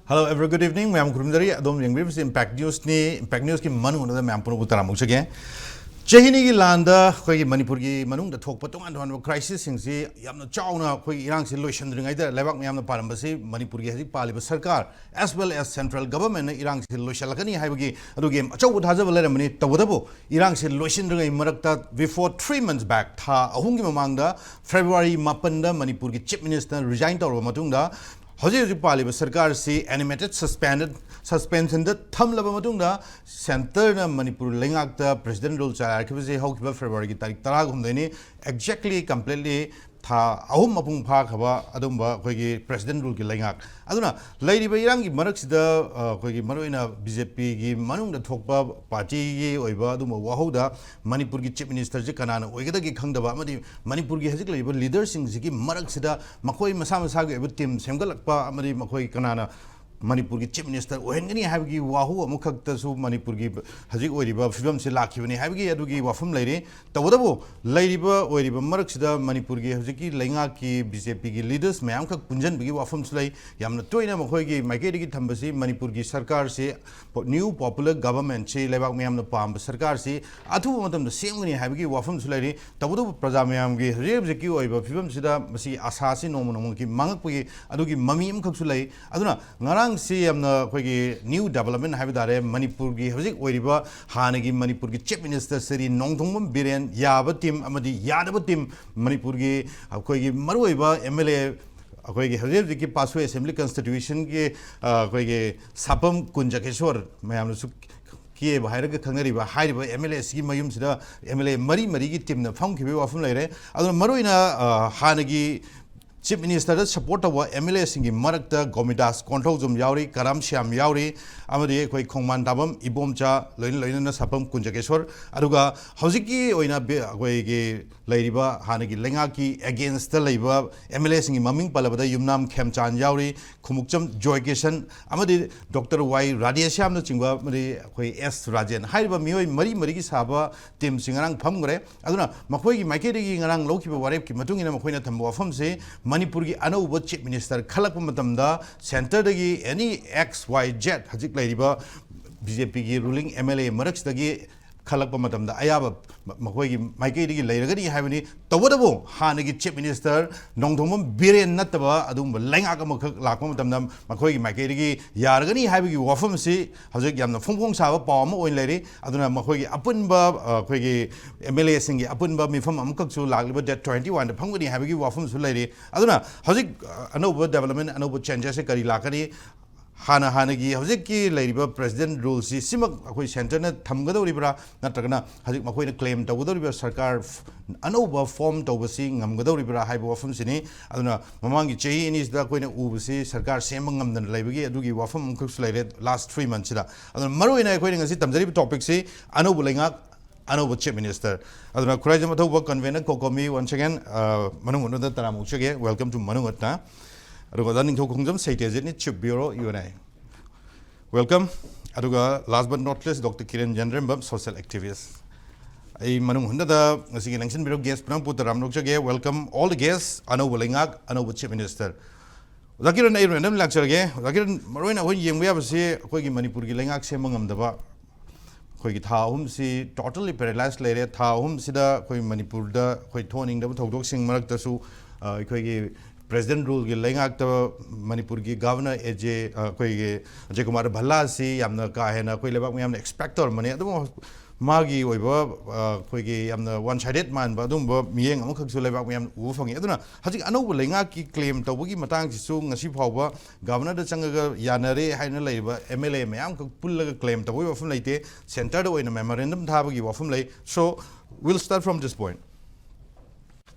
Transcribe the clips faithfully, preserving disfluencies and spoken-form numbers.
Hello, every good evening. ꯃꯌꯥꯝ ꯈꯨꯔꯨꯝꯖꯔꯤ꯫ ꯑꯗꯣꯝ ꯌꯦꯡꯕꯤꯔꯤꯕꯁꯤ Impact Newsꯅꯤ꯫ Impact Newsꯀꯤ ꯃꯅꯨꯡꯗ ꯃꯌꯥꯝ ꯄꯨꯝꯅꯃꯛꯄꯨ ꯇꯔꯥꯝꯅ ꯑꯣꯛꯆꯒꯦ꯫ ꯆꯍꯤ ꯑꯅꯤꯒꯤ ꯂꯥꯟꯗ ꯑꯩꯈꯣꯏꯒꯤ ꯃꯅꯤꯄꯨꯔꯒꯤ ꯃꯅꯨꯡꯗ ꯊꯣꯛꯄ ꯇꯣꯉꯥꯟ ꯇꯣꯉꯥꯟꯕ crisisꯁꯤꯡꯁꯤ ꯌꯥꯝꯅ ꯆꯥꯎꯅ ꯑꯩꯈꯣꯏꯒꯤ ꯏꯔꯥꯡꯁꯤ ꯂꯣꯏꯁꯤꯟꯗ꯭ꯔꯤꯉꯩꯗ ꯂꯩꯕꯥꯛ ꯃꯌꯥꯝꯅ ꯄꯥꯜꯂꯝꯕꯁꯤ ꯃꯅꯤꯄꯨꯔꯒꯤ ꯍꯧꯖꯤꯛ ꯄꯥꯜꯂꯤꯕ ꯁꯔꯀꯥꯔ as well as central governmentꯅ ꯏꯔꯥꯡꯁꯤ ꯂꯣꯏꯁꯤꯜꯂꯛꯀꯅꯤ ꯍꯥꯏꯕꯒꯤ ꯑꯗꯨꯒꯤ ꯑꯆꯧꯕ ꯊꯥꯖꯕ ꯂꯩꯔꯝꯕꯅꯤ꯫ ꯇꯧꯕꯇꯕꯨ ꯏꯔꯥꯡꯁꯤ ꯂꯣꯏꯁꯤꯟꯗ꯭ꯔꯤꯉꯩ ꯃꯔꯛꯇ before three months back, ꯊꯥ ꯑꯍꯨꯝꯒꯤ ꯃꯃꯥꯡꯗ February ꯃꯥꯄꯟꯗ ꯃꯅꯤꯄꯨꯔꯒꯤ Chief Minister resign ꯇꯧꯔꯕ ꯃꯇꯨꯡꯗ ꯍꯧꯖꯤꯛ ꯍꯧꯖꯤꯛ ꯄꯥꯜꯂꯤꯕ ꯁꯔꯀꯥꯔꯁꯤ animated suspended, suspensionꯗ ꯊꯝꯂꯕ ꯃꯇꯨꯡꯗ centreꯅ ꯃꯅꯤꯄꯨꯔ ꯂꯩꯉꯥꯛꯇ President rule ꯆꯂꯥꯏꯔꯛꯈꯤꯕꯁꯤ ꯍꯧꯈꯤꯕ Februaryꯒꯤ ꯇꯥꯔꯤꯛ ꯇꯔꯥꯍꯨꯝꯗꯣꯏꯅꯤ꯫ Exactly, completely ꯊꯥ ꯑꯍꯨꯝ ꯃꯄꯨꯡ ꯐꯥꯈ꯭ꯔꯕ ꯑꯗꯨꯝꯕ ꯑꯩꯈꯣꯏꯒꯤ President ruleꯒꯤ ꯂꯩꯉꯥꯛ꯫ ꯑꯗꯨꯅ ꯂꯩꯔꯤꯕ ꯏꯔꯥꯡꯒꯤ ꯃꯔꯛꯁꯤꯗ, ꯑ, ꯑꯩꯈꯣꯏꯒꯤ ꯃꯔꯨꯑꯣꯏꯅ BJPꯒꯤ ꯃꯅꯨꯡꯗ ꯊꯣꯛꯄ partyꯒꯤ ꯑꯣꯏꯕ ꯑꯗꯨꯝꯕ ꯋꯥꯍꯧꯗ ꯃꯅꯤꯄꯨꯔꯒꯤ Chief Ministerꯁꯤ ꯀꯅꯥꯅ ꯑꯣꯏꯒꯗꯒꯦ ꯈꯪꯗꯕ ꯑꯃꯗꯤ ꯃꯅꯤꯄꯨꯔꯒꯤ ꯍꯧꯖꯤꯛ ꯂꯩꯔꯤꯕ leaderꯁꯤꯡꯁꯤꯒꯤ ꯃꯔꯛꯁꯤꯗ ꯃꯈꯣꯏ ꯃꯁꯥ ꯃꯁꯥꯒꯤ ꯑꯣꯏꯕ team ꯁꯦꯝꯒꯠꯂꯛꯄ ꯑꯃꯗꯤ ꯃꯈꯣꯏ ꯀꯅꯥꯅ ꯃꯅꯤꯄꯨꯔꯒꯤ Chief Minister ꯑꯣꯏꯍꯟꯒꯅꯤ ꯍꯥꯏꯕꯒꯤ ꯋꯥꯍꯧ ꯑꯃꯈꯛꯇꯁꯨ ꯃꯅꯤꯄꯨꯔꯒꯤ ꯍꯧꯖꯤꯛ ꯑꯣꯏꯔꯤꯕ ꯐꯤꯕꯝꯁꯤ ꯂꯥꯛꯈꯤꯕꯅꯤ ꯍꯥꯏꯕꯒꯤ ꯑꯗꯨꯒꯤ ꯋꯥꯐꯝ ꯂꯩꯔꯤ꯫ ꯇꯧꯕꯇꯕꯨ ꯂꯩꯔꯤꯕ ꯑꯣꯏꯔꯤꯕ ꯃꯔꯛꯁꯤꯗ ꯃꯅꯤꯄꯨꯔꯒꯤ ꯍꯧꯖꯤꯛꯀꯤ ꯂꯩꯉꯥꯛꯀꯤ BJPꯒꯤ leaders ꯃꯌꯥꯝꯈꯛ ꯄꯨꯟꯁꯤꯟꯕꯒꯤ ꯋꯥꯐꯝꯁꯨ ꯂꯩ꯫ ꯌꯥꯝꯅ ꯇꯣꯏꯅ ꯃꯈꯣꯏꯒꯤ ꯃꯥꯏꯀꯩꯗꯒꯤ ꯊꯝꯕꯁꯤ ꯃꯅꯤꯄꯨꯔꯒꯤ ꯁꯔꯀꯥꯔꯁꯤ new popular governmentꯁꯤ ꯂꯩꯕꯥꯛ ꯃꯤꯌꯥꯝꯅ ꯄꯥꯝꯕ ꯁꯔꯀꯥꯔꯁꯤ ꯑꯊꯨꯕ ꯃꯇꯝꯗ ꯁꯦꯝꯒꯅꯤ ꯍꯥꯏꯕꯒꯤ ꯋꯥꯐꯝꯁꯨ ꯂꯩꯔꯤ꯫ ꯇꯧꯕꯇꯕꯨ ꯄ꯭ꯔꯖꯥ ꯃꯌꯥꯝꯒꯤ ꯍꯧꯖꯤꯛ ꯍꯧꯖꯤꯛꯀꯤ ꯑꯣꯏꯕ ꯐꯤꯕꯝꯁꯤꯗ ꯃꯁꯤ ꯑꯁꯥꯁꯤ ꯅꯣꯡꯃ ꯅꯣꯡꯃꯒꯤ ꯃꯥꯡꯉꯛꯄꯒꯤ ꯑꯗꯨꯒꯤ ꯃꯃꯤ ꯑꯃꯈꯛꯁꯨ ꯂꯩ꯫ ꯑꯗꯨꯅ ꯉꯔꯥꯡꯁꯤ ꯌꯥꯝꯅ ꯑꯩꯈꯣꯏꯒꯤ new development ꯍꯥꯏꯕ ꯇꯥꯔꯦ, ꯃꯅꯤꯄꯨꯔꯒꯤ ꯍꯧꯖꯤꯛ ꯑꯣꯏꯔꯤꯕ ꯍꯥꯟꯅꯒꯤ ꯃꯅꯤꯄꯨꯔꯒꯤ Chief Minister ꯁ꯭ꯔꯤ ꯅꯣꯡꯊꯣꯝꯕꯝ ꯕꯤꯔꯦꯟ ꯌꯥꯕ team ꯑꯃꯗꯤ ꯌꯥꯗꯕ team, ꯃꯅꯤꯄꯨꯔꯒꯤ ꯑꯩꯈꯣꯏꯒꯤ ꯃꯔꯨꯑꯣꯏꯕ MLA, ꯑꯩꯈꯣꯏꯒꯤ ꯍꯧꯖꯤꯛ ꯍꯧꯖꯤꯛꯀꯤ ꯄꯥꯁꯣꯏ Assembly Constituencyꯒꯤ, ꯑ, ꯑꯩꯈꯣꯏꯒꯤ ꯁꯥꯄꯝ ꯀꯨꯟꯖꯀꯦꯁꯣꯔ, ꯃꯌꯥꯝꯅꯁꯨ ꯀꯦꯕ ꯍꯥꯏꯔꯒ ꯈꯪꯅꯔꯤꯕ ꯍꯥꯏꯔꯤꯕ MLAꯁꯤꯒꯤ ꯃꯌꯨꯝꯁꯤꯗ MLA ꯃꯔꯤ ꯃꯔꯤꯒꯤ teamꯅ ꯐꯝꯈꯤꯕꯒꯤ ꯋꯥꯐꯝ ꯂꯩꯔꯦ꯫ ꯑꯗꯨꯅ ꯃꯔꯨꯑꯣꯏꯅ, ꯑ, ꯍꯥꯟꯅꯒꯤ Chief Ministerꯗ support ꯇꯧꯕ MLAꯁꯤꯡꯒꯤ ꯃꯔꯛꯇ ꯒꯣꯃꯤꯗꯥꯁ ꯀꯣꯟꯊꯧꯖꯝ ꯌꯥꯎꯔꯤ, ꯀꯔꯥꯝ ꯁ꯭ꯌꯥꯝ ꯌꯥꯎꯔꯤ, ꯑꯃꯗꯤ ꯑꯩꯈꯣꯏ ꯈꯣꯡꯃꯥꯟ ꯇꯥꯕꯝ ꯏꯕꯣꯝꯆꯥ, ꯂꯣꯏꯅ ꯂꯣꯏꯅꯅ ꯁꯥꯄꯝ ꯀꯨꯟꯖꯀꯦꯁꯣꯔ, ꯑꯗꯨꯒ ꯍꯧꯖꯤꯛꯀꯤ ꯑꯣꯏꯅ ꯕꯤ-, ꯑꯩꯈꯣꯏꯒꯤ ꯂꯩꯔꯤꯕ ꯍꯥꯟꯅꯒꯤ ꯂꯩꯉꯥꯛꯀꯤ againstꯇ ꯂꯩꯕ MLAꯁꯤꯡꯒꯤ ꯃꯃꯤꯡ ꯄꯜꯂꯕꯗ ꯌꯨꯝꯅꯥꯝ ꯈꯦꯝꯆꯥꯟ ꯌꯥꯎꯔꯤ, ꯈꯨꯃꯨꯛꯆꯝ ꯖꯣꯏꯀꯤꯁꯟ, ꯑꯃꯗꯤ Doctor ꯋꯥꯏ ꯔꯥꯙꯦꯁ꯭ꯌꯥꯝꯅꯆꯤꯡꯕ, ꯑꯃꯗꯤ ꯑꯩꯈꯣꯏ ꯑꯦꯁ ꯔꯥꯖꯦꯟ ꯍꯥꯏꯔꯤꯕ ꯃꯤꯑꯣꯏ ꯃꯔꯤ ꯃꯔꯤꯒꯤ ꯁꯥꯕ teamꯁꯤ ꯉꯔꯥꯡ ꯐꯝꯈ꯭ꯔꯦ꯫ ꯑꯗꯨꯅ ꯃꯈꯣꯏꯒꯤ ꯃꯥꯏꯀꯩꯗꯒꯤ ꯉꯔꯥꯡ ꯂꯧꯈꯤꯕ ꯋꯥꯔꯦꯞꯀꯤ ꯃꯇꯨꯡ ꯏꯟꯅ ꯃꯈꯣꯏꯅ ꯊꯝꯕ ꯋꯥꯐꯝꯁꯤ ꯃꯅꯤꯄꯨꯔꯒꯤ ꯑꯅꯧꯕ ꯆꯤꯐ ꯃꯤꯅꯤꯁꯇꯔ ꯈꯜꯂꯛꯄ ꯃꯇꯝꯗ ꯁꯦꯟꯇꯔꯗꯒꯤ ꯑꯦꯅꯤ ꯑꯦꯛꯁ ꯋꯥꯏ ꯖꯦꯠ ꯍꯧꯖꯤꯛ ꯂꯩꯔꯤꯕ ꯕꯤ ꯖꯦ ꯄꯤꯒꯤ ꯔꯨꯂꯤꯡ ꯑꯦꯝ ꯑꯦꯜ ꯑꯦ ꯃꯔꯛꯁꯤꯗꯒꯤ ꯈꯜꯂꯛꯄ ꯃꯇꯝꯗ ꯑꯌꯥꯕ ꯃ-, ꯃꯈꯣꯏꯒꯤ ꯃꯥꯏꯀꯩꯗꯒꯤ ꯂꯩꯔꯒꯅꯤ ꯍꯥꯏꯕꯅꯤ꯫ ꯇꯧꯕꯇꯕꯨ ꯍꯥꯟꯅꯒꯤ ꯆꯤꯐ ꯃꯤꯅꯤꯁꯇꯔ ꯅꯣꯡꯊꯣꯝꯕꯝ ꯕꯤꯔꯦꯟ ꯅꯠꯇꯕ ꯑꯗꯨꯒꯨꯝꯕ ꯂꯩꯉꯥꯛ ꯑꯃꯈꯛ ꯂꯥꯛꯄ ꯃꯇꯝꯗ ꯃꯈꯣꯏꯒꯤ ꯃꯥꯏꯀꯩꯗꯒꯤ ꯌꯥꯔꯒꯅꯤ ꯍꯥꯏꯕꯒꯤ ꯋꯥꯐꯝꯁꯤ ꯍꯧꯖꯤꯛ ꯌꯥꯝꯅ ꯐꯣꯡ ꯐꯣꯡ ꯁꯥꯕ ꯄꯥꯎ ꯑꯃ ꯑꯣꯏꯅ ꯂꯩꯔꯤ꯫ ꯑꯗꯨꯅ ꯃꯈꯣꯏꯒꯤ ꯑꯄꯨꯟꯕ, ꯑ, ꯑꯩꯈꯣꯏꯒꯤ ꯑꯦꯝ ꯑꯦꯜ ꯑꯦꯁꯤꯡꯒꯤ ꯑꯄꯨꯟꯕ ꯃꯤꯐꯝ ꯑꯃꯈꯛꯁꯨ ꯂꯥꯛꯂꯤꯕ ꯗꯦꯠ ꯇ꯭ꯋꯦꯟꯇꯤ ꯋꯥꯟꯗ ꯐꯝꯒꯅꯤ ꯍꯥꯏꯕꯒꯤ ꯋꯥꯐꯝꯁꯨ ꯂꯩꯔꯤ꯫ ꯑꯗꯨꯅ ꯍꯧꯖꯤꯛ, ꯑ, ꯑꯅꯧꯕ ꯗꯦꯕꯂꯞꯃꯦꯟ, ꯑꯅꯧꯕ ꯆꯦꯟꯖꯦꯁꯁꯦ ꯀꯔꯤ ꯂꯥꯛꯀꯅꯤ? ꯍꯥꯟꯅ ꯍꯥꯟꯅꯒꯤ ꯍꯧꯖꯤꯛꯀꯤ ꯂꯩꯔꯤꯕ ꯄ꯭ꯔꯦꯁꯤꯗꯦꯟ ꯔꯨꯜꯁꯤ ꯁꯤꯃꯛ ꯑꯩꯈꯣꯏ ꯁꯦꯟꯇꯔꯅ ꯊꯝꯒꯗꯧꯔꯤꯕ꯭ꯔꯥ, ꯅꯠꯇ꯭ꯔꯒꯅ ꯍꯧꯖꯤꯛ ꯃꯈꯣꯏꯅ ꯀ꯭ꯂꯦꯝ ꯇꯧꯒꯗꯧꯔꯤꯕ ꯁꯔꯀꯥꯔ ꯐ-, ꯑꯅꯧꯕ ꯐꯣꯔꯝ ꯇꯧꯕꯁꯤ ꯉꯝꯒꯗꯧꯔꯤꯕ꯭ꯔꯥ ꯍꯥꯏꯕ ꯋꯥꯐꯝꯁꯤꯅꯤ꯫ ꯑꯗꯨꯅ ꯃꯃꯥꯡꯒꯤ ꯆꯍꯤ ꯑꯅꯤꯁꯤꯗ ꯑꯩꯈꯣꯏꯅ ꯎꯕꯁꯤ ꯁꯔꯀꯥꯔ ꯁꯦꯝꯕ ꯉꯝꯗꯅ ꯂꯩꯕꯒꯤ ꯑꯗꯨꯒꯤ ꯋꯥꯐꯝ ꯑꯃꯈꯛꯁꯨ ꯂꯩꯔꯦ ꯂꯥꯁ ꯊ꯭ꯔꯤ ꯃꯟꯁꯁꯤꯗ꯫ ꯑꯗꯨꯅ ꯃꯔꯨꯑꯣꯏꯅ ꯑꯩꯈꯣꯏꯅ ꯉꯁꯤ ꯇꯝꯖꯔꯤꯕ ꯇꯣꯄꯤꯛꯁꯤ ꯑꯅꯧꯕ ꯂꯩꯉꯥꯛ, ꯑꯅꯧꯕ ꯆꯤꯐ ꯃꯤꯅꯤꯁꯇꯔ꯫ ꯑꯗꯨꯅ ꯈꯨꯔꯥꯏꯖꯝ ꯑꯊꯧꯕ ꯀꯟꯚꯦꯅꯔ ꯀꯣꯀꯣꯃꯤ once again, ꯑ, ꯃꯅꯨꯡ ꯍꯨꯠꯅꯗ ꯇꯔꯥꯝꯅ ꯑꯣꯛꯆꯒꯦ꯫ Welcome to ꯃꯅꯨꯡ ꯍꯨꯠꯅ꯫ ꯑꯗꯨꯒ ꯑꯣꯖꯥ ꯅꯤꯡꯊꯧ ꯈꯣꯡꯖꯝ ꯁꯩꯇꯦꯖꯤꯠꯅꯤ, chief bureau, U N I. Welcome꯫ ꯑꯗꯨꯒ last but not least, doctor Kiran Yairembam, social activist꯫ ꯑꯩ ꯃꯅꯨꯡ ꯍꯨꯠꯅꯗ ꯉꯁꯤꯒꯤ ꯂꯦꯡꯁꯤꯟꯕꯤꯔꯕ ꯒꯦꯁ ꯄꯨꯝꯅꯃꯛꯄꯨ ꯇꯔꯥꯝꯅ ꯑꯣꯛꯆꯒꯦ꯫ Welcome all the guests, ꯑꯅꯧꯕ ꯂꯩꯉꯥꯛ, ꯑꯅꯧꯕ ꯆꯤꯐ ꯃꯤꯅꯤꯁꯇꯔ꯫ ꯑꯣꯖꯥ ꯀꯤꯔꯟ, ꯑꯩ ꯔꯦꯟꯗꯝ ꯂꯥꯛꯆꯔꯒꯦ꯫ ꯑꯣꯖꯥ ꯀꯤꯔꯟ, ꯃꯔꯨꯑꯣꯏꯅ ꯑꯩꯈꯣꯏꯅ ꯌꯦꯡꯕ ꯌꯥꯕꯁꯤ ꯑꯩꯈꯣꯏꯒꯤ ꯃꯅꯤꯄꯨꯔꯒꯤ ꯂꯩꯉꯥꯛ ꯁꯦꯝꯕ ꯉꯝꯗꯕ, ꯑꯩꯈꯣꯏꯒꯤ ꯊꯥ ꯑꯍꯨꯝꯁꯤ totally paralyzed ꯂꯩꯔꯦ꯫ ꯊꯥ ꯑꯍꯨꯝꯁꯤꯗ ꯑꯩꯈꯣꯏ ꯃꯅꯤꯄꯨꯔꯗ ꯑꯩꯈꯣꯏ ꯊꯣꯛꯍꯟꯅꯤꯡꯗꯕ ꯊꯧꯗꯣꯛꯁꯤꯡ ꯃꯔꯛꯇꯁꯨ, ꯑ, ꯑꯩꯈꯣꯏꯒꯤ ꯄ꯭ꯔꯦꯁꯤꯗꯦꯟ ꯔꯨꯜꯒꯤ ꯂꯩꯉꯥꯛꯇ ꯃꯅꯤꯄꯨꯔꯒꯤ ꯒꯚꯔꯅꯔ ꯑꯦ ꯖꯦ, ꯑ, ꯑꯩꯈꯣꯏꯒꯤ ꯑꯖꯌ ꯀꯨꯃꯥꯔ ꯚꯜꯂꯥ ꯑꯁꯤ ꯌꯥꯝꯅ ꯀꯥ ꯍꯦꯟꯅ ꯑꯩꯈꯣꯏ ꯂꯩꯕꯥꯛ ꯃꯤꯌꯥꯝꯅ ꯑꯦꯛꯁꯄꯦꯛ ꯇꯧꯔꯝꯕꯅꯤ꯫ ꯑꯗꯨꯕꯨ ꯃꯥꯒꯤ ꯑꯣꯏꯕ, ꯑ, ꯑꯩꯈꯣꯏꯒꯤ ꯌꯥꯝꯅ one sided ꯃꯥꯟꯕ ꯑꯗꯨꯒꯨꯝꯕ ꯃꯤꯠꯌꯦꯡ ꯑꯃꯈꯛꯁꯨ ꯂꯩꯕꯥꯛ ꯃꯤꯌꯥꯝꯅ ꯎꯕ ꯐꯪꯉꯤ꯫ ꯑꯗꯨꯅ ꯍꯧꯖꯤꯛ ꯑꯅꯧꯕ ꯂꯩꯉꯥꯛꯀꯤ ꯀ꯭ꯂꯦꯝ ꯇꯧꯕꯒꯤ ꯃꯇꯥꯡꯁꯤꯁꯨ ꯉꯁꯤ ꯐꯥꯎꯕ ꯒꯚꯔꯅꯔꯗ ꯆꯪꯉꯒ ꯌꯥꯅꯔꯦ ꯍꯥꯏꯅ ꯂꯩꯔꯤꯕ ꯑꯦꯝ ꯑꯦꯜ ꯑꯦ ꯃꯌꯥꯝꯈꯛ ꯄꯨꯜꯂꯒ ꯀ꯭ꯂꯦꯝ ꯇꯧꯕꯒꯤ ꯋꯥꯐꯝ ꯂꯩꯇꯦ꯫ ꯁꯦꯟꯇꯔꯗ ꯑꯣꯏꯅ ꯃꯦꯃꯣꯔꯦꯟꯗꯝ ꯊꯥꯕꯒꯤ ꯋꯥꯐꯝ ꯂꯩ꯫ So, we'll start from this point.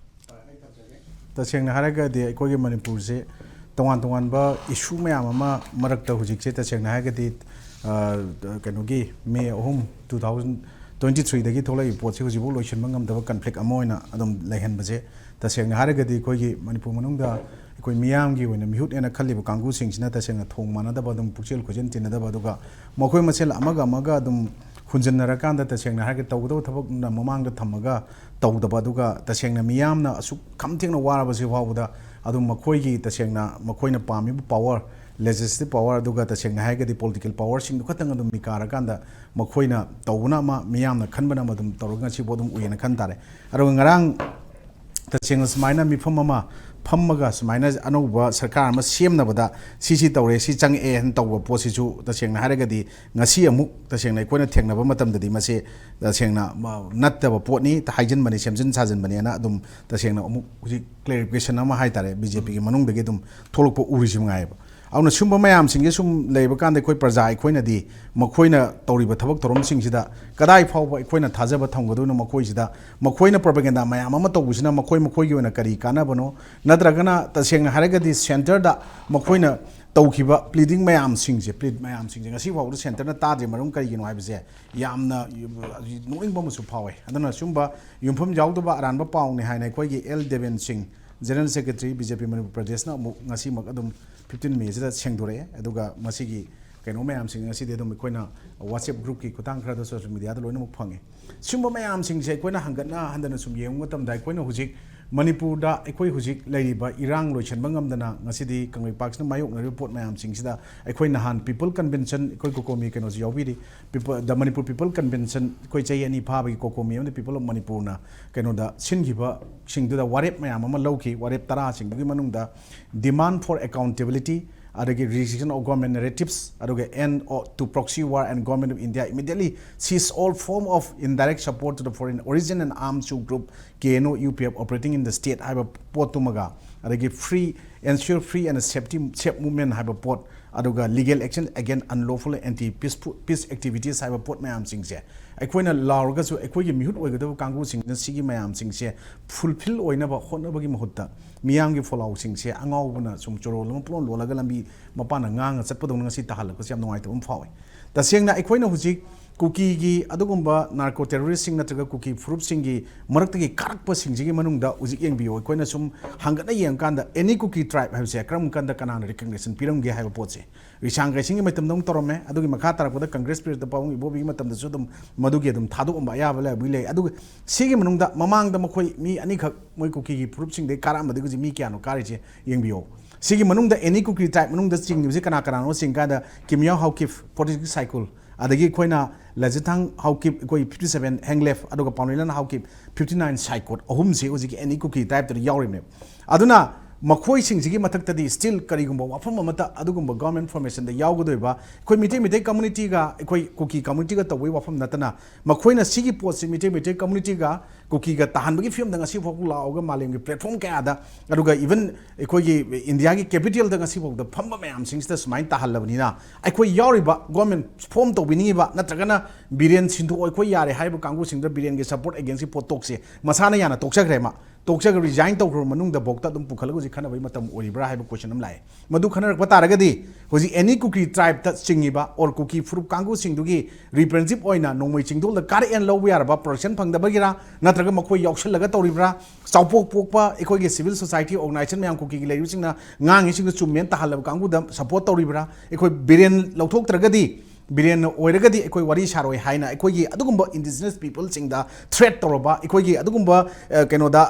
ꯇꯁꯦꯡꯅ ꯍꯥꯏꯔꯒꯗꯤ ꯑꯩꯈꯣꯏꯒꯤ ꯃꯅꯤꯄꯨꯔꯁꯦ ꯇꯣꯉꯥꯟ ꯇꯣꯉꯥꯟꯕ ꯏꯁꯨ ꯃꯌꯥꯝ ꯑꯃ ꯃꯔꯛꯇ ꯍꯧꯖꯤꯛꯁꯦ ꯇꯁꯦꯡꯅ ꯍꯥꯏꯔꯒꯗꯤ, ꯑ, ꯀꯩꯅꯣꯒꯤ ꯃꯦ ꯑꯍꯨꯝ, two thousand twenty threeꯗꯒꯤ ꯊꯣꯛꯂꯛꯏꯕ ꯄꯣꯠꯁꯤ ꯍꯧꯖꯤꯛꯐꯥꯎ ꯂꯣꯏꯁꯤꯟꯕ ꯉꯝꯗꯕ ꯀꯟꯐ꯭ꯂꯤꯛ ꯑꯃ ꯑꯣꯏꯅ ꯑꯗꯨꯝ ꯂꯩꯍꯟꯕꯁꯦ, ꯇꯁꯦꯡꯅ ꯍꯥꯏꯔꯒꯗꯤ ꯑꯩꯈꯣꯏꯒꯤ ꯃꯅꯤꯄꯨꯔ ꯃꯅꯨꯡꯗ ꯑꯩꯈꯣꯏ ꯃꯤꯌꯥꯝꯒꯤ ꯑꯣꯏꯅ ꯃꯤꯍꯨꯠ ꯍꯥꯏꯅ ꯈꯜꯂꯤꯕ ꯀꯥꯡꯕꯨꯁꯤꯡꯁꯤꯅ ꯇꯁꯦꯡꯅ ꯊꯣꯡ ꯃꯥꯟꯅꯗꯕ, ꯑꯗꯨꯝ ꯄꯨꯛꯆꯦꯜ ꯈꯣꯏꯖꯦꯜ ꯇꯤꯟꯅꯗꯕ, ꯑꯗꯨꯒ ꯃꯈꯣꯏ ꯃꯁꯦꯜ ꯑꯃꯒ ꯑꯃꯒ ꯑꯗꯨꯝ ꯍꯨꯟꯖꯤꯟꯅꯔꯀꯥꯟꯗ ꯇꯁꯦꯡꯅ ꯍꯥꯏꯔꯒ ꯇꯧꯒꯗꯕ ꯊꯕꯛꯅ ꯃꯃꯥꯡꯗ ꯊꯝꯃꯒ ꯇꯧꯗꯕ, ꯑꯗꯨꯒ ꯇꯁꯦꯡꯅ ꯃꯤꯌꯥꯝꯅ ꯑꯁꯨꯛ ꯈꯝ ꯊꯦꯡꯅ ꯋꯥꯔꯕꯁꯤ ꯐꯥꯎꯕꯗ ꯑꯗꯨꯝ ꯃꯈꯣꯏꯒꯤ ꯇꯁꯦꯡꯅ ꯃꯈꯣꯏꯅ ꯄꯥꯝꯃꯤꯕ power, legislative power, ꯑꯗꯨꯒ ꯇꯁꯦꯡꯅ ꯍꯥꯏꯔꯒꯗꯤ political powerꯁꯤꯡꯗꯨ ꯈꯛꯇꯪ ꯑꯗꯨꯝ ꯃꯤꯀꯥꯔꯀꯥꯟꯗ ꯃꯈꯣꯏꯅ ꯇꯧꯕꯅ ꯑꯃ, ꯃꯤꯌꯥꯝꯅ ꯈꯟꯕꯅ ꯑꯃ ꯑꯗꯨꯝ ꯇꯧꯔꯒ ꯉꯁꯤꯐꯥꯎ ꯑꯗꯨꯝ ꯎꯏꯌꯦꯅ ꯈꯟ ꯇꯥꯔꯦ꯫ ꯑꯗꯨꯒ ꯉꯔꯥꯡ ꯇꯁꯦꯡꯅ ꯁꯨꯃꯥꯏꯅ ꯃꯤꯐꯝ ꯑꯃ ꯐꯝꯃꯒ ꯁꯨꯃꯥꯏꯅ ꯑꯅꯧꯕ ꯁꯔꯀꯥꯔ ꯑꯃ ꯁꯦꯝꯅꯕꯗ ꯁꯤ ꯁꯤ ꯇꯧꯔꯦ, ꯁꯤ ꯆꯪꯉꯛꯑꯦ ꯍꯥꯏꯅ ꯇꯧꯕ ꯄꯣꯠꯁꯤꯁꯨ ꯇꯁꯦꯡꯅ ꯍꯥꯏꯔꯒꯗꯤ ꯉꯁꯤ ꯑꯃꯨꯛ ꯇꯁꯦꯡꯅ ꯑꯩꯈꯣꯏꯅ ꯊꯦꯡꯅꯕ ꯃꯇꯝꯗꯗꯤ ꯃꯁꯤ ꯇꯁꯦꯡꯅ ꯃ-, ꯅꯠꯇꯕ ꯄꯣꯠꯅꯤ, ꯍꯥꯏꯖꯤꯟꯕꯅꯤ, ꯁꯦꯝꯖꯤꯟ ꯁꯥꯖꯤꯟꯕꯅꯦꯅ ꯑꯗꯨꯝ ꯇꯁꯦꯡꯅ ꯑꯃꯨꯛ ꯍꯧꯖꯤꯛ clarification ꯑꯃ ꯍꯥꯏ ꯇꯥꯔꯦ, ꯕꯤ ꯖꯦ ꯄꯤꯒꯤ ꯃꯅꯨꯡꯗꯒꯤ ꯑꯗꯨꯝ ꯊꯣꯛꯂꯛꯄ ꯎꯔꯤꯁꯤ ꯃꯉꯥꯏꯌꯦꯕ꯫ ꯑꯗꯨꯅ ꯁꯨꯝꯕ ꯃꯌꯥꯝꯁꯤꯡꯁꯦ ꯁꯨꯝ ꯂꯩꯕ ꯀꯥꯟꯗ ꯑꯩꯈꯣꯏ ꯄ꯭ꯔꯖꯥ ꯑꯩꯈꯣꯏꯅꯗꯤ ꯃꯈꯣꯏꯅ ꯇꯧꯔꯤꯕ ꯊꯕꯛ ꯊꯧꯔꯝꯁꯤꯡꯁꯤꯗ ꯀꯗꯥꯏ ꯐꯥꯎꯕ ꯑꯩꯈꯣꯏꯅ ꯊꯥꯖꯕ ꯊꯝꯒꯗꯣꯏꯅꯣ ꯃꯈꯣꯏꯁꯤꯗ? ꯃꯈꯣꯏꯅ propaganda ꯃꯌꯥꯝ ꯑꯃ ꯇꯧꯕꯁꯤꯅ ꯃꯈꯣꯏ ꯃꯈꯣꯏꯒꯤ ꯑꯣꯏꯅ ꯀꯔꯤ ꯀꯥꯟꯅꯕꯅꯣ? ꯅꯠꯇ꯭ꯔꯒꯅ ꯇꯁꯦꯡꯅ ꯍꯥꯏꯔꯒꯗꯤ centreꯗ ꯃꯈꯣꯏꯅ ꯇꯧꯈꯤꯕ pleading ꯃꯌꯥꯝꯁꯤꯡꯁꯦ, plead ꯃꯌꯥꯝꯁꯤꯡꯁꯦ ꯉꯁꯤ ꯐꯥꯎꯕꯗ centreꯅ ꯇꯥꯗ꯭ꯔꯤ꯫ ꯃꯔꯝ ꯀꯔꯤꯒꯤꯅꯣ ꯍꯥꯏꯕꯁꯦ ꯌꯥꯝꯅ ꯅꯣꯛꯅꯤꯡꯕ ꯑꯃꯁꯨ ꯐꯥꯎꯋꯦ꯫ ꯑꯗꯨꯅ ꯁꯨꯝꯕ ꯌꯨꯝꯐꯝ ꯌꯥꯎꯗꯕ ꯑꯔꯥꯟꯕ ꯄꯥꯎꯅꯤ ꯍꯥꯏꯅ ꯑꯩꯈꯣꯏꯒꯤ ꯑꯦꯜ ꯗꯦꯕꯦꯟ ꯁꯤꯡ, General Secretary, ꯕꯤ ꯖꯦ ꯄꯤ ꯃꯅꯤꯄꯨꯔ ꯄ꯭ꯔꯗꯦꯁꯅ ꯑꯃꯨꯛ ꯉꯁꯤꯃꯛ ꯑꯗꯨꯝ fifteen Mayꯁꯤꯗ ꯁꯦꯡꯗꯣꯔꯛꯑꯦ꯫ ꯑꯗꯨꯒ ꯃꯁꯤꯒꯤ ꯀꯩꯅꯣ ꯃꯌꯥꯝꯁꯤꯡ ꯉꯁꯤꯗꯤ ꯑꯗꯨꯝ ꯑꯩꯈꯣꯏꯅ WhatsApp groupꯀꯤ ꯈꯨꯠꯊꯥꯡ ꯈꯔꯗ social mediaꯗ ꯂꯣꯏꯅꯃꯛ ꯐꯪꯉꯦ꯫ ꯁꯤꯒꯨꯝꯕ ꯃꯌꯥꯝꯁꯤꯡꯁꯦ ꯑꯩꯈꯣꯏꯅ ꯍꯟꯒꯠꯅ ꯍꯟꯗꯅ ꯁꯨꯝ ꯌꯦꯡꯕ ꯃꯇꯝꯗ ꯑꯩꯈꯣꯏꯅ ꯍꯧꯖꯤꯛ ꯃꯅꯤꯄꯨꯔꯗ ꯑꯩꯈꯣꯏ ꯍꯧꯖꯤꯛ ꯂꯩꯔꯤꯕ ꯏꯔꯥꯡ ꯂꯣꯏꯁꯤꯟꯕ ꯉꯝꯗꯅ ꯉꯁꯤꯗꯤ ꯀꯪꯂꯩꯄꯥꯛꯁꯤꯅ ꯃꯥꯌꯣꯛꯅꯔꯤꯕ ꯄꯣꯠ ꯃꯌꯥꯝꯁꯤꯡꯁꯤꯗ ꯑꯩꯈꯣꯏ ꯅꯍꯥꯟ People Convention, ꯑꯩꯈꯣꯏ COCOMI ꯀꯩꯅꯣꯁꯨ ꯌꯥꯎꯕꯤꯔꯤ, People, the Manipur People Convention ꯑꯩꯈꯣꯏ ꯆꯍꯤ ꯑꯅꯤ ꯐꯥꯕꯒꯤ COCOMI ꯑꯃꯗꯤ People of Manipurꯅ ꯀꯩꯅꯣꯗ ꯁꯤꯟꯈꯤꯕꯁꯤꯡꯗꯨꯗ ꯋꯥꯔꯦꯞ ꯃꯌꯥꯝ ꯑꯃ ꯂꯧꯈꯤ꯫ ꯋꯥꯔꯦꯞ ꯇꯔꯥꯁꯤꯡꯗꯨꯒꯤ ꯃꯅꯨꯡꯗ demand for accountability, ꯑꯗꯒꯤ resignation of government narratives, ꯑꯗꯨꯒ end of, to proxy war and Government of India immediately cease all form of indirect support to the foreign origin and armed group K N O U P F operating in the state ꯍꯥꯏꯕ ꯄꯣꯠꯇꯨꯃꯒ, ꯑꯗꯒꯤ free, ensure free and safety, safe movement ꯍꯥꯏꯕ ꯄꯣꯠ, ꯑꯗꯨꯒ legal action against unlawful anti peaceful, peace activities ꯍꯥꯏꯕ ꯄꯣꯠ ꯃꯌꯥꯝꯁꯤꯡꯁꯦ ꯑꯩꯈꯣꯏꯅ ꯂꯥꯎꯔꯒꯁꯨ ꯑꯩꯈꯣꯏꯒꯤ ꯃꯤꯍꯨꯠ ꯑꯣꯏꯒꯗꯕ ꯀꯥꯡꯕꯨꯁꯤꯡꯁꯤꯅ ꯁꯤꯒꯤ ꯃꯌꯥꯝꯁꯤꯡꯁꯦ fulfill ꯑꯣꯏꯅꯕ ꯍꯣꯠꯅꯕꯒꯤ ꯃꯍꯨꯠꯇ ꯃꯤꯌꯥꯝꯒꯤ ꯐꯣꯂꯥꯎꯁꯤꯡꯁꯦ ꯑꯉꯥꯎꯕꯅ ꯁꯨꯝ ꯆꯣꯔꯣꯜ ꯑꯃ ꯄꯨꯂꯣꯟ ꯂꯣꯜꯂꯒ ꯂꯝꯕꯤ ꯃꯄꯥꯟꯗ ꯉꯥꯡꯉ ꯆꯠꯄꯗꯧꯅ ꯉꯁꯤ ꯇꯥꯍꯜꯂꯛꯄꯁꯦ ꯌꯥꯝ ꯅꯨꯡꯉꯥꯏꯇꯕ ꯑꯃ ꯐꯥꯎꯋꯦ꯫ ꯇꯁꯦꯡꯅ ꯑꯩꯈꯣꯏꯅ ꯍꯧꯖꯤꯛ ꯀꯨꯀꯤꯒꯤ ꯑꯗꯨꯒꯨꯝꯕ ꯅꯥꯔꯀꯣ ꯇꯦꯔꯣꯔꯤꯁꯁꯤꯡ ꯅꯠꯇ꯭ꯔꯒ ꯀꯨꯀꯤ ꯐꯨꯔꯨꯞꯁꯤꯡꯒꯤ ꯃꯔꯛꯇꯒꯤ ꯀꯥꯔꯛꯄꯁꯤꯡꯁꯤꯒꯤ ꯃꯅꯨꯡꯗ ꯍꯧꯖꯤꯛ ꯌꯦꯡꯕꯤꯌꯨ, ꯑꯩꯈꯣꯏꯅ ꯁꯨꯝ ꯍꯪꯒꯠꯅ ꯌꯦꯡꯉꯀꯥꯟꯗ ꯑꯦꯅꯤ ꯀꯨꯀꯤ ꯇ꯭ꯔꯥꯏꯕ ꯍꯥꯏꯕꯁꯦ ꯀꯔꯝ ꯀꯥꯟꯗ ꯀꯅꯥꯅ ꯔꯤꯀꯒꯅꯤꯁꯟ ꯄꯤꯔꯝꯒꯦ ꯍꯥꯏꯕ ꯄꯣꯠꯁꯦ ꯔꯤꯁꯥꯡ ꯀꯩꯁꯤꯡꯒꯤ ꯃꯇꯝꯗ ꯑꯃꯨꯛ ꯇꯧꯔꯝꯃꯦ꯫ ꯑꯗꯨꯒꯤ ꯃꯈꯥ ꯇꯥꯔꯛꯄꯗ ꯀꯪꯒ꯭ꯔꯦꯁ ꯄꯤꯔꯤꯌꯠꯇ ꯄꯥꯕꯨꯡ ꯏꯕꯣꯕꯤꯒꯤ ꯃꯇꯝꯗꯁꯨ ꯑꯗꯨꯝ ꯃꯗꯨꯒꯤ ꯑꯗꯨꯝ ꯊꯥꯗꯣꯛꯑꯝꯕ ꯑꯌꯥꯕ ꯂꯩꯕꯨꯗꯤ ꯂꯩ꯫ ꯑꯗꯨꯒ ꯁꯤꯒꯤ ꯃꯅꯨꯡꯗ ꯃꯃꯥꯡꯗ ꯃꯈꯣꯏ ꯃꯤ ꯑꯅꯤꯈꯛ ꯃꯣꯏ ꯀꯨꯀꯤꯒꯤ ꯐꯨꯔꯨꯞꯁꯤꯡꯗꯒꯤ ꯀꯥꯔꯛꯑꯝꯕꯗꯒꯤ ꯍꯧꯖꯤꯛ ꯃꯤ ꯀꯌꯥꯅꯣ ꯀꯥꯔꯤꯁꯦ ꯌꯦꯡꯕꯤꯌꯣ꯫ ꯁꯤꯒꯤ ꯃꯅꯨꯡꯗ ꯑꯦꯅꯤ ꯀꯨꯀꯤ ꯇ꯭ꯔꯥꯏꯕ ꯃꯅꯨꯡꯗ ꯆꯤꯡꯉꯤꯕꯁꯤ ꯀꯅꯥ ꯀꯅꯥꯅꯣ ꯆꯤꯡ ꯀꯥꯟꯗ ꯀꯤꯃꯤꯌꯥ ꯍꯥꯎꯀꯤꯞ, ꯐꯣꯔꯇꯤ ꯁꯤꯛꯁ ꯁꯥꯏꯀꯨꯜ, ꯑꯗꯒꯤ ꯑꯩꯈꯣꯏꯅ ꯂꯖꯤꯊꯥꯡ ꯍꯥꯎꯀꯤꯞ, ꯑꯩꯈꯣꯏ ꯐꯤꯐꯇꯤ ꯁꯚꯦꯟ ꯍꯦꯡꯂꯦꯐ, ꯑꯗꯨꯒ ꯄꯥꯎꯅꯤꯂꯟ ꯍꯥꯎꯀꯤꯞ, ꯐꯤꯐꯇꯤ ꯅꯥꯏꯟ ꯁꯥꯏꯀꯣꯠ, ꯑꯍꯨꯝꯁꯤ ꯍꯧꯖꯤꯛꯀꯤ ꯑꯦꯅꯤ ꯀꯨꯀꯤ ꯇ꯭ꯔꯥꯏꯕꯇꯗꯤ ꯌꯥꯎꯔꯤꯕꯅꯦꯕ꯫ ꯑꯗꯨꯅ ꯃꯈꯣꯏꯁꯤꯡꯁꯤꯒꯤ ꯃꯊꯛꯇꯗꯤ ꯁ꯭ꯇꯤꯜ ꯀꯔꯤꯒꯨꯝꯕ ꯋꯥꯐꯝ ꯑꯃꯠꯇ ꯑꯗꯨꯒꯨꯝꯕ ꯒꯣꯔꯃꯦꯟ ꯐꯣꯔꯃꯦꯁꯟꯗ ꯌꯥꯎꯒꯗꯣꯏꯕ ꯑꯩꯈꯣꯏ ꯃꯤꯇꯩ ꯃꯤꯇꯩ ꯀꯝꯃꯨꯅꯤꯇꯤꯒ ꯑꯩꯈꯣꯏ ꯀꯨꯀꯤ ꯀꯝꯃꯨꯅꯤꯇꯤꯒ ꯇꯧꯕꯒꯤ ꯋꯥꯐꯝ ꯅꯠꯇꯅ ꯃꯈꯣꯏꯅ ꯁꯤꯒꯤ ꯄꯣꯠꯁꯤ ꯃꯤꯇꯩ ꯃꯤꯇꯩ ꯀꯝꯃꯨꯅꯤꯇꯤꯒ ꯀꯨꯀꯤꯒ ꯇꯥꯍꯟꯕꯒꯤ ꯐꯤꯕꯝꯗ ꯉꯁꯤ ꯐꯥꯎꯕ ꯂꯥꯛꯑꯒ ꯃꯥꯂꯦꯝꯒꯤ ꯄ꯭ꯂꯦꯠꯐꯣꯝ ꯀꯌꯥꯗ, ꯑꯗꯨꯒ ꯏꯚꯟ ꯑꯩꯈꯣꯏꯒꯤ ꯏꯟꯗꯤꯌꯥꯒꯤ ꯀꯦꯄꯤꯇꯦꯜꯗ ꯉꯁꯤ ꯐꯥꯎꯗ ꯐꯝꯕ ꯃꯌꯥꯝꯁꯤꯡꯁꯤꯗ ꯁꯨꯃꯥꯏꯅ ꯇꯥꯍꯜꯂꯕꯅꯤꯅ ꯑꯩꯈꯣꯏ ꯌꯥꯎꯔꯤꯕ ꯒꯣꯔꯃꯦꯟ ꯐꯣꯔꯝ ꯇꯧꯕꯤꯅꯤꯡꯉꯤꯕ ꯅꯠꯇ꯭ꯔꯒꯅ ꯕꯤꯔꯦꯟ ꯁꯤꯟꯗꯣꯛꯑꯣ ꯑꯩꯈꯣꯏ ꯌꯥꯔꯦ ꯍꯥꯏꯔꯤꯕ ꯀꯥꯡꯕꯨꯁꯤꯡꯗ ꯕꯤꯔꯦꯟꯒꯤ ꯁꯄꯣꯔꯠ ꯑꯦꯒꯦꯟꯁꯀꯤ ꯄꯣꯠ ꯇꯣꯛꯁꯦ ꯃꯁꯥꯅ ꯌꯥꯅ ꯇꯣꯛꯆꯈ꯭ꯔꯦ꯫ ꯃꯥ ꯇꯣꯛꯆꯈ꯭ꯔ ꯔꯤꯖꯥꯏꯟ ꯇꯧꯈ꯭ꯔꯕ ꯃꯅꯨꯡꯗ ꯚꯣꯛꯇ ꯑꯗꯨꯝ ꯄꯨꯈꯠꯂꯒ ꯍꯧꯖꯤꯛ ꯈꯟꯅꯕꯒꯤ ꯃꯇꯝ ꯑꯣꯏꯔꯤꯕ꯭ꯔꯥ ꯍꯥꯏꯕ ꯀꯣꯏꯁꯟ ꯑꯃ ꯂꯥꯛꯑꯦ꯫ ꯃꯗꯨ ꯈꯟꯅꯔꯛꯄ ꯇꯥꯔꯒꯗꯤ ꯍꯧꯖꯤꯛ ꯑꯦꯅꯤ ꯀꯨꯀꯤ ꯇ꯭ꯔꯥꯏꯕꯇ ꯆꯤꯡꯉꯤꯕ ꯑꯣꯔ ꯀꯨꯀꯤ ꯐꯨꯔꯨꯞ ꯀꯥꯡꯕꯨꯁꯤꯡꯗꯨꯒꯤ ꯔꯤꯄ꯭ꯔꯖꯦꯟꯇꯦꯇꯤꯚ ꯑꯣꯏꯅ ꯅꯣꯡꯃꯩ ꯆꯤꯡꯗꯣꯜꯗ ꯀꯥꯔꯛꯑꯦꯅ ꯂꯧꯕ ꯌꯥꯔꯕ ꯄ꯭ꯔꯣꯇꯦꯛꯁꯟ ꯐꯪꯗꯕꯒꯤꯔꯥ ꯅꯠꯇ꯭ꯔꯒ ꯃꯈꯣꯏ ꯌꯥꯎꯁꯜꯂꯒ ꯇꯧꯔꯤꯕ꯭ꯔꯥ? ꯆꯥꯎꯄꯣꯛ ꯄꯣꯛꯄ ꯑꯩꯈꯣꯏꯒꯤ ꯁꯤꯚꯤꯜ ꯁꯣꯁꯥꯏꯇꯤ ꯑꯣꯔꯒꯅꯥꯏꯖꯦꯁꯟ ꯃꯌꯥꯝ ꯀꯨꯀꯤꯒꯤ ꯂꯩꯔꯤꯕꯁꯤꯡꯅ ꯉꯥꯡꯉꯤꯁꯤꯡꯗꯨ ꯆꯨꯝꯃꯦꯅ ꯇꯥꯍꯜꯂꯕ ꯀꯥꯡꯕꯨꯗ ꯁꯄꯣꯔꯠ ꯇꯧꯔꯤꯕ꯭ꯔꯥ? ꯑꯩꯈꯣꯏ ꯕꯤꯔꯦꯟ ꯂꯧꯊꯣꯛꯇ꯭ꯔꯒꯗꯤ ꯕꯤꯔꯦꯟꯅ ꯑꯣꯏꯔꯒꯗꯤ ꯑꯩꯈꯣꯏ ꯋꯥꯔꯤ ꯁꯥꯔꯣꯏ ꯍꯥꯏꯅ ꯑꯩꯈꯣꯏꯒꯤ ꯑꯗꯨꯒꯨꯝꯕ ꯏꯟꯗꯤꯖꯤꯅꯁ ꯄꯤꯄꯜꯁꯤꯡꯗ ꯊ꯭ꯔꯦꯠ ꯇꯧꯔꯕ ꯑꯩꯈꯣꯏꯒꯤ ꯑꯗꯨꯒꯨꯝꯕ ꯑ, ꯀꯩꯅꯣꯗ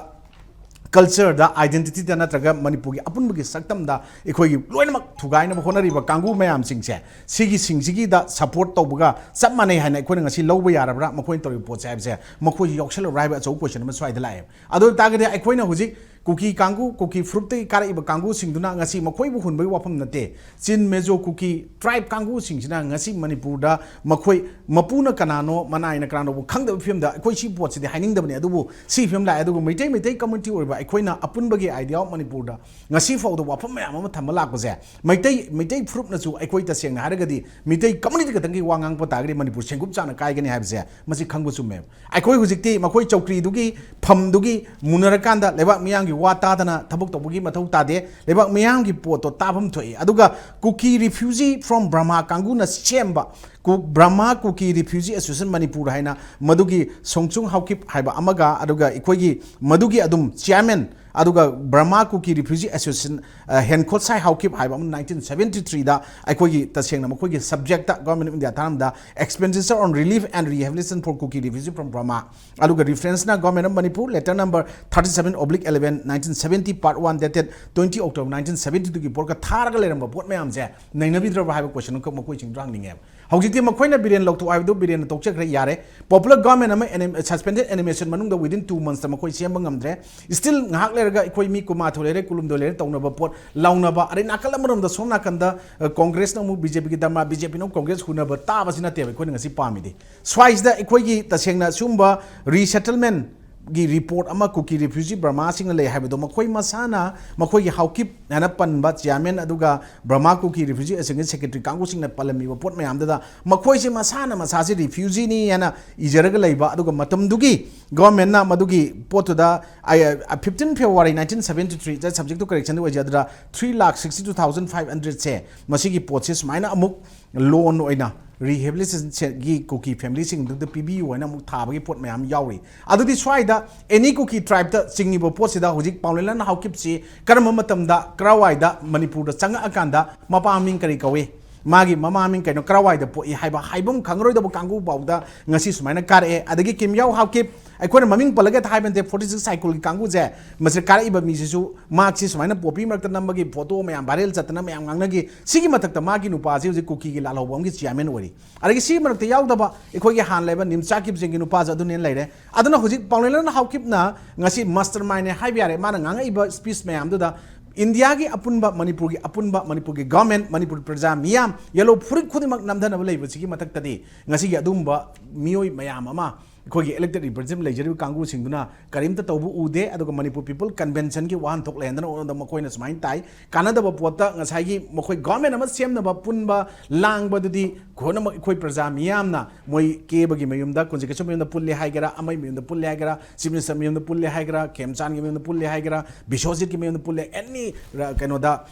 ꯀꯜꯆꯔꯗ, ꯑꯥꯏꯗꯦꯟꯇꯤꯇꯤꯗ ꯅꯠꯇ꯭ꯔꯒ ꯃꯅꯤꯄꯨꯔꯒꯤ ꯑꯄꯨꯟꯕꯒꯤ ꯁꯛꯇꯝꯗ ꯑꯩꯈꯣꯏꯒꯤ ꯂꯣꯏꯅꯃꯛ ꯊꯨꯒꯥꯏꯅꯕ ꯍꯣꯠꯅꯔꯤꯕ ꯀꯥꯡꯕꯨ ꯃꯌꯥꯝꯁꯤꯡꯁꯦ ꯁꯤꯒꯤꯁꯤꯡꯁꯤꯒꯤꯗ ꯁꯄꯣꯔꯠ ꯇꯧꯕꯒ ꯆꯞ ꯃꯥꯟꯅꯩ ꯍꯥꯏꯅ ꯑꯩꯈꯣꯏꯅ ꯉꯁꯤ ꯂꯧꯕ ꯌꯥꯔꯕ꯭ꯔꯥ? ꯃꯈꯣꯏꯅ ꯇꯧꯔꯤꯕ ꯄꯣꯠꯁꯦ ꯍꯥꯏꯕꯁꯦ ꯃꯈꯣꯏꯁꯨ ꯌꯥꯎꯁꯜꯂꯕ꯭ꯔꯥ ꯍꯥꯏꯕ ꯑꯆꯧꯕ ꯀꯣꯏꯁꯟ ꯑꯃ ꯁ꯭ꯋꯥꯏꯗ ꯂꯥꯛꯑꯦ꯫ ꯑꯗꯨ ꯑꯣꯏ ꯇꯥꯔꯒꯗꯤ ꯑꯩꯈꯣꯏꯅ ꯍꯧꯖꯤꯛ ꯀꯨꯀꯤ ꯀꯥꯡꯕꯨ, ꯀꯨꯀꯤ ꯐꯨꯔꯨꯞꯇꯒꯤ ꯀꯥꯔꯛꯏꯕ ꯀꯥꯡꯕꯨꯁꯤꯡꯗꯨꯅ ꯉꯁꯤ ꯃꯈꯣꯏꯕꯨ ꯍꯨꯟꯕꯒꯤ ꯋꯥꯐꯝ ꯅꯠꯇꯦ꯫ ꯆꯤꯟ ꯃꯦꯖꯣ ꯀꯨꯀꯤ ꯇ꯭ꯔꯥꯏꯕ ꯀꯥꯡꯕꯨꯁꯤꯡꯁꯤꯅ ꯉꯁꯤ ꯃꯅꯤꯄꯨꯔꯗ ꯃꯈꯣꯏ ꯃꯄꯨꯅ ꯀꯅꯥꯅꯣ, ꯃꯅꯥꯏꯅ ꯀꯅꯥꯅꯣꯕꯨ ꯈꯪꯗꯕ ꯐꯤꯕꯝꯗ ꯑꯩꯈꯣꯏ ꯁꯤ ꯄꯣꯠꯁꯤꯗꯤ ꯍꯥꯏꯅꯤꯡꯗꯕꯅꯤ꯫ ꯑꯗꯨꯕꯨ ꯁꯤ ꯐꯤꯕꯝ ꯂꯥꯛꯑꯦ꯫ ꯑꯗꯨꯕꯨ ꯃꯩꯇꯩ, ꯃꯩꯇꯩ ꯀꯝꯃ꯭ꯌꯨꯅꯤꯇꯤ ꯑꯣꯏꯕ ꯑꯩꯈꯣꯏꯅ ꯑꯄꯨꯟꯕꯒꯤ ꯑꯥꯏꯗꯤꯌꯥ ꯑꯣꯐ ꯃꯅꯤꯄꯨꯔꯗ ꯉꯁꯤ ꯐꯥꯎꯗ ꯋꯥꯐꯝ ꯃꯌꯥꯝ ꯑꯃ ꯊꯝꯕ ꯂꯥꯛꯄꯁꯦ, ꯃꯩꯇꯩ, ꯃꯩꯇꯩ ꯐꯨꯔꯨꯞꯅꯁꯨ ꯑꯩꯈꯣꯏ ꯇꯁꯦꯡꯅ ꯍꯥꯏꯔꯒꯗꯤ ꯃꯤꯇꯩ ꯀꯝꯃ꯭ꯌꯨꯅꯤꯇꯤ ꯈꯛꯇꯪꯒꯤ ꯋꯥ ꯉꯥꯡꯕ ꯇꯥꯔꯒꯗꯤ ꯃꯅꯤꯄꯨꯔ ꯁꯦꯡꯒꯨꯞ ꯆꯥꯅ ꯀꯥꯏꯒꯅꯤ ꯍꯥꯏꯕꯁꯦ ꯃꯁꯤ ꯈꯪꯕ ꯆꯨꯝꯃꯦꯕ꯫ ꯑꯩꯈꯣꯏ ꯍꯧꯖꯤꯛꯇꯤ ꯃꯈꯣꯏ ꯆꯧꯀ꯭ꯔꯤꯗꯨꯒꯤ ꯐꯝꯗꯨꯒꯤ ꯃꯨꯟꯅꯔꯀꯥꯟꯗ ꯂꯩꯕꯥꯛ ꯃꯤꯌꯥꯝꯒꯤ ꯋꯥ ꯇꯥꯗꯅ ꯊꯕꯛ ꯇꯧꯕꯒꯤ ꯃꯊꯧ ꯇꯥꯗꯦ꯫ ꯂꯩꯕꯥꯛ ꯃꯤꯌꯥꯝꯒꯤ ꯄꯣꯠꯇꯣ ꯇꯥꯐꯝ ꯊꯣꯛꯏ꯫ ꯑꯗꯨꯒ ꯀꯨꯀꯤ ꯔꯤꯐ꯭ꯌꯨꯖꯤ ꯐ꯭ꯔꯣꯝ ꯕꯔꯃꯥ ꯀꯥꯡꯕꯨꯅ ꯁꯦꯝꯕ ꯀꯨ-, ꯕ꯭ꯔꯍꯃꯥ ꯀꯨꯀꯤ ꯔꯤꯐ꯭ꯌꯨꯖꯤ ꯑꯦꯁꯣꯁꯤꯌꯦꯁꯟ ꯃꯅꯤꯄꯨꯔ ꯍꯥꯏꯅ ꯃꯗꯨꯒꯤ ꯁꯣꯡꯆꯨꯡ ꯍꯥꯎꯀꯤꯞ ꯍꯥꯏꯕ ꯑꯃꯒ, ꯑꯗꯨꯒ ꯑꯩꯈꯣꯏꯒꯤ ꯃꯗꯨꯒꯤ ꯑꯗꯨꯝ ꯆꯤꯌꯥꯔꯃꯦꯟ, ꯑꯗꯨꯒ ꯕ꯭ꯔꯍꯃꯥ ꯀꯨꯀꯤ ꯔꯤꯐ꯭ꯌꯨꯖꯤ ꯑꯦꯁꯣꯁꯤꯌꯦꯁꯟ, ꯑ, ꯍꯦꯟꯈꯣꯠꯁꯥꯏ ꯍꯥꯎꯀꯤꯞ ꯍꯥꯏꯕ ꯑꯃ ꯅꯥꯏꯟꯇꯤꯟ ꯁꯕꯦꯟꯇꯤ ꯊ꯭ꯔꯤꯗ ꯑꯩꯈꯣꯏꯒꯤ ꯇꯁꯦꯡꯅ ꯃꯈꯣꯏꯒꯤ subject Government of India ꯊꯥꯔꯝꯗ Expenditure on Relief and Rehabilitation for Kuki Refugee from Burma, ꯑꯗꯨꯒ ꯔꯤꯐꯔꯦꯟꯁꯅ Government of Manipur, letter number thirty seven oblique eleven, nineteen seventy, part one, dated twenty October nineteen seventy two ꯒꯤ ꯄꯣꯠꯀ ꯊꯥꯔꯒ ꯂꯩꯔꯝꯕ ꯄꯣꯠ ꯃꯌꯥꯝꯁꯦ ꯅꯩꯅꯕꯤꯗ꯭ꯔꯕ ꯍꯥꯏꯕ ꯀꯣꯏꯁꯟ ꯑꯃꯈꯛ ꯃꯈꯣꯏꯁꯤꯡꯗꯣ ꯍꯪꯅꯤꯡꯉꯦꯕ꯫ ꯍꯧꯖꯤꯛꯇꯤ ꯃꯈꯣꯏꯅ ꯕꯤꯔꯦꯟ ꯂꯧꯊꯣꯛ ꯍꯥꯏꯕꯗꯨ ꯕꯤꯔꯦꯟꯅ ꯇꯣꯛꯆꯈ꯭ꯔꯦ, ꯌꯥꯔꯦ꯫ Popular government ꯑꯃ anim-, suspended animation ꯃꯅꯨꯡꯗ within two months ꯃꯈꯣꯏ ꯁꯦꯝꯕ ꯉꯝꯗ꯭ꯔꯦ꯫ Still ꯉꯥꯏꯍꯥꯛ ꯂꯩꯔꯒ ꯑꯩꯈꯣꯏ ꯃꯤ ꯀꯨꯟꯃꯥꯊꯣꯏ ꯂꯩꯔꯦ, ꯀꯨꯟꯍꯨꯝꯗꯣꯏ ꯂꯩꯔꯦ ꯇꯧꯅꯕ ꯄꯣꯠ, ꯂꯥꯎꯅꯕ, ꯑꯗꯩ ꯅꯥꯀꯜ ꯑꯃꯔꯣꯝꯗ ꯁꯣꯝ ꯅꯥꯀꯟꯗ, ꯑ, ꯀꯣꯡꯒ꯭ꯔꯦꯁꯅ ꯑꯃꯨꯛ ꯕꯤ ꯖꯦ ꯄꯤꯒꯤ ꯗꯔꯃꯥ, ꯕꯤ ꯖꯦ ꯄꯤꯅ ꯑꯃꯨꯛ ꯀꯣꯡꯒ꯭ꯔꯦꯁ ꯍꯨꯅꯕ ꯇꯥꯕꯁꯤ ꯅꯠꯇꯦꯕ ꯑꯩꯈꯣꯏꯅ ꯉꯁꯤ ꯄꯥꯝꯃꯤꯗꯤ꯫ ꯁ꯭ꯋꯥꯏꯁꯤꯗ ꯑꯩꯈꯣꯏꯒꯤ ꯇꯁꯦꯡꯅ ꯁꯤꯒꯨꯝꯕ resettlement ꯒꯤ ꯔꯤꯄꯣꯔꯠ ꯑꯃ ꯀꯨꯀꯤ ꯔꯤꯐ꯭ꯌꯨꯖꯤ ꯕ꯭ꯔꯃꯥꯁꯤꯡꯅ ꯂꯩ ꯍꯥꯏꯕꯗꯣ ꯃꯈꯣꯏ ꯃꯁꯥꯅ, ꯃꯈꯣꯏꯒꯤ ꯍꯥꯎꯀꯤꯞ ꯍꯥꯏꯅ ꯄꯟꯕ ꯆꯤꯌꯥꯔꯃꯦꯟ ꯑꯗꯨꯒ ꯕ꯭ꯔꯃꯥ ꯀꯨꯀꯤ ꯔꯤꯐ꯭ꯌꯨꯖꯤ ꯑꯦꯁꯣꯁꯤꯌꯦꯁꯟꯒꯤ ꯁꯦꯀ꯭ꯔꯦꯇꯔꯤ ꯀꯥꯡꯕꯨꯁꯤꯡꯅ ꯄꯜꯂꯝꯃꯤꯕ ꯄꯣꯠ ꯃꯌꯥꯝꯗꯨꯗ ꯃꯈꯣꯏꯁꯦ ꯃꯁꯥꯅ ꯃꯁꯥꯁꯦ ꯔꯤꯐ꯭ꯌꯨꯖꯤꯅꯤ ꯍꯥꯏꯅ ꯏꯖꯔꯒ ꯂꯩꯕ, ꯑꯗꯨꯒ ꯃꯇꯝꯗꯨꯒꯤ ꯒꯣꯔꯃꯦꯟꯅ ꯃꯗꯨꯒꯤ ꯄꯣꯠꯇꯨꯗ, ꯑꯩ, ꯑ, fifteen February nineteen seventy three the subject to correction ꯑꯣꯏꯖꯩ, ꯑꯗꯨꯗ three lakh sixty two thousand five hundred ꯁꯦ ꯃꯁꯤꯒꯤ ꯄꯣꯠꯁꯦ ꯁꯨꯃꯥꯏꯅ ꯑꯃꯨꯛ loan ꯑꯣꯏꯅ rehabilitation ꯒꯤ ꯀꯨꯀꯤ ꯐꯦꯃꯤꯂꯤꯁꯤꯡꯗꯨꯗ ꯄꯤꯕꯤꯌꯨ ꯍꯥꯏꯅ ꯑꯃꯨꯛ ꯊꯥꯕꯒꯤ ꯄꯣꯠ ꯃꯌꯥꯝ ꯌꯥꯎꯔꯤ꯫ ꯑꯗꯨꯗꯤ ꯁ꯭ꯋꯥꯏꯗ any ꯀꯨꯀꯤ ꯇ꯭ꯔꯥꯏꯕꯇ ꯆꯤꯡꯉꯤꯕ ꯄꯣꯠꯁꯤꯗ ꯍꯧꯖꯤꯛ ꯄꯥꯎꯂꯦꯟꯂꯥꯟ ꯍꯥꯎꯀꯤꯞꯁꯤ ꯀꯔꯝꯕ ꯃꯇꯝꯗ ꯀꯔꯥꯏꯋꯥꯏꯗ ꯃꯅꯤꯄꯨꯔꯗ ꯆꯪꯉꯛꯑꯀꯥꯟꯗ ꯃꯄꯥ ꯃꯃꯤꯡ ꯀꯔꯤ ꯀꯧꯏ, ꯃꯥꯒꯤ ꯃꯃꯥ ꯃꯃꯤꯡ ꯀꯩꯅꯣ, ꯀꯔꯥꯏꯋꯥꯏꯗ ꯄꯣꯛꯏ ꯍꯥꯏꯕ ꯍꯥꯏꯐꯝ ꯈꯪꯉꯔꯣꯏꯗꯕ ꯀꯥꯡꯕꯨ ꯐꯥꯎꯗ ꯉꯁꯤ ꯁꯨꯃꯥꯏꯅ ꯀꯥꯔꯛꯑꯦ꯫ ꯑꯗꯒꯤ ꯀꯤꯝꯌꯥꯎ ꯍꯥꯎꯀꯤꯞ, ꯑꯩꯈꯣꯏꯅ ꯃꯃꯤꯡ ꯄꯜꯂꯒ ꯍꯥꯏꯕ ꯅꯠꯇꯦ, forty six ꯁꯥꯏꯀꯨꯜꯒꯤ ꯀꯥꯡꯕꯨꯁꯦ, ꯃꯁꯤ ꯀꯥꯔꯛꯏꯕ ꯃꯤꯁꯤꯁꯨ ꯃꯍꯥꯛꯁꯤ ꯁꯨꯃꯥꯏꯅ ꯄꯣꯄꯤ ꯃꯔꯛꯇ ꯅꯝꯕꯒꯤ ꯐꯣꯇꯣ ꯃꯌꯥꯝ viral ꯆꯠꯇꯅ ꯃꯌꯥꯝ ꯉꯥꯡꯅꯈꯤ꯫ ꯁꯤꯒꯤ ꯃꯊꯛꯇ ꯃꯥꯒꯤ ꯅꯨꯄꯥꯁꯤ ꯍꯧꯖꯤꯛ ꯀꯨꯀꯤꯒꯤ ꯂꯥꯜꯍꯧꯕꯝꯒꯤ ꯆꯤꯌꯥꯔꯃꯦꯟ ꯑꯣꯏꯔꯤ꯫ ꯑꯗꯒꯤ ꯁꯤꯒꯤ ꯃꯔꯛꯇ ꯌꯥꯎꯗꯕ ꯑꯩꯈꯣꯏꯒꯤ ꯍꯥꯟꯅ ꯂꯩꯕ ꯅꯤꯝꯆꯥ ꯀꯤꯞꯖꯦꯡꯒꯤ ꯅꯨꯄꯥꯁꯨ ꯑꯗꯨꯅꯦꯅ ꯂꯩꯔꯦ꯫ ꯑꯗꯨꯅ ꯍꯧꯖꯤꯛ ꯄꯥꯎꯂꯦꯟꯂꯥꯟ ꯍꯥꯎꯀꯤꯞꯅ ꯉꯁꯤ mastermind ꯅꯦ ꯍꯥꯏꯕ ꯌꯥꯔꯦ꯫ ꯃꯥꯅ ꯉꯥꯡꯉꯛꯏꯕ speech ꯃꯌꯥꯝꯗꯨꯗ ꯏꯟꯗꯤꯌꯥꯒꯤ ꯑꯄꯨꯟꯕ, ꯃꯅꯤꯄꯨꯔꯒꯤ ꯑꯄꯨꯟꯕ, ꯃꯅꯤꯄꯨꯔꯒꯤ government, ꯃꯅꯤꯄꯨꯔ ꯄ꯭ꯔꯖꯥ ꯃꯤꯌꯥꯝ, yellow ꯐꯨꯔꯤꯠ ꯈꯨꯗꯤꯡꯃꯛ ꯅꯝꯊꯅꯕ ꯂꯩꯕꯁꯤꯒꯤ ꯃꯊꯛꯇꯗꯤ ꯉꯁꯤꯒꯤ ꯑꯗꯨꯒꯨꯝꯕ ꯃꯤꯑꯣꯏ ꯃꯌꯥꯝ ꯑꯃ, ꯑꯩꯈꯣꯏꯒꯤ elected representative ꯂꯩꯖꯔꯤꯕ ꯀꯥꯡꯕꯨꯁꯤꯡꯗꯨꯅ ꯀꯔꯤꯝꯇ ꯇꯧꯕ ꯎꯗꯦ꯫ ꯑꯗꯨꯒ ꯃꯅꯤꯄꯨꯔ People Convention ꯒꯤ ꯋꯥꯍꯟꯊꯣꯛ ꯂꯩꯍꯟꯗꯅ ꯎꯠꯅꯕꯗ ꯃꯈꯣꯏꯅ ꯁꯨꯃꯥꯏꯅ ꯇꯥꯏ, ꯀꯥꯟꯅꯗꯕ ꯄꯣꯠꯇ ꯉꯁꯥꯏꯒꯤ ꯃꯈꯣꯏ government ꯑꯃ ꯁꯦꯝꯅꯕ ꯄꯨꯟꯕ ꯂꯥꯡꯕꯗꯨꯗꯤ ꯄꯨꯝꯅꯃꯛ ꯑꯩꯈꯣꯏ ꯄ꯭ꯔꯖꯥ ꯃꯤꯌꯥꯝꯅ ꯃꯣꯏ ꯀꯦꯕꯒꯤ ꯃꯌꯨꯝꯗ, ꯀꯨꯟꯖꯤꯠ ꯀꯩꯁꯨꯝ ꯃꯌꯨꯝꯗ ꯄꯨꯜꯂꯦ ꯍꯥꯏꯒꯦꯔꯥ, ꯑꯃꯒꯤ ꯃꯌꯨꯝꯗ ꯄꯨꯜꯂꯦ ꯍꯥꯏꯒꯦꯔꯥ, Chief Minister ꯃꯌꯨꯝꯗ ꯄꯨꯜꯂꯦ ꯍꯥꯏꯒꯦꯔꯥ, ꯈꯦꯝꯆꯥꯟꯒꯤ ꯃꯌꯨꯝꯗ ꯄꯨꯜꯂꯦ ꯍꯥꯏꯒꯦꯔꯥ, ꯕꯤꯁ꯭ꯋꯖꯤꯠꯀꯤ ꯃꯌꯨꯝꯗ ꯄꯨꯜꯂꯦ, any ꯔ-, ꯀꯩꯅꯣꯗ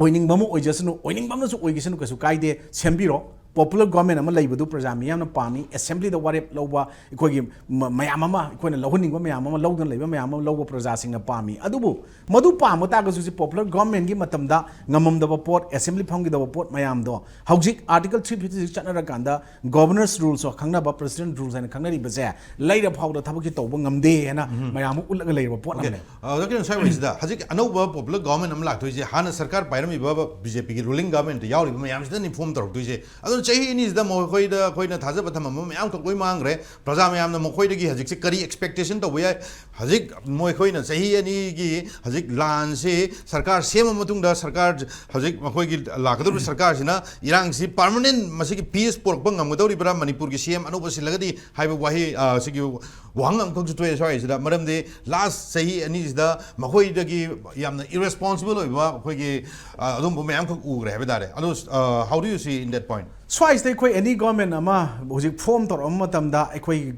ꯑꯣꯏꯅꯤꯡꯕ ꯑꯃ ꯑꯣꯏꯖꯁꯅꯨ, ꯑꯣꯏꯅꯤꯡꯕ ꯑꯃꯅꯁꯨ ꯑꯣꯏꯈꯤꯁꯅꯨ, ꯀꯩꯁꯨ ꯀꯥꯏꯗꯦ, ꯁꯦꯝꯕꯤꯔꯣ꯫ ꯄꯣꯄꯨꯂꯔ ꯒꯣꯔꯃꯦꯟ ꯑꯃ ꯂꯩꯕꯗꯨ ꯄ꯭ꯔꯖꯥ ꯃꯤꯌꯥꯝꯅ ꯄꯥꯝꯃꯤ꯫ ꯑꯦꯁꯦꯝꯕ꯭ꯂꯤꯗ ꯋꯥꯔꯦꯞ ꯂꯧꯕ, ꯑꯩꯈꯣꯏꯒꯤ ꯃ-, ꯃꯌꯥꯝ ꯑꯃ, ꯑꯩꯈꯣꯏꯅ ꯂꯧꯍꯟꯅꯤꯡꯕ ꯃꯌꯥꯝ ꯑꯃ ꯂꯧꯗꯨꯅ ꯂꯩꯕ ꯃꯌꯥꯝ ꯑꯃ ꯂꯧꯕ ꯄ꯭ꯔꯖꯥꯁꯤꯡꯅ ꯄꯥꯝꯃꯤ꯫ ꯑꯗꯨꯕꯨ ꯃꯗꯨ ꯄꯥꯝꯕ ꯇꯥꯔꯒꯁꯨ ꯍꯧꯖꯤꯛ ꯄꯣꯄꯨꯂꯔ ꯒꯣꯔꯃꯦꯟꯒꯤ ꯃꯇꯝꯗ ꯉꯝꯃꯝꯗꯕ ꯄꯣꯠ, ꯑꯦꯁꯦꯝꯕ꯭ꯂꯤ ꯐꯝꯈꯤꯗꯕ ꯄꯣꯠ ꯃꯌꯥꯝꯗꯣ ꯍꯧꯖꯤꯛ ꯑꯥꯔꯇꯤꯀꯜ ꯊ꯭ꯔꯤ ꯐꯤꯐꯇꯤ ꯁꯤꯛꯁ ꯆꯠꯅꯔꯀꯥꯟꯗ ꯒꯣꯚꯔꯅꯔꯁ ꯔꯨꯜꯁ ꯈꯪꯅꯕ, ꯄ꯭ꯔꯦꯁꯤꯗꯦꯟꯠ ꯔꯨꯜꯁ ꯍꯥꯏꯅ ꯈꯪꯅꯔꯤꯕꯁꯦ ꯂꯩꯔ ꯐꯥꯎꯗ ꯊꯕꯛꯁꯤ ꯇꯧꯕ ꯉꯝꯗꯦ ꯍꯥꯏꯅ ꯃꯌꯥꯝ ꯑꯃ ꯎꯠꯂꯒ ꯂꯩꯔꯕ ꯄꯣꯠ ꯑꯃꯅꯦ꯫ ꯑꯗꯣ ꯀꯩꯅꯣ ꯁ꯭ꯋꯥꯏ ꯋꯥꯔꯤꯁꯤꯗ ꯍꯧꯖꯤꯛ ꯑꯅꯧꯕ ꯄꯣꯄꯨꯂꯔ ꯒꯣꯔꯃꯦꯟ ꯑꯃ ꯂꯥꯛꯇꯣꯏꯁꯦ, ꯍꯥꯟꯅ ꯁꯔꯀꯥꯔ ꯄꯥꯏꯔꯝꯃꯤꯕ ꯕꯤ ꯖꯦ ꯄꯤꯒꯤ ꯔꯨꯂꯤꯡ ꯒꯣꯔꯃꯦꯟꯗ ꯌꯥꯎꯔꯤꯕ ꯃꯌꯥꯝꯁꯤꯗꯅꯤ ꯐꯣꯝ ꯇꯧꯔꯛꯇꯣꯏꯁꯦ꯫ ꯑꯗꯨꯅ ꯆꯍꯤ ꯑꯅꯤꯁꯤꯗ ꯃꯈꯣꯏꯗ ꯑꯩꯈꯣꯏꯅ ꯊꯥꯖꯕ ꯊꯝꯃꯝꯕ ꯃꯌꯥꯝꯈꯛ ꯂꯣꯏ ꯃꯥꯡꯈ꯭ꯔꯦ꯫ ꯄ꯭ꯔꯖꯥ ꯃꯌꯥꯝꯅ ꯃꯈꯣꯏꯗꯒꯤ ꯍꯧꯖꯤꯛꯁꯦ ꯀꯔꯤ ꯑꯦꯛꯁꯄꯦꯛꯇꯦꯁꯟ ꯇꯧꯕ ꯌꯥꯏ? ꯍꯧꯖꯤꯛ ꯃꯈꯣꯏꯅ ꯆꯍꯤ ꯑꯅꯤꯒꯤ ꯍꯧꯖꯤꯛ ꯂꯥꯟꯁꯤ ꯁꯔꯀꯥꯔ ꯁꯦꯝꯃ ꯃꯇꯨꯡꯗ, ꯁꯔꯀꯥꯔ ꯍꯧꯖꯤꯛ ꯃꯈꯣꯏꯒꯤ ꯂꯥꯛꯀꯗꯧꯔꯤꯕ ꯁꯔꯀꯥꯔꯁꯤꯅ ꯏꯔꯥꯡꯁꯤ ꯄꯥꯔꯃꯅꯦꯟ ꯃꯁꯤꯒꯤ ꯄꯤꯁ ꯄꯨꯔꯛꯄ ꯉꯝꯒꯗꯧꯔꯤꯕ꯭ꯔꯥ, ꯃꯅꯤꯄꯨꯔꯒꯤ ꯁꯤ ꯑꯦꯝ ꯑꯅꯧꯕ ꯁꯤꯜꯂꯒꯗꯤ ꯍꯥꯏꯕ ꯋꯥꯍꯩ, ꯑ, ꯁꯤꯒꯤ ꯋꯥꯍꯪ ꯑꯃꯈꯛꯁꯨ ꯊꯣꯛꯑꯦ ꯁ꯭ꯋꯥꯏꯁꯤꯗ꯫ ꯃꯔꯝꯗꯤ ꯂꯥꯁ ꯆꯍꯤ ꯑꯅꯤꯁꯤꯗ ꯃꯈꯣꯏꯗꯒꯤ ꯌꯥꯝꯅ ꯏꯔꯦꯁꯄꯣꯟꯁꯤꯕꯜ ꯑꯣꯏꯕ ꯑꯩꯈꯣꯏꯒꯤ, ꯑ, ꯑꯗꯨꯝꯕ ꯃꯌꯥꯝꯈꯛ ꯎꯈ꯭ꯔꯦ ꯍꯥꯏꯕ ꯇꯥꯔꯦ꯫ ꯑꯗꯣ, ꯑ, how do you see in that point? ꯁ꯭ꯋꯥꯏꯁꯤꯗ ꯑꯩꯈꯣꯏ ꯑꯦꯅꯤ ꯒꯣꯔꯃꯦꯟ ꯑꯃ ꯍꯧꯖꯤꯛ ꯐꯣꯝ ꯇꯧꯔꯛꯑꯕ ꯃꯇꯝꯗ ꯑꯩꯈꯣꯏ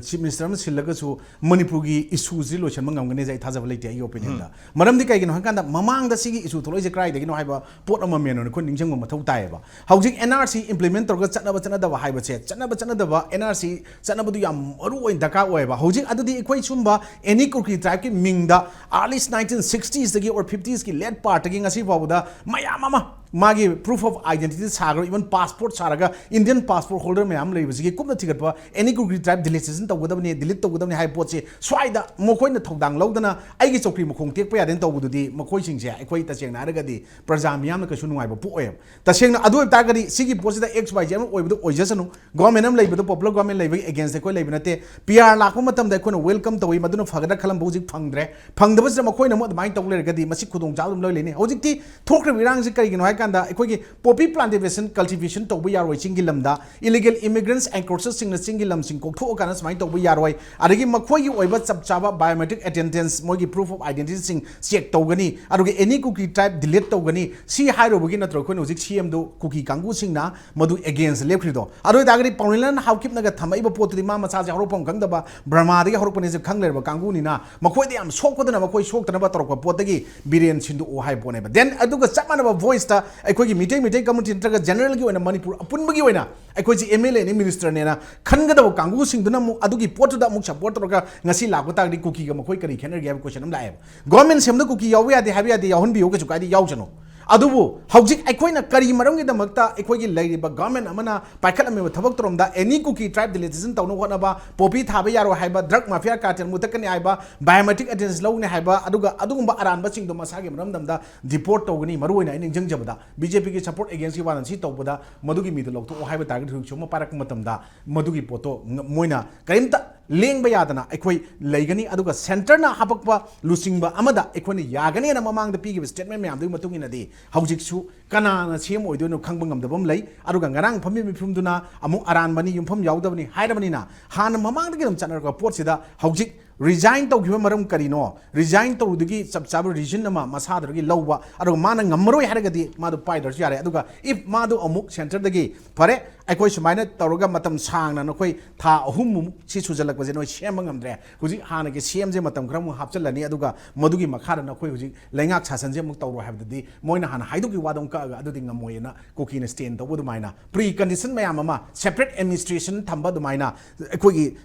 ꯆꯤꯐ ꯃꯤꯅꯤꯁꯇꯔ ꯑꯃ ꯁꯤꯜꯂꯒꯁꯨ ꯃꯅꯤꯄꯨꯔꯒꯤ ꯏꯁꯨꯁꯤ ꯂꯣꯏꯁꯤꯟꯕ ꯉꯝꯒꯅꯤ ꯍꯥꯏꯁꯦ ꯑꯩ ꯊꯥꯖꯕ ꯂꯩꯇꯦ, ꯑꯩꯒꯤ ꯑꯣꯄꯤꯅꯤꯌꯟꯗ꯫ ꯃꯔꯝꯗꯤ ꯀꯩꯒꯤꯅꯣ ꯍꯥꯏꯀꯥꯟꯗ ꯃꯃꯥꯡꯗ ꯁꯤꯒꯤ ꯏꯁꯨ ꯊꯣꯛꯂꯛꯏꯁꯦ ꯀꯗꯥꯏꯗꯒꯤꯅꯣ ꯍꯥꯏꯕ ꯄꯣꯠ ꯑꯃ ꯃꯦꯟ ꯑꯣꯏꯅ ꯑꯩꯈꯣꯏ ꯅꯤꯡꯁꯤꯡꯕ ꯃꯊꯧ ꯇꯥꯏꯌꯦꯕ꯫ ꯍꯧꯖꯤꯛ ꯑꯦꯟ ꯑꯥꯔ ꯁꯤ ꯏꯝꯄ꯭ꯂꯤꯃꯦꯟ ꯇꯧꯔꯒ ꯆꯠꯅꯕ ꯆꯠꯅꯗꯕ ꯍꯥꯏꯕꯁꯦ, ꯆꯠꯅꯕ ꯆꯠꯅꯗꯕ ꯑꯦꯟ ꯑꯥꯔ ꯁꯤ ꯆꯠꯅꯕꯗꯨ ꯌꯥꯝ ꯃꯔꯨ ꯑꯣꯏꯅ ꯗꯔꯀꯥꯔ ꯑꯣꯏꯌꯦꯕ꯫ ꯍꯧꯖꯤꯛ ꯑꯗꯨꯗꯤ ꯑꯩꯈꯣꯏ ꯁꯨꯝꯕ ꯑꯦꯅꯤ ꯀꯨꯀꯤ ꯇ꯭ꯔꯥꯏꯕꯀꯤ ꯃꯤꯡꯗ ꯑꯥꯔꯂꯤ ꯅꯥꯏꯟꯇꯤꯟ ꯁꯤꯛꯁꯇꯤꯁꯇꯒꯤ ꯑꯣꯔ ꯐꯤꯐꯇꯤꯁꯀꯤ ꯂꯦꯠ ꯄꯥꯔꯠꯇꯒꯤ ꯉꯁꯤ ꯐꯥꯎꯕꯗ ꯃꯌꯥꯝ ꯑꯃ ꯃꯥꯒꯤ ꯄ꯭ꯔꯨꯐ ꯑꯣꯐ ꯑꯥꯏꯗꯦꯟꯇꯤꯇꯤ ꯁꯥꯈ꯭ꯔꯕ, ꯏꯚꯟ ꯄꯥꯁꯄꯣꯔꯠ ꯁꯥꯔꯒ ꯏꯟꯗꯤꯌꯟ ꯄꯥꯁꯄꯣꯔꯠ ꯍꯣꯜꯗꯔ ꯃꯌꯥꯝ ꯂꯩꯕꯁꯤꯒꯤ ꯀꯨꯞꯅ ꯊꯤꯒꯠꯄ, ꯑꯦꯅꯤ ꯀꯨꯀꯤ ꯇ꯭ꯔꯥꯏꯕ ꯗꯤꯂꯤꯁꯦꯁꯟ ꯇꯧꯒꯗꯕꯅꯤ, ꯗꯤꯂꯤꯠ ꯇꯧꯒꯗꯕꯅꯤ ꯍꯥꯏꯕ ꯄꯣꯠꯁꯦ ꯁ꯭ꯋꯥꯏꯗ ꯃꯈꯣꯏꯅ ꯊꯧꯗꯥꯡ ꯂꯧꯗꯅ ꯑꯩꯒꯤ ꯆꯧꯀ꯭ꯔꯤ ꯃꯈꯣꯡ ꯇꯦꯛꯄ ꯌꯥꯗꯦꯅ ꯇꯧꯕꯗꯨꯗꯤ ꯃꯈꯣꯏꯁꯤꯡꯁꯦ ꯑꯩꯈꯣꯏ ꯇꯁꯦꯡꯅ ꯍꯥꯏꯔꯒꯗꯤ ꯄ꯭ꯔꯖꯥ ꯃꯤꯌꯥꯝꯅ ꯀꯩꯁꯨ ꯅꯨꯡꯉꯥꯏꯕ ꯄꯣꯛꯑꯣꯏꯕ꯫ ꯇꯁꯦꯡꯅ ꯑꯗꯨ ꯑꯣꯏꯕ ꯇꯥꯔꯒꯗꯤ ꯁꯤꯒꯤ ꯄꯣꯠꯁꯤꯗ ꯑꯦꯛꯁ ꯋꯥꯏ ꯖꯦ ꯑꯃ ꯑꯣꯏꯕꯗ ꯑꯣꯏꯖꯁꯅꯨ, ꯒꯣꯔꯃꯦꯟ ꯑꯃ ꯂꯩꯕꯗꯣ ꯄꯣꯄꯨꯂꯔ ꯒꯣꯔꯃꯦꯟ ꯂꯩꯕꯒꯤ ꯑꯦꯒꯦꯟꯁꯇ ꯑꯩꯈꯣꯏ ꯂꯩꯕ ꯅꯠꯇꯦ꯫ ꯄꯤ ꯑꯥꯔ ꯂꯥꯛꯄ ꯃꯇꯝꯗ ꯑꯩꯈꯣꯏꯅ ꯋꯦꯜꯀꯝ ꯇꯧꯏ, ꯃꯗꯨꯅ ꯐꯒꯗ꯭ꯔꯥ ꯈꯜꯂꯝꯕ ꯍꯧꯖꯤꯛ ꯐꯪꯗ꯭ꯔꯦ꯫ ꯐꯪꯗꯕꯁꯤꯗ ꯃꯈꯣꯏꯅ ꯑꯃꯨꯛ ꯑꯗꯨꯃꯥꯏꯅ ꯇꯧ ꯂꯩꯔꯒꯗꯤ ꯃꯁꯤ ꯈꯨꯗꯣꯡꯆꯥꯕ ꯑꯗꯨꯝ ꯂꯣꯏ ꯂꯩꯅꯤ꯫ ꯍꯧꯖꯤꯛꯇꯤ ꯊꯣꯛꯈ꯭ꯔꯤꯕ ꯏꯔꯥꯡꯁꯤ ꯀꯔꯤꯒꯤꯅꯣ ꯍꯥꯏ ꯀꯥꯟꯗ ꯑꯩꯈꯣꯏꯒꯤ ꯄꯣꯄꯤ ꯄ꯭ꯂꯥꯟꯇꯦꯁꯟ, ꯀꯜꯇꯤꯚꯦꯁꯟ ꯇꯧꯕ ꯌꯥꯔꯣꯏ ꯆꯤꯡꯒꯤ ꯂꯝꯗ꯫ ꯏꯂꯤꯒꯦꯜ ꯏꯃꯤꯒ꯭ꯔꯦꯟꯠꯁ ꯑꯦꯟꯀ꯭ꯔꯣꯆꯔꯁꯤꯡꯅ ꯆꯤꯡꯒꯤ ꯂꯝꯁꯤꯡ ꯀꯣꯛꯊꯣꯛꯑꯀꯥꯟꯗ ꯁꯨꯃꯥꯏꯅ ꯇꯧꯕ ꯌꯥꯔꯣꯏ꯫ ꯑꯗꯒꯤ ꯃꯈꯣꯏꯒꯤ ꯑꯣꯏꯕ ꯆꯞ ꯆꯥꯕ ꯕꯥꯏꯑꯣꯃꯦꯇ꯭ꯔꯤꯛ ꯑꯦꯇꯦꯟꯗꯦꯟꯁ, ꯃꯣꯏꯒꯤ ꯄ꯭ꯔꯨꯐ ꯑꯣꯐ ꯑꯥꯏꯗꯦꯟꯇꯤꯇꯤꯁꯤꯡ ꯆꯦꯛ ꯇꯧꯒꯅꯤ꯫ ꯑꯗꯨꯒ ꯑꯦꯅꯤ ꯀꯨꯀꯤ ꯇ꯭ꯔꯥꯏꯕ ꯗꯤꯂꯤꯠ ꯇꯧꯒꯅꯤ꯫ ꯁꯤ ꯍꯥꯏꯔꯨꯕꯒꯤ ꯅꯠꯇ꯭ꯔꯣ ꯑꯩꯈꯣꯏꯅ ꯍꯧꯖꯤꯛ ꯁꯤ ꯑꯦꯝꯗꯨ ꯀꯨꯀꯤ ꯀꯥꯡꯕꯨꯁꯤꯡꯅ ꯃꯗꯨ ꯑꯦꯒꯦꯟꯁ ꯂꯦꯞꯈ꯭ꯔꯤꯗꯣ? ꯑꯗꯨ ꯑꯣꯏꯇꯥꯔꯒꯗꯤ ꯄꯥꯎꯅꯤꯂꯟ ꯍꯥꯎꯀꯤꯞꯅꯒ ꯊꯝꯃꯛꯏꯕ ꯄꯣꯠꯇꯨꯗꯤ ꯃꯥ ꯃꯁꯥꯁꯦ ꯍꯧꯔꯛꯐꯝ ꯈꯪꯗꯕ ꯕ꯭ꯔꯃꯥꯗꯒꯤ ꯍꯧꯔꯛꯄꯅꯦꯁꯦ ꯈꯪ ꯂꯩꯔꯕ ꯀꯥꯡꯕꯨꯅꯤꯅ ꯃꯈꯣꯏꯗ ꯌꯥꯝ ꯁꯣꯛꯄꯗꯨꯅ ꯃꯈꯣꯏ ꯁꯣꯛꯇꯅꯕ ꯇꯧꯔꯛꯄ ꯄꯣꯠꯇꯒꯤ ꯕꯤꯔꯦꯟ ꯁꯤꯟꯗꯣꯛꯑꯣ ꯍꯥꯏꯕ ꯄꯣꯠꯅꯦꯕ꯫ ꯗꯦꯟ ꯑꯗꯨꯒ ꯆꯞ ꯃꯥꯟꯅꯕ ꯚꯣꯏꯁꯇ ꯑꯩꯈꯣꯏꯒꯤ ꯃꯤꯇꯩ ꯃꯤꯇꯩ ꯀꯝꯃ꯭ꯌꯨꯅꯤꯇꯤ ꯅꯠꯇ꯭ꯔꯒ ꯖꯦꯅꯔꯦꯜꯒꯤ ꯑꯣꯏꯅ ꯃꯅꯤꯄꯨꯔ ꯑꯄꯨꯟꯕꯒꯤ ꯑꯣꯏꯅ ꯑꯩꯈꯣꯏꯁꯦ ꯑꯦꯝ ꯑꯦꯜ ꯑꯦꯅꯤ ꯃꯤꯅꯤꯁꯇꯔꯅꯦꯅ ꯈꯟꯒꯗꯕ ꯀꯥꯡꯕꯨꯁꯤꯡꯗꯨꯅ ꯑꯃꯨꯛ ꯑꯗꯨꯒꯤ ꯄꯣꯠꯇꯨꯗ ꯑꯃꯨꯛ ꯁꯞꯄꯣꯔꯠ ꯇꯧꯔꯒ ꯉꯁꯤ ꯂꯥꯛꯄ ꯇꯥꯔꯒꯗꯤ ꯀꯨꯀꯤꯒ ꯃꯈꯣꯏ ꯀꯔꯤ ꯈꯦꯠꯅꯔꯤꯒꯦ ꯍꯥꯏꯕ ꯀꯣꯏꯁꯟ ꯑꯃ ꯂꯥꯛꯑꯦꯕ꯫ ꯒꯣꯔꯃꯦꯟ ꯁꯦꯝꯗ ꯀꯨꯀꯤ ꯌꯥꯎꯕ ꯌꯥꯗꯦ ꯍꯥꯏꯕ ꯌꯥꯗꯦ, ꯌꯥꯎꯍꯟꯕꯤꯌꯨ, ꯀꯩꯁꯨ ꯀꯥꯏꯗꯦ, ꯌꯥꯎꯁꯅꯨ꯫ ꯑꯗꯨꯕꯨ ꯍꯧꯖꯤꯛ ꯑꯩꯈꯣꯏꯅ ꯀꯔꯤ ꯃꯔꯝꯒꯤꯗꯃꯛꯇ ꯑꯩꯈꯣꯏꯒꯤ ꯂꯩꯔꯤꯕ ꯒꯣꯔꯃꯦꯟ ꯑꯃꯅ ꯄꯥꯏꯈꯠꯂꯝꯃꯤꯕ ꯊꯕꯛ ꯊꯧꯔꯝꯗ ꯑꯦꯅꯤ ꯀꯨꯀꯤ ꯇ꯭ꯔꯥꯏꯕ ꯗꯤꯂꯤꯇꯦꯁꯟ ꯇꯧꯅꯕ ꯍꯣꯠꯅꯕ, ꯄꯣꯄꯤ ꯊꯥꯕ ꯌꯥꯔꯣꯏ ꯍꯥꯏꯕ, ꯗ꯭ꯔꯒ ꯃꯥꯐꯤꯌꯥ ꯀꯥꯔꯇꯦꯜ ꯃꯨꯊꯠꯀꯅꯤ ꯍꯥꯏꯕ, ꯕꯥꯏꯑꯣꯃꯦꯇ꯭ꯔꯤꯛ ꯑꯦꯇꯦꯟꯗꯦꯟꯁ ꯂꯧꯅꯤ ꯍꯥꯏꯕ, ꯑꯗꯨꯒ ꯑꯗꯨꯒꯨꯝꯕ ꯑꯔꯥꯟꯕꯁꯤꯡꯗꯣ ꯃꯁꯥꯒꯤ ꯃꯔꯝꯗꯝꯗ ꯗꯤꯄꯣꯔꯠ ꯇꯧꯒꯅꯤ꯫ ꯃꯔꯨꯑꯣꯏꯅ ꯑꯩꯅ ꯅꯤꯡꯁꯤꯡꯖꯕꯗ ꯕꯤ ꯖꯦ ꯄꯤꯒꯤ ꯁꯞꯄꯣꯔꯠ ꯑꯦꯒꯦꯟꯁꯀꯤ ꯋꯥ ꯅꯠꯇꯦ, ꯁꯤ ꯇꯧꯕꯗ ꯃꯗꯨꯒꯤ ꯃꯤꯗꯨ ꯂꯧꯊꯣꯛꯑꯣ ꯍꯥꯏꯕ ꯇꯥꯔꯒꯗꯤ ꯍꯧꯖꯤꯛꯁꯨ ꯑꯃ ꯄꯥꯏꯔꯛꯄ ꯃꯇꯝꯗ ꯃꯗꯨꯒꯤ ꯄꯣꯠꯇꯣ ꯉ-, ꯃꯣꯏꯅ ꯀꯔꯤꯝꯇ ꯂꯦꯡꯕ ꯌꯥꯗꯅ ꯑꯩꯈꯣꯏ ꯂꯩꯒꯅꯤ꯫ ꯑꯗꯨꯒ ꯁꯦꯟꯇꯔꯅ ꯍꯥꯄꯛꯄ ꯂꯨꯆꯤꯡꯕ ꯑꯃꯗ ꯑꯩꯈꯣꯏꯅ ꯌꯥꯒꯅꯦꯅ ꯃꯃꯥꯡꯗ ꯄꯤꯈꯤꯕ ꯁ꯭ꯇꯦꯠꯃꯦꯟ ꯃꯌꯥꯝꯗꯨꯒꯤ ꯃꯇꯨꯡ ꯏꯟꯅꯗꯤ ꯍꯧꯖꯤꯛꯁꯨ ꯀꯅꯥꯅ ꯁꯤ ꯑꯦꯝ ꯑꯣꯏꯗꯣꯏꯅꯣ ꯈꯪꯕ ꯉꯝꯗꯕ ꯑꯃ ꯂꯩ꯫ ꯑꯗꯨꯒ ꯉꯔꯥꯡ ꯐꯝꯃꯤꯕ ꯃꯤꯐꯝꯗꯨꯅ ꯑꯃꯨꯛ ꯑꯔꯥꯟꯕꯅꯤ, ꯌꯨꯝꯐꯝ ꯌꯥꯎꯗꯕꯅꯤ ꯍꯥꯏꯔꯕꯅꯤꯅ ꯍꯥꯟꯅ ꯃꯃꯥꯡꯗꯒꯤ ꯑꯗꯨꯝ ꯆꯠꯅꯔꯛꯄ ꯄꯣꯠꯁꯤꯗ ꯍꯧꯖꯤꯛ ꯔꯤꯖꯥꯏꯟ ꯇꯧꯈꯤꯕ ꯃꯔꯝ ꯀꯔꯤꯅꯣ? ꯔꯤꯖꯥꯏꯟ ꯇꯧꯔꯨꯗꯒꯤ ꯆꯞ ꯆꯥꯕ ꯔꯤꯖꯟ ꯑꯃ ꯃꯁꯥꯗꯨꯗꯒꯤ ꯂꯧꯕ, ꯑꯗꯨꯒ ꯃꯥꯅ ꯉꯝꯃꯔꯣꯏ ꯍꯥꯏꯔꯒꯗꯤ ꯃꯥꯗꯨ ꯄꯥꯏꯗ꯭ꯔꯁꯨ ꯌꯥꯔꯦ꯫ ꯑꯗꯨꯒ ꯏꯐ ꯃꯥꯗꯨ ꯑꯃꯨꯛ ꯁꯦꯟꯇꯔꯗꯒꯤ, "ꯐꯔꯦ, ꯑꯩꯈꯣꯏ ꯁꯨꯃꯥꯏꯅ ꯇꯧꯔꯒ ꯃꯇꯝ ꯁꯥꯡꯅ ꯅꯈꯣꯏ ꯊꯥ ꯑꯍꯨꯝꯃꯨꯛ ꯁꯤ ꯁꯨꯖꯜꯂꯛꯄꯁꯦ ꯅꯣꯏ ꯁꯦꯝꯕ ꯉꯝꯗ꯭ꯔꯦ, ꯍꯧꯖꯤꯛ ꯍꯥꯟꯅꯒꯤ ꯁꯤ ꯑꯦꯝꯁꯦ ꯃꯇꯝ ꯈꯔ ꯑꯃꯨꯛ ꯍꯥꯞꯆꯤꯜꯂꯅꯤ, ꯑꯗꯨꯒ ꯃꯗꯨꯒꯤ ꯃꯈꯥꯗ ꯅꯈꯣꯏ ꯍꯧꯖꯤꯛ ꯂꯩꯉꯥꯛ ꯁꯥꯁꯟꯁꯦ ꯑꯃꯨꯛ ꯇꯧꯔꯣ" ꯍꯥꯏꯕꯗꯗꯤ ꯃꯣꯏꯅ ꯍꯥꯟꯅ ꯍꯥꯏꯗꯣꯛꯈꯤꯕ ꯋꯥꯗꯣ ꯑꯃꯨꯛ ꯀꯛꯑꯒ ꯑꯗꯨꯗꯤ ꯉꯝꯃꯣꯏꯅ ꯀꯨꯀꯤꯅ ꯁ꯭ꯇꯦꯟ ꯇꯧꯕ ꯑꯗꯨꯃꯥꯏꯅ ꯄ꯭ꯔꯤ ꯀꯟꯗꯤꯁꯟ ꯃꯌꯥꯝ ꯑꯃ, ꯁꯦꯄꯔꯦꯠ ꯑꯦꯗꯃꯤꯅꯤꯁꯇ꯭ꯔꯦꯁꯟ ꯊꯝꯕ ꯑꯗꯨꯃꯥꯏꯅ ꯑꯩꯈꯣꯏꯒꯤ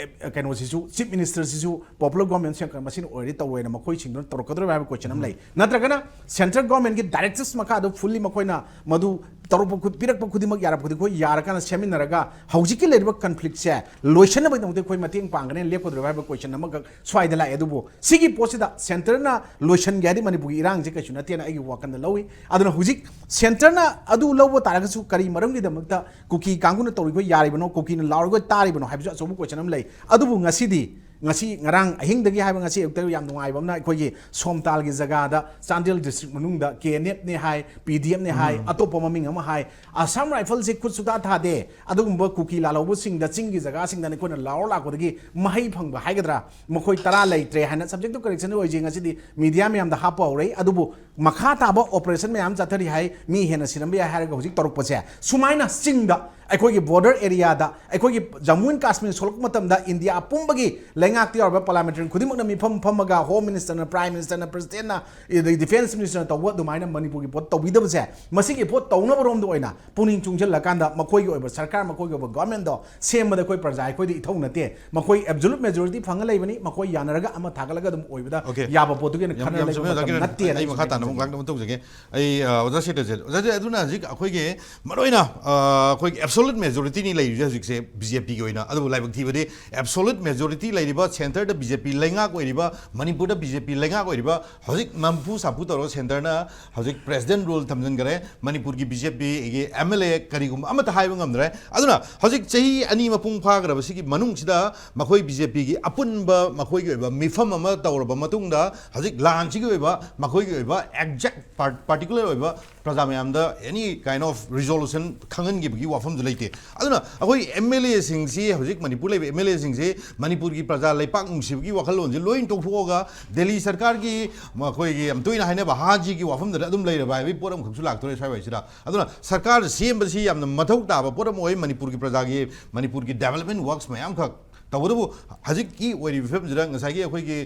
ꯑꯦ, ꯀꯩꯅꯣꯁꯤꯁꯨ, ꯆꯤꯐ ꯃꯤꯅꯤꯁꯇꯔꯁꯤꯁꯨ ꯄꯣꯄꯨꯂꯔ ꯒꯣꯔꯃꯦꯟ ꯁꯦꯝꯒꯠꯄ ꯃꯁꯤꯅ ꯑꯣꯏꯔꯗꯤ ꯇꯧꯔꯣꯏꯅ ꯃꯈꯣꯏꯁꯤꯡꯗꯨꯅ ꯇꯧꯔꯛꯀꯗꯧꯔꯤꯕ ꯍꯥꯏꯕ ꯀꯣꯏꯁꯟ ꯑꯃ ꯂꯩ꯫ ꯅꯠꯇ꯭ꯔꯒꯅ ꯁꯦꯟꯇ꯭ꯔꯦꯜ ꯒꯣꯔꯃꯦꯟꯒꯤ ꯗꯥꯏꯔꯦꯛꯇꯤꯞꯁ ꯃꯈꯥꯗ ꯐꯨꯜꯂꯤ ꯃꯈꯣꯏꯅ ꯃꯗꯨ ꯇꯧꯔꯛꯄ ꯈꯨ-, ꯄꯤꯔꯛꯄ ꯈꯨꯗꯤꯡꯃꯛ, ꯌꯥꯔꯛꯄ ꯈꯨꯗꯤꯡꯃꯛ ꯑꯩꯈꯣꯏ ꯌꯥꯔꯀꯥꯟꯗ ꯁꯦꯝꯃꯤꯟꯅꯔꯒ ꯍꯧꯖꯤꯛꯀꯤ ꯂꯩꯔꯤꯕ ꯀꯟꯐ꯭ꯂꯤꯛꯁꯦ ꯂꯣꯏꯁꯤꯟꯅꯕꯒꯤꯗꯃꯛꯇ ꯑꯩꯈꯣꯏ ꯃꯇꯦꯡ ꯄꯥꯡꯒꯅꯤ ꯂꯦꯞꯀꯗꯧꯔꯤꯕ ꯍꯥꯏꯕ ꯀꯣꯏꯁꯟ ꯑꯃꯈꯛ ꯁ꯭ꯋꯥꯏꯗ ꯂꯥꯛꯑꯦ꯫ ꯑꯗꯨꯕꯨ ꯁꯤꯒꯤ ꯄꯣꯠꯁꯤꯗ ꯁꯦꯟꯇꯔꯅ ꯂꯣꯏꯁꯤꯟꯒꯦ ꯍꯥꯏꯗꯤ ꯃꯅꯤꯄꯨꯔꯒꯤ ꯏꯔꯥꯡꯁꯦ ꯀꯩꯁꯨ ꯅꯠꯇꯦꯅ ꯑꯩꯒꯤ ꯋꯥꯈꯜꯗ ꯂꯧꯏ꯫ ꯑꯗꯨꯅ ꯍꯧꯖꯤꯛ ꯁꯦꯟꯇꯔꯅ ꯑꯗꯨ ꯂꯧꯕ ꯇꯥꯔꯒꯁꯨ ꯀꯔꯤ ꯃꯔꯝꯒꯤꯗꯃꯛꯇ ꯀꯨꯀꯤ ꯀꯥꯡꯕꯨꯅ ꯇꯧꯔꯤꯕ ꯌꯥꯔꯤꯕꯅꯣ, ꯀꯨꯀꯤꯅ ꯂꯥꯎꯔꯒ ꯇꯥꯔꯤꯕꯅꯣ ꯍꯥꯏꯕꯁꯨ ꯑꯆꯧꯕ ꯀꯣꯏꯁꯟ ꯑꯃ ꯂꯩ꯫ ꯑꯗꯨꯕꯨ ꯉꯁꯤꯗꯤ, ꯉꯁꯤ ꯉꯔꯥꯡ ꯑꯍꯤꯡꯗꯒꯤ ꯍꯥꯏꯕ, ꯉꯁꯤ ꯑꯌꯨꯛꯇ ꯌꯥꯝ ꯅꯨꯡꯉꯥꯏꯕ ꯑꯃꯅ ꯑꯩꯈꯣꯏꯒꯤ ꯁꯣꯝꯇꯥꯜꯒꯤ ꯖꯒꯥꯗ ꯆꯥꯟꯗꯦꯜ ꯗꯤꯁꯇ꯭ꯔꯤꯛ ꯃꯅꯨꯡꯗ ꯀꯦ ꯑꯦꯟ ꯑꯦꯐꯅꯦ ꯍꯥꯏ, ꯄꯤ ꯗꯤ ꯑꯦꯐꯅꯦ ꯍꯥꯏ, ꯑꯇꯣꯞꯄ ꯃꯃꯤꯡ ꯑꯃ ꯍꯥꯏ, ꯑꯁꯥꯝ ꯔꯥꯏꯐꯜꯁꯦ ꯈꯨꯠ ꯁꯨꯊꯥ ꯊꯥꯗꯦ꯫ ꯑꯗꯨꯒꯨꯝꯕ ꯀꯨꯀꯤ ꯂꯥꯜꯍꯧꯕꯁꯤꯡꯗ ꯆꯤꯡꯒꯤ ꯖꯒꯥꯁꯤꯡꯗ ꯑꯩꯈꯣꯏꯅ ꯂꯥꯎꯔ ꯂꯥꯛꯄꯗꯒꯤ ꯃꯍꯩ ꯐꯪꯕ ꯍꯥꯏꯒꯗ꯭ꯔꯥ, ꯃꯈꯣꯏ ꯇꯔꯥ ꯂꯩꯇ꯭ꯔꯦ ꯍꯥꯏꯅ subject of correction ꯑꯣꯏꯖꯩ꯫ ꯉꯁꯤꯗꯤ ꯃꯤꯗꯤꯌꯥ ꯃꯌꯥꯝꯗ ꯍꯥꯞꯄ ꯍꯧꯔꯛꯏ꯫ ꯑꯗꯨꯕꯨ ꯃꯈꯥ ꯇꯥꯕ ꯑꯣꯄꯔꯦꯁꯟ ꯃꯌꯥꯝ ꯆꯠꯊꯔꯤ ꯍꯥꯏ, ꯃꯤ ꯍꯦꯟꯅ ꯁꯤꯔꯝꯕ ꯌꯥꯏ ꯍꯥꯏꯔꯒ ꯍꯧꯖꯤꯛ ꯇꯧꯔꯛꯄꯁꯦ, ꯁꯨꯃꯥꯏꯅ ꯆꯤꯡꯗ, ꯑꯩꯈꯣꯏꯒꯤ ꯕꯣꯔꯗꯔ ꯑꯦꯔꯤꯌꯥꯗ, ꯑꯩꯈꯣꯏꯒꯤ ꯖꯝꯃꯨ ꯑꯦꯟ ꯀꯥꯁꯃꯤꯔ ꯁꯣꯛꯂꯛꯄ ꯃꯇꯝꯗ ꯏꯟꯗꯤꯌꯥ ꯑꯄꯨꯝꯕꯒꯤ ꯂꯩꯉꯥꯛꯇ ꯌꯥꯎꯔꯤꯕ ꯄꯥꯔꯂꯥꯃꯦꯟꯇꯔꯤ ꯈꯨꯗꯤꯡꯃꯛꯅ ꯃꯤꯐꯝ ꯐꯝꯃꯒ ꯍꯣꯝ ꯃꯤꯅꯤꯁꯇꯔꯅ, ꯄ꯭ꯔꯥꯏꯝ ꯃꯤꯅꯤꯁꯇꯔꯅ, ꯄ꯭ꯔꯁꯤꯗꯦꯟꯅ, ꯑꯗꯒꯤ ꯗꯤꯐꯦꯟꯁ ꯃꯤꯅꯤꯁꯇꯔꯅ ꯇꯧꯕ ꯑꯗꯨꯃꯥꯏꯅ ꯃꯅꯤꯄꯨꯔꯒꯤ ꯄꯣꯠ ꯇꯧꯕꯤꯗꯕꯁꯦ, ꯃꯁꯤꯒꯤ ꯄꯣꯠ ꯇꯧꯅꯕꯔꯣꯝꯗ ꯑꯣꯏꯅ ꯄꯨꯛꯅꯤꯡ ꯆꯨꯡꯁꯤꯜꯂꯀꯥꯟꯗ ꯃꯈꯣꯏꯒꯤ ꯑꯣꯏꯕ ꯁꯔꯀꯥꯔ, ꯃꯈꯣꯏꯒꯤ ꯑꯣꯏꯕ ꯒꯣꯔꯃꯦꯟꯗꯣ ꯁꯦꯝꯕꯗ ꯑꯩꯈꯣꯏ ꯄ꯭ꯔꯖꯥ ꯑꯩꯈꯣꯏꯗ ꯏꯊꯧ ꯅꯠꯇꯦ꯫ ꯃꯈꯣꯏ ꯑꯦꯕꯁꯣꯂꯨꯠ ꯃꯦꯖꯣꯔꯤꯇꯤ ꯐꯪꯉ ꯂꯩꯕꯅꯤ, ꯃꯈꯣꯏ ꯌꯥꯅꯔꯒ ꯑꯃ ꯊꯥꯒꯠꯂꯒ ꯑꯗꯨꯝ ꯑꯣꯏꯕꯗ Okay. ꯌꯥꯕ ꯄꯣꯠꯇꯨꯒꯤ ꯑꯣꯏꯅ ꯌꯥꯝ- ꯈꯟꯅ ꯌꯥꯝ ꯂꯩꯕ ꯆꯨꯝꯃꯦ, ꯑꯣꯖꯥ ꯃꯇꯝ ꯀꯤꯔꯟ꯫ ꯅꯠꯇꯦꯅ ꯑꯩ ꯃꯈꯥ ꯇꯥꯅ ꯑꯃꯨꯛ ꯉꯥꯛꯇ ꯑꯃꯨꯛ ꯇꯧꯖꯒꯦ꯫ ꯑꯩ, ꯑ, ꯑꯣꯖꯥ ꯁꯦꯇꯔꯖꯤꯠ, ꯑꯣꯖꯥꯁꯦ, ꯑꯗꯨꯅ ꯍꯧꯖꯤꯛ ꯑꯩꯈꯣꯏꯒꯤ ꯃꯔꯨꯑꯣꯏꯅ, ꯑ, ꯑꯩꯈꯣꯏꯒꯤ ꯑꯦꯕꯁꯣꯂꯨꯠ ꯃꯦꯖꯣꯔꯤꯇꯤꯅꯤ ꯂꯩꯔꯤꯁꯦ ꯍꯧꯖꯤꯛꯁꯦ ꯕꯤ ꯖꯦ ꯄꯤꯒꯤ ꯑꯣꯏꯅ꯫ ꯑꯗꯨꯕꯨ ꯂꯥꯏꯕꯛ ꯊꯤꯕꯗꯤ ꯑꯦꯕꯁꯣꯂꯨꯠ ꯃꯦꯖꯣꯔꯤꯇꯤ ꯂꯩꯔꯤꯕ, ꯁꯦꯟꯇꯔꯗ ꯕꯤ ꯖꯦ ꯄꯤ ꯂꯩꯉꯥꯛ ꯑꯣꯏꯔꯤꯕ, ꯃꯅꯤꯄꯨꯔꯗ ꯕꯤ ꯖꯦ ꯄꯤ ꯂꯩꯉꯥꯛ ꯑꯣꯏꯔꯤꯕ, ꯍꯧꯖꯤꯛ ꯅꯝꯐꯨ ꯁꯥꯐꯨ ꯇꯧꯔꯒ ꯁꯦꯟꯇꯔꯅ ꯍꯧꯖꯤꯛ ꯄ꯭ꯔꯦꯁꯤꯗꯦꯟ ꯔꯨꯜ ꯊꯝꯖꯤꯟꯈꯔꯦ꯫ ꯃꯅꯤꯄꯨꯔꯒꯤ ꯕꯤ ꯖꯦ ꯄꯤꯒꯤ ꯑꯦꯝ ꯑꯦꯜ ꯑꯦ ꯀꯔꯤꯒꯨꯝꯕ ꯑꯃꯠꯇ ꯍꯥꯏꯕ ꯉꯝꯗ꯭ꯔꯦ꯫ ꯑꯗꯨꯅ ꯍꯧꯖꯤꯛ ꯆꯍꯤ ꯑꯅꯤ ꯃꯄꯨꯡ ꯐꯥꯈ꯭ꯔꯕꯁꯤꯒꯤ ꯃꯅꯨꯡꯁꯤꯗ ꯃꯈꯣꯏ ꯕꯤ ꯖꯦ ꯄꯤꯒꯤ ꯑꯄꯨꯟꯕ ꯃꯈꯣꯏꯒꯤ ꯑꯣꯏꯕ ꯃꯤꯐꯝ ꯑꯃ ꯇꯧꯔꯕ ꯃꯇꯨꯡꯗ ꯍꯧꯖꯤꯛ ꯂꯥꯟꯁꯤꯒꯤ ꯑꯣꯏꯕ ꯃꯈꯣꯏꯒꯤ ꯑꯣꯏꯕ ꯑꯦꯛꯖꯦꯛ ꯄꯥꯔꯇꯤꯀꯨꯂꯔ ꯑꯣꯏꯕ ꯄ꯭ꯔꯖꯥ ꯃꯌꯥꯝꯗ any kind of resolution ꯈꯪꯍꯟꯈꯤꯕꯒꯤ ꯋꯥꯐꯝꯗꯨ ꯂꯩꯇꯦ꯫ ꯑꯗꯨꯅ ꯑꯩꯈꯣꯏ ꯑꯦꯝ ꯑꯦꯜ ꯑꯦꯁꯤꯡꯁꯤ, ꯍꯧꯖꯤꯛ ꯃꯅꯤꯄꯨꯔ ꯂꯩꯕ ꯑꯦꯝ ꯑꯦꯜ ꯑꯦꯁꯤꯡꯁꯤ ꯃꯅꯤꯄꯨꯔꯒꯤ ꯄ꯭ꯔꯖꯥ ꯂꯩꯄꯥꯛ ꯅꯨꯡꯁꯤꯕꯒꯤ ꯋꯥꯈꯜꯂꯣꯟꯁꯤ ꯂꯣꯏ ꯇꯣꯛꯊꯣꯛꯑꯒ ꯗꯦꯜꯂꯤ ꯁꯔꯀꯥꯔꯒꯤ ꯃꯈꯣꯏꯒꯤ ꯌꯥꯝ ꯇꯣꯏꯅ ꯍꯥꯏꯅꯕ ꯍꯥꯖꯤꯒꯤ ꯋꯥꯐꯝꯗꯨꯗ ꯑꯗꯨꯝ ꯂꯩꯔꯕ ꯍꯥꯏꯕꯒꯤ ꯄꯣꯠ ꯑꯃꯈꯛꯁꯨ ꯂꯥꯛꯇꯣꯔꯦ ꯁ꯭ꯋꯥꯏꯋꯥꯏꯁꯤꯗ꯫ ꯑꯗꯨꯅ ꯁꯔꯀꯥꯔ ꯁꯦꯝꯕꯁꯤ ꯌꯥꯝꯅ ꯃꯊꯧ ꯇꯥꯕ ꯄꯣꯠ ꯑꯃ ꯑꯣꯏ꯫ ꯃꯅꯤꯄꯨꯔꯒꯤ ꯄ꯭ꯔꯖꯥꯒꯤ, ꯃꯅꯤꯄꯨꯔꯒꯤ ꯗꯦꯕꯂꯞꯃꯦꯟ ꯋꯥꯔꯛꯁ ꯃꯌꯥꯝꯈꯛ ꯇꯧꯕꯇꯕꯨ ꯍꯧꯖꯤꯛꯀꯤ ꯑꯣꯏꯔꯤꯕ ꯐꯤꯕꯝꯁꯤꯗ ꯉꯁꯥꯏꯒꯤ ꯑꯩꯈꯣꯏꯒꯤ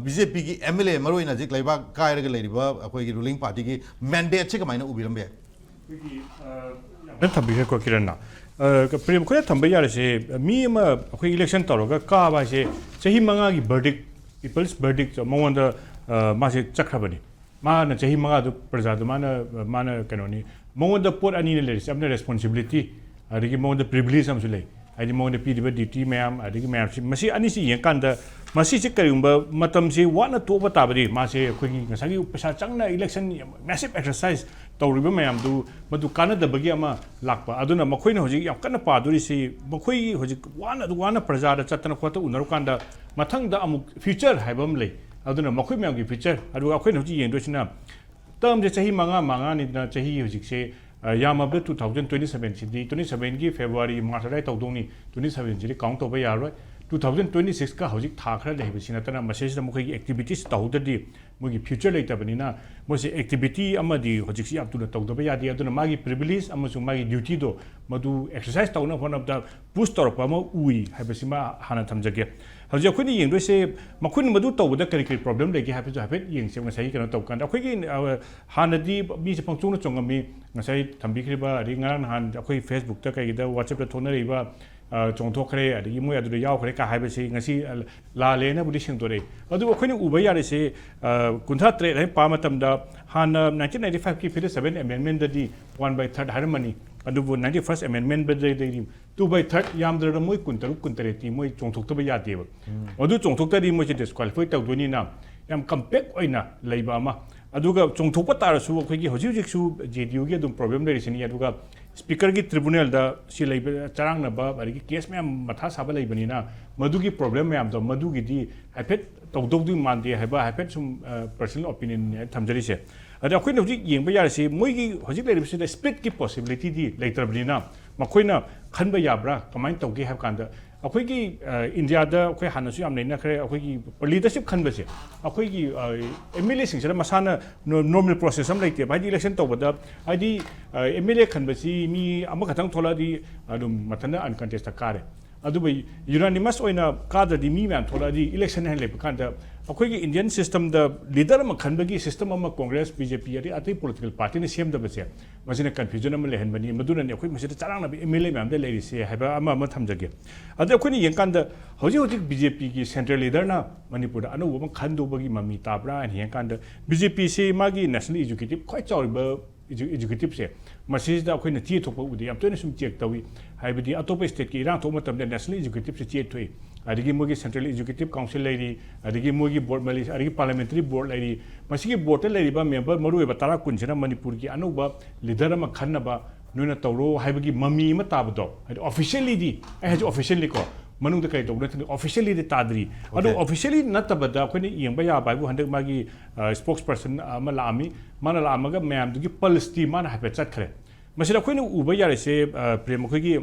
ꯕꯤ ꯖꯦ ꯄꯤꯒꯤ ꯑꯦꯝ ꯑꯦꯜ ꯑꯦ ꯃꯔꯨꯑꯣꯏꯅ ꯍꯧꯖꯤꯛ ꯂꯩꯕꯥꯛ ꯀꯥꯏꯔꯒ ꯂꯩꯔꯤꯕ ꯑꯩꯈꯣꯏꯒꯤ ꯔꯨꯂꯤꯡ ꯄꯥꯔꯇꯤꯒꯤ ꯃꯦꯟꯗꯦꯠꯁꯦ ꯀꯃꯥꯏꯅ ꯎꯕꯤꯔꯝꯕ ꯌꯥꯏ? ꯑꯩꯈꯣꯏꯒꯤ, ꯑ, ꯌꯥꯝ ꯊꯝꯕꯤꯈ꯭ꯔꯦꯀꯣ ꯀꯤꯔꯟꯅ꯫ ꯑ, ꯄ꯭ꯔꯦꯝ, ꯑꯩꯈꯣꯏꯅ ꯊꯝꯕ ꯌꯥꯔꯤꯁꯦ, ꯃꯤ ꯑꯃ ꯑꯩꯈꯣꯏ ꯏꯂꯦꯛꯁꯟ ꯇꯧꯔꯒ ꯀꯥꯕ ꯍꯥꯏꯁꯦ ꯆꯍꯤ ꯃꯉꯥꯒꯤ ꯕꯔꯗꯤꯛ, ꯄꯤꯄꯜꯁ ꯕꯔꯗꯤꯛ ꯃꯉꯣꯟꯗ, ꯑ, ꯃꯥꯁꯦ ꯆꯠꯈ꯭ꯔꯕꯅꯤ꯫ ꯃꯥꯅ ꯆꯍꯤ ꯃꯉꯥꯗꯨ ꯄ꯭ꯔꯖꯥꯗꯨ ꯃꯥꯅ, ꯃꯥꯅ ꯀꯩꯅꯣꯅꯤ, ꯃꯉꯣꯟꯗ ꯄꯣꯠ ꯑꯅꯤꯅ ꯂꯩꯔꯤꯁꯦ, ꯑꯃꯅ ꯔꯦꯁꯄꯣꯟꯁꯤꯕꯤꯂꯤꯇꯤ, ꯑꯗꯒꯤ ꯃꯉꯣꯟꯗ ꯄ꯭ꯔꯤꯚꯤꯂꯦꯖ ꯑꯃꯁꯨ ꯂꯩ꯫ ꯍꯥꯏꯗꯤ ꯃꯉꯣꯟꯗ ꯄꯤꯔꯤꯕ ꯗ꯭ꯌꯨꯇꯤ ꯃꯌꯥꯝ, ꯑꯗꯒꯤ ꯃꯌꯥꯝꯁꯤ, ꯃꯁꯤ ꯑꯅꯤꯁꯤ ꯌꯦꯡꯀꯥꯟꯗ, ꯃꯁꯤꯁꯦ ꯀꯔꯤꯒꯨꯝꯕ ꯃꯇꯝꯁꯤ ꯋꯥꯅ ꯇꯣꯛꯄ ꯇꯥꯕꯗꯤ, ꯃꯥꯁꯦ ꯑꯩꯈꯣꯏꯒꯤ ꯉꯁꯥꯏꯒꯤ ꯄꯩꯁꯥ ꯆꯪꯅ ꯏꯂꯦꯛꯁꯟ ꯃꯦꯁꯤꯞ ꯑꯦꯛꯁꯔꯁꯥꯏꯁ ꯇꯧꯔꯤꯕ ꯃꯌꯥꯝꯗꯨ, ꯃꯗꯨ ꯀꯥꯟꯅꯗꯕꯒꯤ ꯑꯃ ꯂꯥꯛꯄ꯫ ꯑꯗꯨꯅ ꯃꯈꯣꯏꯅ ꯍꯧꯖꯤꯛ ꯌꯥꯝ ꯀꯟꯅ ꯄꯥꯗꯣꯔꯤꯁꯤ, ꯃꯈꯣꯏꯒꯤ ꯍꯧꯖꯤꯛ ꯋꯥꯅ ꯋꯥꯅ ꯄ꯭ꯔꯖꯥꯗ ꯆꯠꯇꯅ ꯈꯣꯠꯇꯅ ꯎꯅꯔꯀꯥꯟꯗ, ꯃꯊꯪꯗ ꯑꯃꯨꯛ ꯐ꯭ꯌꯨꯆꯔ ꯍꯥꯏꯕ ꯑꯃ ꯂꯩ꯫ ꯑꯗꯨꯅ ꯃꯈꯣꯏ ꯃꯌꯥꯝꯒꯤ ꯐ꯭ꯌꯨꯆꯔ, ꯑꯗꯨꯒ ꯑꯩꯈꯣꯏꯅ ꯍꯧꯖꯤꯛ ꯌꯦꯡꯗꯣꯏꯁꯤꯅ, ꯇꯔꯝꯁꯦ ꯆꯍꯤ ꯃꯉꯥ, ꯃꯉꯥꯅꯤꯗꯅ, ꯆꯍꯤ ꯍꯧꯖꯤꯛꯁꯦ, ꯑ, ꯌꯥꯝꯃꯕꯗ two thousand twenty seven ꯁꯤꯗꯤ, twenty seven ꯒꯤ February, March ꯑꯗꯨꯋꯥꯏ ꯇꯧꯗꯧꯅꯤ, twenty seven ꯁꯤꯗꯤ ꯀꯥꯎꯟ ꯇꯧꯕ ꯌꯥꯔꯔꯣꯏ꯫ ꯇꯨ ꯊꯥꯎꯖꯟ ꯇ꯭ꯋꯦꯟꯇꯤ ꯁꯤꯛꯁꯀ ꯍꯧꯖꯤꯛ ꯊꯥ ꯈꯔ ꯂꯩꯕꯁꯤ ꯅꯠꯇꯅ ꯃꯁꯤꯁꯤꯗ ꯃꯈꯣꯏꯒꯤ ꯑꯦꯛꯇꯤꯚꯤꯇꯤꯁ ꯇꯧꯍꯧꯗ꯭ꯔꯗꯤ ꯃꯣꯏꯒꯤ ꯐ꯭ꯌꯨꯆꯔ ꯂꯩꯇꯕꯅꯤꯅ ꯃꯣꯏꯁꯦ ꯑꯦꯛꯇꯤꯚꯤꯇꯤ ꯑꯃꯗꯤ ꯍꯧꯖꯤꯛꯁꯤ ꯌꯥꯝ ꯊꯨꯅ ꯇꯧꯗꯕ ꯌꯥꯗꯦ꯫ ꯑꯗꯨꯅ ꯃꯥꯒꯤ ꯄ꯭ꯔꯤꯚꯤꯂꯦꯖ ꯑꯃꯁꯨꯡ ꯃꯥꯒꯤ ꯗ꯭ꯌꯨꯇꯤꯗꯣ ꯃꯗꯨ ꯑꯦꯛꯁꯔꯁꯥꯏꯁ ꯇꯧꯅꯕ ꯍꯣꯠꯅꯕꯗ ꯄꯨꯁ ꯇꯧꯔꯛꯄ ꯑꯃ ꯎꯏ ꯍꯥꯏꯕꯁꯤꯃ ꯍꯥꯟꯅ ꯊꯝꯖꯒꯦ꯫ ꯍꯧꯖꯤꯛ ꯑꯩꯈꯣꯏꯅ ꯌꯦꯡꯗꯣꯏꯁꯦ ꯃꯈꯣꯏꯅ ꯃꯗꯨ ꯇꯧꯕꯗ ꯀꯔꯤ ꯀꯔꯤ ꯄ꯭ꯔꯣꯕ꯭ꯂꯦꯝ ꯂꯩꯒꯦ ꯍꯥꯏꯕꯗꯨ ꯍꯥꯏꯐꯦꯠ ꯌꯦꯡꯁꯦ꯫ ꯉꯁꯥꯏꯒꯤ ꯀꯩꯅꯣ ꯇꯧꯕ ꯀꯥꯟꯗ ꯑꯩꯈꯣꯏꯒꯤ, ꯑ, ꯍꯥꯟꯅꯗꯤ ꯃꯤꯁꯦ ꯄꯪꯆꯣꯡꯗ ꯆꯣꯡꯉꯝꯃꯤ꯫ ꯉꯁꯥꯏ ꯊꯝꯕꯤꯈ꯭ꯔꯤꯕ, ꯑꯗꯒꯤ ꯉꯔꯥꯡ ꯅꯍꯥꯟ ꯑꯩꯈꯣꯏ ꯐꯦꯁꯕꯨꯛꯇ ꯀꯩꯒꯤꯗ WhatsApp-ꯇ ꯊꯣꯛꯅꯔꯤꯕ, ꯑ, ꯆꯣꯡꯊꯣꯛꯈ꯭ꯔꯦ, ꯑꯗꯒꯤ ꯃꯣꯏ ꯑꯗꯨꯗ ꯌꯥꯎꯈ꯭ꯔꯦ ꯀꯥ ꯍꯥꯏꯕꯁꯤ ꯉꯁꯤ, ꯑ, ꯂꯥꯜꯂꯦꯅꯕꯨꯗꯤ ꯁꯦꯡꯗꯣꯔꯛꯏ꯫ ꯑꯗꯨꯕꯨ ꯑꯩꯈꯣꯏꯅ ꯎꯕ ꯌꯥꯔꯤꯁꯤ, ꯑ, ꯀꯨꯟꯊ꯭ꯔꯥ ꯇꯔꯦꯠ ꯍꯥꯏꯅ ꯄꯥꯕ ꯃꯇꯝꯗ ꯍꯥꯟꯅ ꯅꯥꯏꯟꯇꯤꯟ ꯅꯥꯏꯟꯇꯤ ꯐꯥꯏꯚꯀꯤ fifty seven amendment-ꯗꯗꯤ one by third ꯍꯥꯏꯔꯝꯃꯅꯤ꯫ ꯑꯗꯨꯕꯨ ninety first amendment-ꯗꯗꯤ two by third, ꯌꯥꯝꯗ꯭ꯔꯕꯗ ꯃꯣꯏ ꯀꯨꯟꯇꯔꯨꯛ ꯀꯨꯟꯇꯔꯦꯠꯇꯤ ꯃꯣꯏ ꯆꯣꯡꯊꯣꯛꯇꯕ ꯌꯥꯗꯦꯕ꯫ ꯎꯝ꯫ ꯑꯗꯨ ꯆꯣꯡꯊꯣꯛꯇ꯭ꯔꯗꯤ ꯃꯣꯏꯁꯦ ꯗꯤꯁꯀ꯭ꯋꯥꯂꯤꯐꯥꯏ ꯇꯧꯗꯣꯏꯅꯤꯅ ꯌꯥꯝ ꯀꯝꯄꯦꯛ ꯑꯣꯏꯅ ꯂꯩꯕ ꯑꯃ꯫ ꯑꯗꯨꯒ ꯆꯣꯡꯊꯣꯛꯄ ꯇꯥꯔꯁꯨ ꯑꯩꯈꯣꯏꯒꯤ ꯍꯧꯖꯤꯛ ꯍꯧꯖꯤꯛꯁꯨ ꯖꯦ ꯗꯤ ꯌꯨꯒꯤ ꯑꯗꯨꯝ ꯄ꯭ꯔꯣꯕ꯭ꯂꯦꯝ ꯂꯩꯔꯤꯁꯤꯅꯤ꯫ ꯑꯗꯨꯒ ꯁ꯭ꯄꯤꯀꯔꯒꯤ ꯇ꯭ꯔꯤꯕꯨꯅꯦꯜꯗ ꯁꯤ ꯂꯩꯕ ꯆꯔꯥꯡꯅꯕ ꯑꯗꯒꯤ ꯀꯦꯁ ꯃꯌꯥꯝ ꯃꯊꯥ ꯁꯥꯕ ꯂꯩꯕꯅꯤꯅ ꯃꯗꯨꯒꯤ ꯄ꯭ꯔꯣꯕ꯭ꯂꯦꯝ ꯃꯌꯥꯝꯗꯣ ꯃꯗꯨꯒꯤꯗꯤ ꯍꯥꯏꯐꯦꯠ ꯇꯧꯗꯧꯗꯤ ꯃꯥꯟꯗꯦ ꯍꯥꯏꯕ ꯍꯥꯏꯐꯦꯠ ꯁꯨꯝ, ꯑ, personal opinion-ꯅꯦ ꯊꯝꯖꯔꯤꯁꯦ꯫ ꯑꯗ ꯑꯩꯈꯣꯏꯅ ꯍꯧꯖꯤꯛ ꯌꯦꯡꯕ ꯌꯥꯔꯤꯁꯤ ꯃꯣꯏꯒꯤ ꯍꯧꯖꯤꯛ ꯂꯩꯔꯤꯕꯁꯤꯗ ꯁ꯭ꯄ꯭ꯂꯤꯠꯀꯤ ꯄꯣꯁꯤꯕꯤꯂꯤꯇꯤꯗꯤ ꯂꯩꯇ꯭ꯔꯕꯅꯤꯅ ꯃꯈꯣꯏꯅ ꯈꯟꯕ ꯌꯥꯕ꯭ꯔꯥ, ꯀꯃꯥꯏꯅ ꯇꯧꯒꯦ ꯍꯥꯏꯕ ꯀꯥꯟꯗ ꯑꯩꯈꯣꯏꯒꯤ, ꯑ, ꯏꯟꯗꯤꯌꯥꯗ ꯑꯩꯈꯣꯏ ꯍꯥꯟꯅꯁꯨ ꯌꯥꯝ ꯅꯩꯅꯈ꯭ꯔꯦ꯫ ꯑꯩꯈꯣꯏꯒꯤ ꯂꯤꯗꯔꯁꯤꯞ ꯈꯟꯕꯁꯦ ꯑꯩꯈꯣꯏꯒꯤ, ꯑ, ꯑꯦꯝ ꯑꯦꯜ ꯑꯦꯁꯤꯡꯁꯤꯗ ꯃꯁꯥꯅ ꯅꯣ-, ꯅꯣꯔꯃꯦꯜ ꯄ꯭ꯔꯣꯁꯦꯁ ꯑꯃ ꯂꯩꯇꯦꯕ꯫ ꯍꯥꯏꯗꯤ ꯏꯂꯦꯛꯁꯟ ꯇꯧꯕꯗ, ꯍꯥꯏꯗꯤ, ꯑ, ꯑꯦꯝ ꯑꯦꯜ ꯑꯦ ꯈꯟꯕꯁꯤ ꯃꯤ ꯑꯃꯈꯛꯇꯪ ꯊꯣꯛꯂꯛꯑꯗꯤ ꯑꯗꯨꯝ ꯃꯊꯟꯇ ꯑꯟꯀꯟꯇꯦꯁꯇ ꯀꯥꯔꯦ꯫ ꯑꯗꯨꯕꯨ ꯌꯨꯅꯥꯅꯤꯃꯁ ꯑꯣꯏꯅ ꯀꯥꯗ꯭ꯔꯗꯤ ꯃꯤ ꯃꯌꯥꯝ ꯊꯣꯛꯂꯛꯑꯗꯤ ꯏꯂꯦꯛꯁꯟ ꯍꯥꯏꯅ ꯂꯩꯕ ꯀꯥꯟꯗ ꯑꯩꯈꯣꯏꯒꯤ ꯏꯟꯗꯤꯌꯟ ꯁꯤꯁꯇꯝꯗ ꯂꯤꯗꯔ ꯑꯃ ꯈꯟꯕꯒꯤ ꯁꯤꯁꯇꯝ ꯑꯃ ꯀꯣꯡꯒ꯭ꯔꯦꯁ, ꯕꯤ ꯖꯦ ꯄꯤ, ꯑꯗꯩ ꯑꯇꯩ ꯄꯣꯂꯤꯇꯤꯀꯦꯜ ꯄꯥꯔꯇꯤꯅ ꯁꯦꯝꯗꯕꯁꯦ ꯃꯁꯤꯅ ꯀꯟꯐ꯭ꯌꯨꯖꯟ ꯑꯃ ꯂꯩꯍꯟꯕꯅꯤ꯫ ꯃꯗꯨꯅꯅꯤ ꯑꯩꯈꯣꯏ ꯃꯁꯤꯗ ꯆꯔꯥꯡꯅꯕ ꯑꯦꯝ ꯑꯦꯜ ꯑꯦ ꯃꯌꯥꯝꯗ ꯂꯩꯔꯤꯁꯦ ꯍꯥꯏꯕ ꯑꯃ ꯑꯃ ꯊꯝꯖꯒꯦ꯫ ꯑꯗ ꯑꯩꯈꯣꯏꯅ ꯌꯦꯡꯀꯥꯟꯗ ꯍꯧꯖꯤꯛ ꯍꯧꯖꯤꯛ ꯕꯤ ꯖꯦ ꯄꯤꯒꯤ ꯁꯦꯟꯇ꯭ꯔꯦꯜ ꯂꯤꯗꯔꯅ ꯃꯅꯤꯄꯨꯔꯗ ꯑꯅꯧꯕ ꯑꯃ ꯈꯟꯗꯧꯕꯒꯤ ꯃꯃꯤ ꯇꯥꯕ꯭ꯔꯥ ꯍꯥꯏꯅ ꯌꯦꯡꯀꯥꯟꯗ ꯕꯤ ꯖꯦ ꯄꯤꯁꯤ ꯃꯥꯒꯤ ꯅꯦꯁꯅꯦꯜ ꯑꯦꯛꯖꯤꯀ꯭ꯌꯨꯇꯤꯕ ꯈ꯭ꯋꯥꯏ ꯆꯥꯎꯔꯤꯕ ꯑꯦꯛꯖꯤ-, ꯑꯦꯛꯖꯤꯀ꯭ꯌꯨꯇꯤꯕꯁꯦ ꯃꯁꯤꯁꯤꯗ ꯑꯩꯈꯣꯏꯅ ꯆꯦ ꯊꯣꯛꯄ ꯎꯗꯦ꯫ ꯌꯥꯝ ꯇꯣꯏꯅ ꯁꯨꯝ ꯆꯦꯛ ꯇꯧꯏ꯫ ꯍꯥꯏꯕꯗꯤ ꯑꯇꯣꯞꯄ ꯁ꯭ꯇꯦꯠꯀꯤ ꯏꯔꯥꯡ ꯊꯣꯛꯄ ꯃꯇꯝꯗ ꯅꯦꯁꯅꯦꯜ ꯑꯦꯛꯖꯤꯀ꯭ꯌꯨꯇꯤꯕꯁꯦ ꯆꯦ ꯊꯣꯛꯏ꯫ ꯑꯗꯒꯤ ꯃꯣꯏꯒꯤ ꯁꯦꯟꯇ꯭ꯔꯦꯜ ꯑꯦꯛꯖꯤꯀ꯭ꯌꯨꯇꯤꯕ ꯀꯥꯎꯟꯁꯤꯜ ꯂꯩꯔꯤ, ꯑꯗꯒꯤ ꯃꯣꯏꯒꯤ ꯕꯣꯔꯗ ꯃꯔꯤ, ꯑꯗꯒꯤ ꯄꯥꯔꯂꯤꯌꯥꯃꯦꯟꯇꯔꯤ ꯕꯣꯔꯗ ꯂꯩꯔꯤ꯫ ꯃꯁꯤꯒꯤ ꯕꯣꯔꯗꯇ ꯂꯩꯔꯤꯕ ꯃꯦꯝꯕꯔ ꯃꯔꯨꯑꯣꯏꯕ ꯇꯔꯥ ꯀꯨꯟꯁꯤꯅ ꯃꯅꯤꯄꯨꯔꯒꯤ ꯑꯅꯧꯕ ꯂꯤꯗꯔ ꯑꯃ ꯈꯟꯅꯕ ꯅꯣꯏꯅ ꯇꯧꯔꯣ ꯍꯥꯏꯕꯒꯤ ꯃꯃꯤ ꯑꯃ ꯇꯥꯕꯗꯣ, ꯍꯥꯏꯗꯤ ꯑꯣꯐꯤꯁꯤꯌꯦꯜꯂꯤꯗꯤ, ꯑꯩ ꯍꯥꯏꯁꯦ ꯑꯣꯐꯤꯁꯤꯌꯦꯜꯂꯤꯀꯣ, ꯃꯅꯨꯡꯗ ꯀꯔꯤ ꯇꯧꯕꯅꯣ ꯈꯪꯗꯦ, ꯑꯣꯐꯤꯁꯤꯌꯦꯜꯂꯤꯗꯤ ꯇꯥꯗ꯭ꯔꯤ꯫ ꯑꯗꯣ Okay. ꯑꯣꯐꯤꯁꯤꯌꯦꯜꯂꯤ ꯅꯠꯇꯕꯗ ꯑꯩꯈꯣꯏꯅ ꯌꯦꯡꯕ ꯌꯥꯕ ꯍꯥꯏꯕꯨ ꯍꯟꯗꯛ ꯃꯥꯒꯤ, ꯑ, ꯁ꯭ꯄꯣꯛꯁ ꯄꯔꯁꯟ ꯑꯃ ꯂꯥꯛꯑꯝꯃꯤ꯫ ꯃꯥꯅ ꯂꯥꯛꯑꯝꯃꯒ ꯃꯌꯥꯝꯗꯨꯒꯤ ꯄꯜꯁꯇꯤ ꯃꯥꯅ ꯍꯥꯏꯐꯦꯠ ꯆꯠꯈ꯭ꯔꯦ꯫ ꯃꯁꯤꯗ ꯑꯩꯈꯣꯏꯅ ꯎꯕ ꯌꯥꯔꯤꯁꯦ, ꯑ, ꯄ꯭ꯔꯦꯝ, ꯑꯩꯈꯣꯏꯒꯤ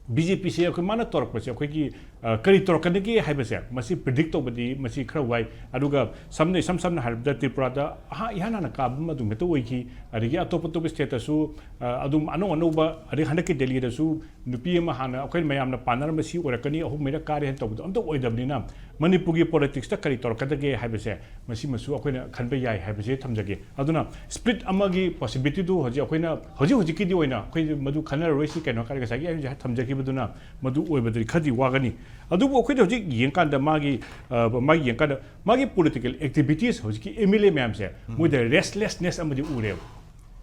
ꯕꯤ ꯖꯦ ꯄꯤꯁꯦ ꯑꯩꯈꯣꯏ ꯃꯥꯅ ꯇꯧꯔꯛꯄꯁꯦ ꯑꯩꯈꯣꯏꯒꯤ ꯑ, ꯀꯔꯤ ꯇꯧꯔꯛꯀꯗꯒꯦ ꯍꯥꯏꯕꯁꯦ ꯃꯁꯤ ꯄ꯭ꯔꯤꯗꯤꯛ ꯇꯧꯕꯗꯤ ꯃꯁꯤ ꯈꯔ ꯋꯥꯏ꯫ ꯑꯗꯨꯒ ꯁꯝꯅ, ꯏꯁꯝ ꯁꯝꯅ ꯍꯥꯏꯔꯕꯗ ꯇ꯭ꯔꯤꯄꯨꯔꯥꯗ ꯑꯍꯥ-, ꯏꯍꯥꯟ ꯍꯥꯟꯅ ꯀꯥꯕ ꯑꯃ ꯑꯗꯨꯝ ꯍꯦꯛꯇ ꯑꯣꯏꯈꯤ꯫ ꯑꯗꯒꯤ ꯑꯇꯣꯞ ꯑꯇꯣꯞꯄ ꯁ꯭ꯇꯦꯠꯇꯁꯨ, ꯑ, ꯑꯗꯨꯝ ꯑꯅꯧ ꯑꯅꯧꯕ, ꯑꯗꯩ ꯍꯟꯗꯛꯀꯤ ꯗꯦꯜꯂꯤꯗꯁꯨ ꯅꯨꯄꯤ ꯑꯃ ꯍꯥꯟꯅ ꯑꯩꯈꯣꯏ ꯃꯌꯥꯝꯅ ꯄꯥꯅꯔꯝꯕ ꯁꯤ ꯑꯣꯏꯔꯛꯀꯅꯤ, ꯑꯍꯨꯝ ꯃꯔꯤꯔꯛ ꯀꯥꯔꯦ ꯍꯥꯏꯅ ꯇꯧꯕꯗꯣ ꯑꯝꯇ ꯑꯣꯏꯗꯕꯅꯤꯅ ꯃꯅꯤꯄꯨꯔꯒꯤ ꯄꯣꯂꯤꯇꯤꯛꯁꯇ ꯀꯔꯤ ꯇꯧꯔꯛꯀꯗꯒꯦ ꯍꯥꯏꯕꯁꯦ ꯃꯁꯤꯃꯁꯨ ꯑꯩꯈꯣꯏꯅ ꯈꯟꯕ ꯌꯥꯏ ꯍꯥꯏꯕꯁꯦ ꯊꯝꯖꯒꯦ꯫ ꯑꯗꯨꯅ ꯁ꯭ꯄ꯭ꯂꯤꯠ ꯑꯃꯒꯤ ꯄꯣꯁꯤꯕꯤꯂꯤꯇꯤꯗꯨ ꯍꯧꯖꯤꯛ ꯑꯩꯈꯣꯏꯅ ꯍꯧꯖꯤꯛ ꯍꯧꯖꯤꯛꯀꯤꯗꯤ ꯑꯣꯏꯅ ꯑꯩꯈꯣꯏ ꯃꯗꯨ ꯈꯟꯅꯔꯔꯣꯏꯁꯤ, ꯀꯩꯅꯣ ꯍꯥꯏꯔꯒ ꯉꯁꯥꯏꯒꯤ ꯑꯩꯅ ꯍꯧꯖꯤꯛ ꯊꯝꯖꯈꯤꯕꯗꯨꯅ ꯃꯗꯨ ꯑꯣꯏꯕꯗꯗꯤ ꯈꯔꯗꯤ ꯋꯥꯒꯅꯤ꯫ ꯑꯗꯨꯕꯨ ꯑꯩꯈꯣꯏꯅ ꯍꯧꯖꯤꯛ ꯌꯦꯡꯀꯥꯟꯗ ꯃꯥꯒꯤ, ꯑ, ꯃꯥꯒꯤ ꯌꯦꯡꯀꯥꯟꯗ ꯃꯥꯒꯤ ꯄꯣꯂꯤꯇꯤꯀꯦꯜ ꯑꯦꯛꯇꯤꯚꯤꯇꯤꯁ ꯍꯧꯖꯤꯛꯀꯤ ꯑꯦꯝ ꯑꯦꯜ ꯑꯦ ꯃꯌꯥꯝꯁꯦ ꯃꯣꯏꯗ ꯔꯦꯁꯂꯦꯁꯅꯦꯁ ꯑꯃꯗꯤ ꯎꯔꯦꯕ꯫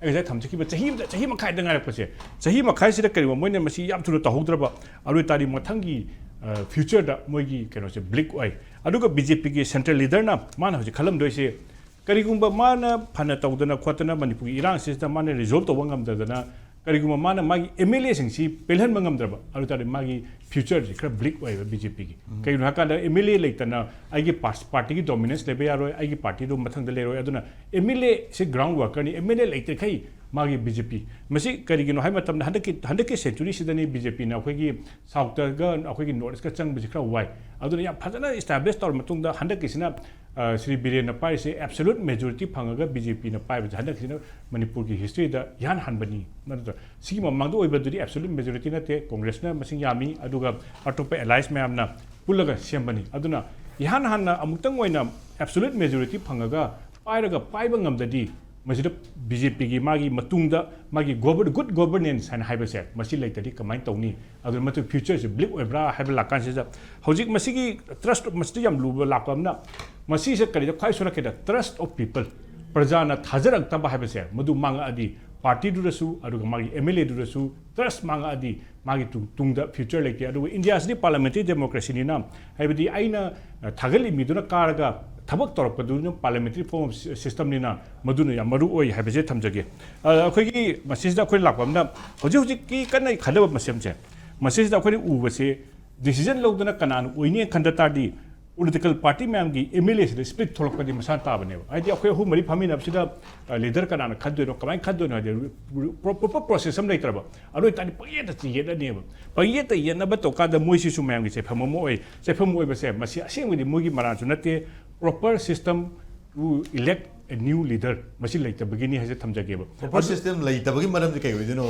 ꯑꯩ ꯉꯁꯥꯏ ꯊꯝꯖꯈꯤꯕ ꯆꯍꯤ ꯑꯃꯗ, ꯆꯍꯤ ꯃꯈꯥꯏꯗ ꯉꯥꯏꯔꯛꯄꯁꯦ, ꯆꯍꯤ ꯃꯈꯥꯏꯁꯤꯗ ꯀꯔꯤꯒꯨꯝꯕ ꯃꯣꯏꯅ ꯃꯁꯤ ꯌꯥꯝ ꯊꯨꯅ ꯇꯧꯍꯧꯗ꯭ꯔꯕ, ꯑꯗꯨ ꯑꯣꯏ ꯇꯥꯔꯗꯤ ꯃꯊꯪꯒꯤ, ꯑ, ꯐ꯭ꯌꯨꯆꯔꯗ ꯃꯣꯏꯒꯤ ꯀꯩꯅꯣꯁꯦ ꯕ꯭ꯂꯤꯛ ꯑꯣꯏ꯫ ꯑꯗꯨꯒ ꯕꯤ ꯖꯦ ꯄꯤꯒꯤ ꯁꯦꯟꯇ꯭ꯔꯦꯜ ꯂꯤꯗꯔꯅ ꯃꯥꯅ ꯍꯧꯖꯤꯛ ꯈꯜꯂꯝꯗꯣꯏꯁꯦ, ꯀꯔꯤꯒꯨꯝꯕ ꯃꯥꯅ ꯐꯅ ꯇꯧꯗꯅ ꯈꯣꯠꯇꯅ ꯃꯅꯤꯄꯨꯔꯒꯤ ꯏꯔꯥꯡꯁꯤꯗ ꯃꯥꯅ ꯔꯤꯖꯣꯜꯕ ꯇꯧꯕ ꯉꯝꯗꯗꯅ, ꯀꯔꯤꯒꯨꯝꯕ ꯃꯥꯅ ꯃꯥꯒꯤ ꯑꯦꯝ ꯑꯦꯜ ꯑꯦꯁꯤꯡꯁꯤ ꯄꯦꯜꯍꯟꯕ ꯉꯝꯗ꯭ꯔꯕ, ꯑꯗꯨ ꯇꯥꯔꯗꯤ ꯃꯥꯒꯤ ꯐ꯭ꯌꯨꯆꯔꯁꯤ ꯈꯔ ꯕ꯭ꯂꯤꯛ ꯑꯣꯏꯌꯦꯕ ꯕꯤ ꯖꯦ ꯄꯤꯒꯤ꯫ ꯀꯩꯒꯤꯅꯣ ꯍꯥꯏꯀꯥꯟꯗ ꯑꯦꯝ ꯑꯦꯜ ꯑꯦ ꯂꯩꯇꯅ ꯑꯩꯒꯤ ꯄꯥꯔꯁ-, ꯄꯥꯔꯇꯤꯒꯤ ꯗꯣꯃꯤꯅꯦꯟꯁ ꯂꯩꯕ ꯌꯥꯔꯣꯏ, ꯑꯩꯒꯤ ꯄꯥꯔꯇꯤꯗꯣ ꯃꯊꯪꯗ ꯂꯩꯔꯣꯏ꯫ ꯑꯗꯨꯅ ꯑꯦꯝ ꯑꯦꯜ ꯑꯦꯁꯤ ꯒ꯭ꯔꯥꯎꯟ ꯋꯥꯔꯀꯔꯅꯤ, ꯑꯦꯝ ꯑꯦꯜ ꯑꯦ ꯂꯩꯇ꯭ꯔꯤꯈꯩ ꯃꯥꯒꯤ ꯕꯤ ꯖꯦ ꯄꯤ꯫ ꯃꯁꯤ ꯀꯔꯤꯒꯤꯅꯣ ꯍꯥꯏꯕ ꯃꯇꯝꯗ ꯍꯟꯗꯛꯀꯤ, ꯍꯟꯗꯛꯀꯤ ꯁꯦꯟꯆꯨꯔꯤꯁꯤꯗꯅꯤ ꯕꯤ ꯖꯦ ꯄꯤꯅ ꯑꯩꯈꯣꯏꯒꯤ ꯁꯥꯎꯠꯇꯒ ꯑꯩꯈꯣꯏꯒꯤ ꯅꯣꯔꯠ ꯏꯁꯀ ꯆꯪꯕꯁꯤ ꯈꯔ ꯋꯥꯏ꯫ ꯑꯗꯨꯅ ꯌꯥꯝ ꯐꯖꯅ ꯏꯁꯇꯥꯕ꯭ꯂꯤꯁ ꯇꯧꯔ ꯃꯇꯨꯡꯗ ꯍꯟꯗꯛꯀꯤꯁꯤꯅ, ꯑ, ꯁ꯭ꯔꯤ ꯕꯤꯔꯦꯟꯅ ꯄꯥꯏꯔꯤꯁꯦ ꯑꯦꯕꯁꯣꯂꯨꯠ ꯃꯦꯖꯣꯔꯤꯇꯤ ꯐꯪꯉꯒ ꯕꯤ ꯖꯦ ꯄꯤꯅ ꯄꯥꯏꯕꯁꯦ ꯍꯟꯗꯛꯁꯤꯅ ꯃꯅꯤꯄꯨꯔꯒꯤ ꯍꯤꯁꯇ꯭ꯔꯤꯗ ꯏꯍꯥꯟ ꯍꯥꯟꯕꯅꯤ꯫ ꯅꯠꯇ꯭ꯔ ꯁꯤꯒꯤ ꯃꯃꯥꯡꯗ ꯑꯣꯏꯕꯗꯨꯗꯤ ꯑꯦꯕꯁꯣꯂꯨꯠ ꯃꯦꯖꯣꯔꯤꯇꯤ ꯅꯠꯇꯦ, ꯀꯣꯡꯒ꯭ꯔꯦꯁꯅ ꯃꯁꯤꯡ ꯌꯥꯝꯃꯤ, ꯑꯗꯨꯒ ꯑꯇꯣꯞꯄ ꯑꯦꯂꯥꯏꯟꯁ ꯃꯌꯥꯝꯅ ꯄꯨꯜꯂꯒ ꯁꯦꯝꯕꯅꯤ꯫ ꯑꯗꯨꯅ ꯏꯍꯥꯟ ꯍꯥꯟꯅ ꯑꯃꯨꯛꯇꯪ ꯑꯣꯏꯅ ꯑꯦꯕꯁꯣꯂꯨꯠ ꯃꯦꯖꯣꯔꯤꯇꯤ ꯐꯪꯉꯒ ꯄꯥꯏꯔꯒ ꯄꯥꯏꯕ ꯉꯝꯗꯗꯤ ꯃꯁꯤꯗ ꯕꯤ ꯖꯦ ꯄꯤꯒꯤ ꯃꯥꯒꯤ ꯃꯇꯨꯡꯗ ꯃꯥꯒꯤ ꯒꯣꯕꯔ-, ꯒꯨꯗ ꯒꯣꯕꯔꯅꯦꯟꯁ ꯍꯥꯏꯅ ꯍꯥꯏꯕꯁꯦ ꯃꯁꯤ ꯂꯩꯇ꯭ꯔꯗꯤ ꯀꯃꯥꯏꯅ ꯇꯧꯅꯤ? ꯑꯗꯨꯅ ꯃꯗꯨ ꯐ꯭ꯌꯨꯆꯔꯁꯤ ꯕ꯭ꯂꯤꯛ ꯑꯣꯏꯕ꯭ꯔꯥ ꯍꯥꯏꯕ ꯂꯥꯛꯀꯥꯟꯁꯤꯗ ꯍꯧꯖꯤꯛ ꯃꯁꯤꯒꯤ ꯇ꯭ꯔꯁ, ꯃꯁꯤꯗ ꯌꯥꯝ ꯂꯨꯕ ꯂꯥꯛꯄ ꯑꯃꯅ ꯃꯁꯤꯁꯦ ꯀꯔꯤꯗ ꯈ꯭ꯋꯥꯏ ꯁꯣꯏꯔꯛꯀꯦꯗ, ꯇ꯭ꯔꯁ ꯑꯣꯐ ꯄꯤꯄꯜ, ꯄ꯭ꯔꯖꯥꯅ ꯊꯥꯖꯔꯛꯇꯕ ꯍꯥꯏꯕꯁꯦ ꯃꯗꯨ ꯃꯥꯡꯉꯛꯑꯗꯤ ꯄꯥꯔꯇꯤꯗꯨꯗꯁꯨ ꯑꯗꯨꯒ ꯃꯥꯒꯤ ꯑꯦꯝ ꯑꯦꯜ ꯑꯦꯗꯨꯗꯁꯨ ꯇ꯭ꯔꯁ ꯃꯥꯡꯉꯛꯑꯗꯤ ꯃꯥꯒꯤ ꯇꯨꯡ-, ꯇꯨꯡꯗ ꯐ꯭ꯌꯨꯆꯔ ꯂꯩꯇꯦ꯫ ꯑꯗꯨꯒ ꯏꯟꯗꯤꯌꯥꯁꯤꯗꯤ ꯄꯥꯔꯂꯤꯌꯥꯃꯦꯟꯇꯔꯤ ꯗꯦꯃꯣꯀ꯭ꯔꯦꯁꯤꯅꯤꯅ, ꯍꯥꯏꯕꯗꯤ ꯑꯩꯅ, ꯑ, ꯊꯥꯒꯠꯂꯤ ꯃꯤꯗꯨꯅ ꯀꯥꯔꯒ ꯊꯕꯛ ꯇꯧꯔꯛꯄꯗꯨꯅ ꯄꯥꯔꯂꯤꯌꯥꯃꯦꯟꯇꯔꯤ ꯐꯣꯔꯝ ꯑꯣꯐ ꯁꯤ-, ꯁꯤꯁꯇꯝꯅꯤꯅ ꯃꯗꯨꯅ ꯌꯥꯝ ꯃꯔꯨ ꯑꯣꯏ ꯍꯥꯏꯕꯁꯦ ꯊꯝꯖꯒꯦ꯫ ꯑ, ꯑꯩꯈꯣꯏꯒꯤ ꯃꯁꯤꯁꯤꯗ ꯑꯩꯈꯣꯏ ꯂꯥꯛꯄ ꯑꯃꯅ ꯍꯧꯖꯤꯛ ꯍꯧꯖꯤꯛꯀꯤ ꯀꯟꯅ ꯈꯟꯅꯕ ꯃꯁꯦꯝꯁꯦ, ꯃꯁꯤꯁꯤꯗ ꯑꯩꯈꯣꯏꯅ ꯎꯕꯁꯦ ꯗꯤꯁꯤꯖꯟ ꯂꯧꯗꯅ ꯀꯅꯥꯅ ꯑꯣꯏꯅꯤ ꯈꯟꯗ ꯇꯥꯔꯗꯤ ꯄꯣꯂꯤꯇꯤꯀꯦꯜ ꯄꯥꯔꯇꯤ ꯃꯌꯥꯝꯒꯤ ꯑꯦꯝ ꯑꯦꯜ ꯑꯦꯁꯤꯗ ꯁ꯭ꯄ꯭ꯂꯤꯠ ꯊꯣꯛꯂꯛꯄꯗꯤ ꯃꯁꯥꯅ ꯇꯥꯕꯅꯦꯕ꯫ ꯍꯥꯏꯗꯤ ꯑꯩꯈꯣꯏ ꯑꯍꯨꯝ ꯃꯔꯤ ꯐꯝꯃꯤꯟꯅꯕꯁꯤꯗ ꯂꯤꯗꯔ ꯀꯅꯥꯅ ꯈꯟꯗꯣꯏꯅꯣ, ꯀꯃꯥꯏꯅ ꯈꯟꯗꯣꯏꯅꯣ ꯍꯥꯏꯗꯤ ꯄ꯭ꯔꯣꯄꯔ ꯄ꯭ꯔꯣꯁꯦꯁ ꯑꯃ ꯂꯩꯇ꯭ꯔꯕ꯫ ꯑꯗꯨ ꯑꯣꯏꯇꯥꯔꯗꯤ ꯄꯪꯌꯦꯠꯇ ꯌꯦꯠꯂꯅꯦꯕ꯫ ꯄꯪꯌꯦꯠꯇ ꯌꯦꯠꯅꯕ ꯇꯧꯀꯥꯟꯗ ꯃꯣꯏꯁꯤꯁꯨ ꯃꯌꯥꯝꯒꯤ ꯆꯩꯐꯝ ꯑꯃ ꯑꯣꯏ꯫ ꯆꯩꯐꯝ ꯑꯣꯏꯕꯁꯦ ꯃꯁꯤ ꯑꯁꯦꯡꯕꯗꯤ ꯃꯣꯏꯒꯤ ꯃꯔꯥꯟꯁꯨ ꯅꯠꯇꯦ꯫ Proper system to elect a new leader ꯃꯁꯤ ꯂꯩꯇꯕꯒꯤꯅꯤ ꯍꯥꯏꯁꯦ ꯊꯝꯖꯒꯦꯕ꯫ ꯄ꯭ꯔꯣꯄꯔ ꯁꯤꯁꯇꯦꯝ ꯂꯩꯇꯕꯒꯤ ꯃꯔꯝꯁꯤ ꯀꯩ ꯑꯣꯏꯗꯣꯏꯅꯣ?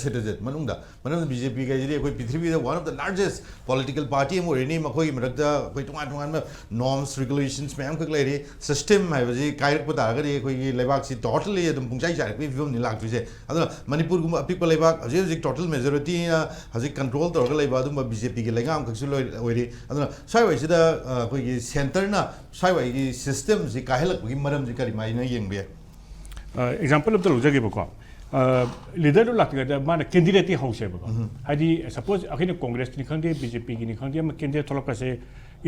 ꯁꯤꯇꯤꯖꯦꯟ ꯃꯅꯨꯡꯗ ꯃꯔꯝꯗꯤ ꯕꯤ ꯖꯦ ꯄꯤ ꯀꯩꯁꯤꯗꯤ ꯑꯩꯈꯣꯏ ꯄ꯭ꯔꯤꯊꯤꯕꯤꯗ one of the largest political party ꯑꯃ ꯑꯣꯏꯔꯅꯤ꯫ ꯃꯈꯣꯏꯒꯤ ꯃꯔꯛꯇ ꯑꯩꯈꯣꯏ ꯇꯣꯉꯥꯟ ꯇꯣꯉꯥꯟꯕ ꯅꯣꯔꯝꯁ ꯔꯤꯒꯨꯂꯦꯁꯟꯁ ꯃꯌꯥꯝ ꯈꯛ ꯂꯩꯔꯤ꯫ ꯁꯤꯁꯇꯦꯝ ꯍꯥꯏꯕꯁꯤ ꯀꯥꯏꯔꯛꯄ ꯇꯥꯔꯒꯗꯤ ꯑꯩꯈꯣꯏꯒꯤ ꯂꯩꯕꯥꯛꯁꯤ ꯇꯣꯇꯂꯤ ꯑꯗꯨꯝ ꯄꯨꯡꯆꯥꯏ ꯆꯥꯏꯔꯛꯄꯒꯤ ꯐꯤꯕꯝꯅꯤ ꯂꯥꯛꯇꯣꯏꯁꯦ꯫ ꯑꯗꯨꯅ ꯃꯅꯤꯄꯨꯔꯒꯨꯝꯕ ꯑꯄꯤꯛꯄ ꯂꯩꯕꯥꯛ ꯍꯧꯖꯤꯛ ꯍꯧꯖꯤꯛ ꯇꯣꯇꯦꯜ ꯃꯦꯖꯣꯔꯤꯇꯤꯅ ꯍꯧꯖꯤꯛ ꯀꯟꯇ꯭ꯔꯣꯜ ꯇꯧꯔꯒ ꯂꯩꯕ ꯑꯗꯨꯝꯕ ꯕꯤ ꯖꯦ ꯄꯤꯒꯤ ꯂꯩꯉꯥꯛ ꯑꯃꯈꯛꯁꯨ ꯂꯣꯏ ꯑꯣꯏꯔꯤ꯫ ꯑꯗꯨꯅ ꯁ꯭ꯋꯥꯏꯋꯥꯏꯁꯤꯗ ꯑꯩꯈꯣꯏꯒꯤ ꯁꯦꯟꯇꯔꯅ ꯁ꯭ꯋꯥꯏꯋꯥꯏꯒꯤ ꯁꯤꯁꯇꯦꯝꯁꯤ ꯀꯥꯏꯍꯜꯂꯛꯄꯒꯤ ꯃꯔꯝꯁꯤ ꯀꯔꯤꯃꯥꯏꯅ ꯌꯦꯡꯕ ꯌꯥꯏ? ꯑꯦꯛꯖꯥꯝꯄꯜ ꯑꯝꯇ ꯂꯧꯖꯒꯦꯕꯀꯣ꯫ ꯂꯤꯗꯔꯗꯨ ꯂꯥꯛꯇ꯭ꯔꯤꯉꯩꯗ ꯃꯥꯅ ꯀꯦꯟꯗꯤꯗꯦꯠꯇꯤ ꯍꯧꯁꯦꯕꯀꯣ꯫ ꯍꯥꯏꯗꯤ ꯁꯄꯣꯁ ꯑꯩꯈꯣꯏꯅ ꯀꯣꯡꯒ꯭ꯔꯦꯁꯀꯤꯅꯤ ꯈꯪꯗꯦ, ꯕꯤ ꯖꯦ ꯄꯤꯒꯤꯅꯤ ꯈꯪꯗꯦ, ꯑꯃ ꯀꯦꯟꯗꯤꯗꯦꯠ ꯊꯣꯛꯂꯛꯄꯁꯦ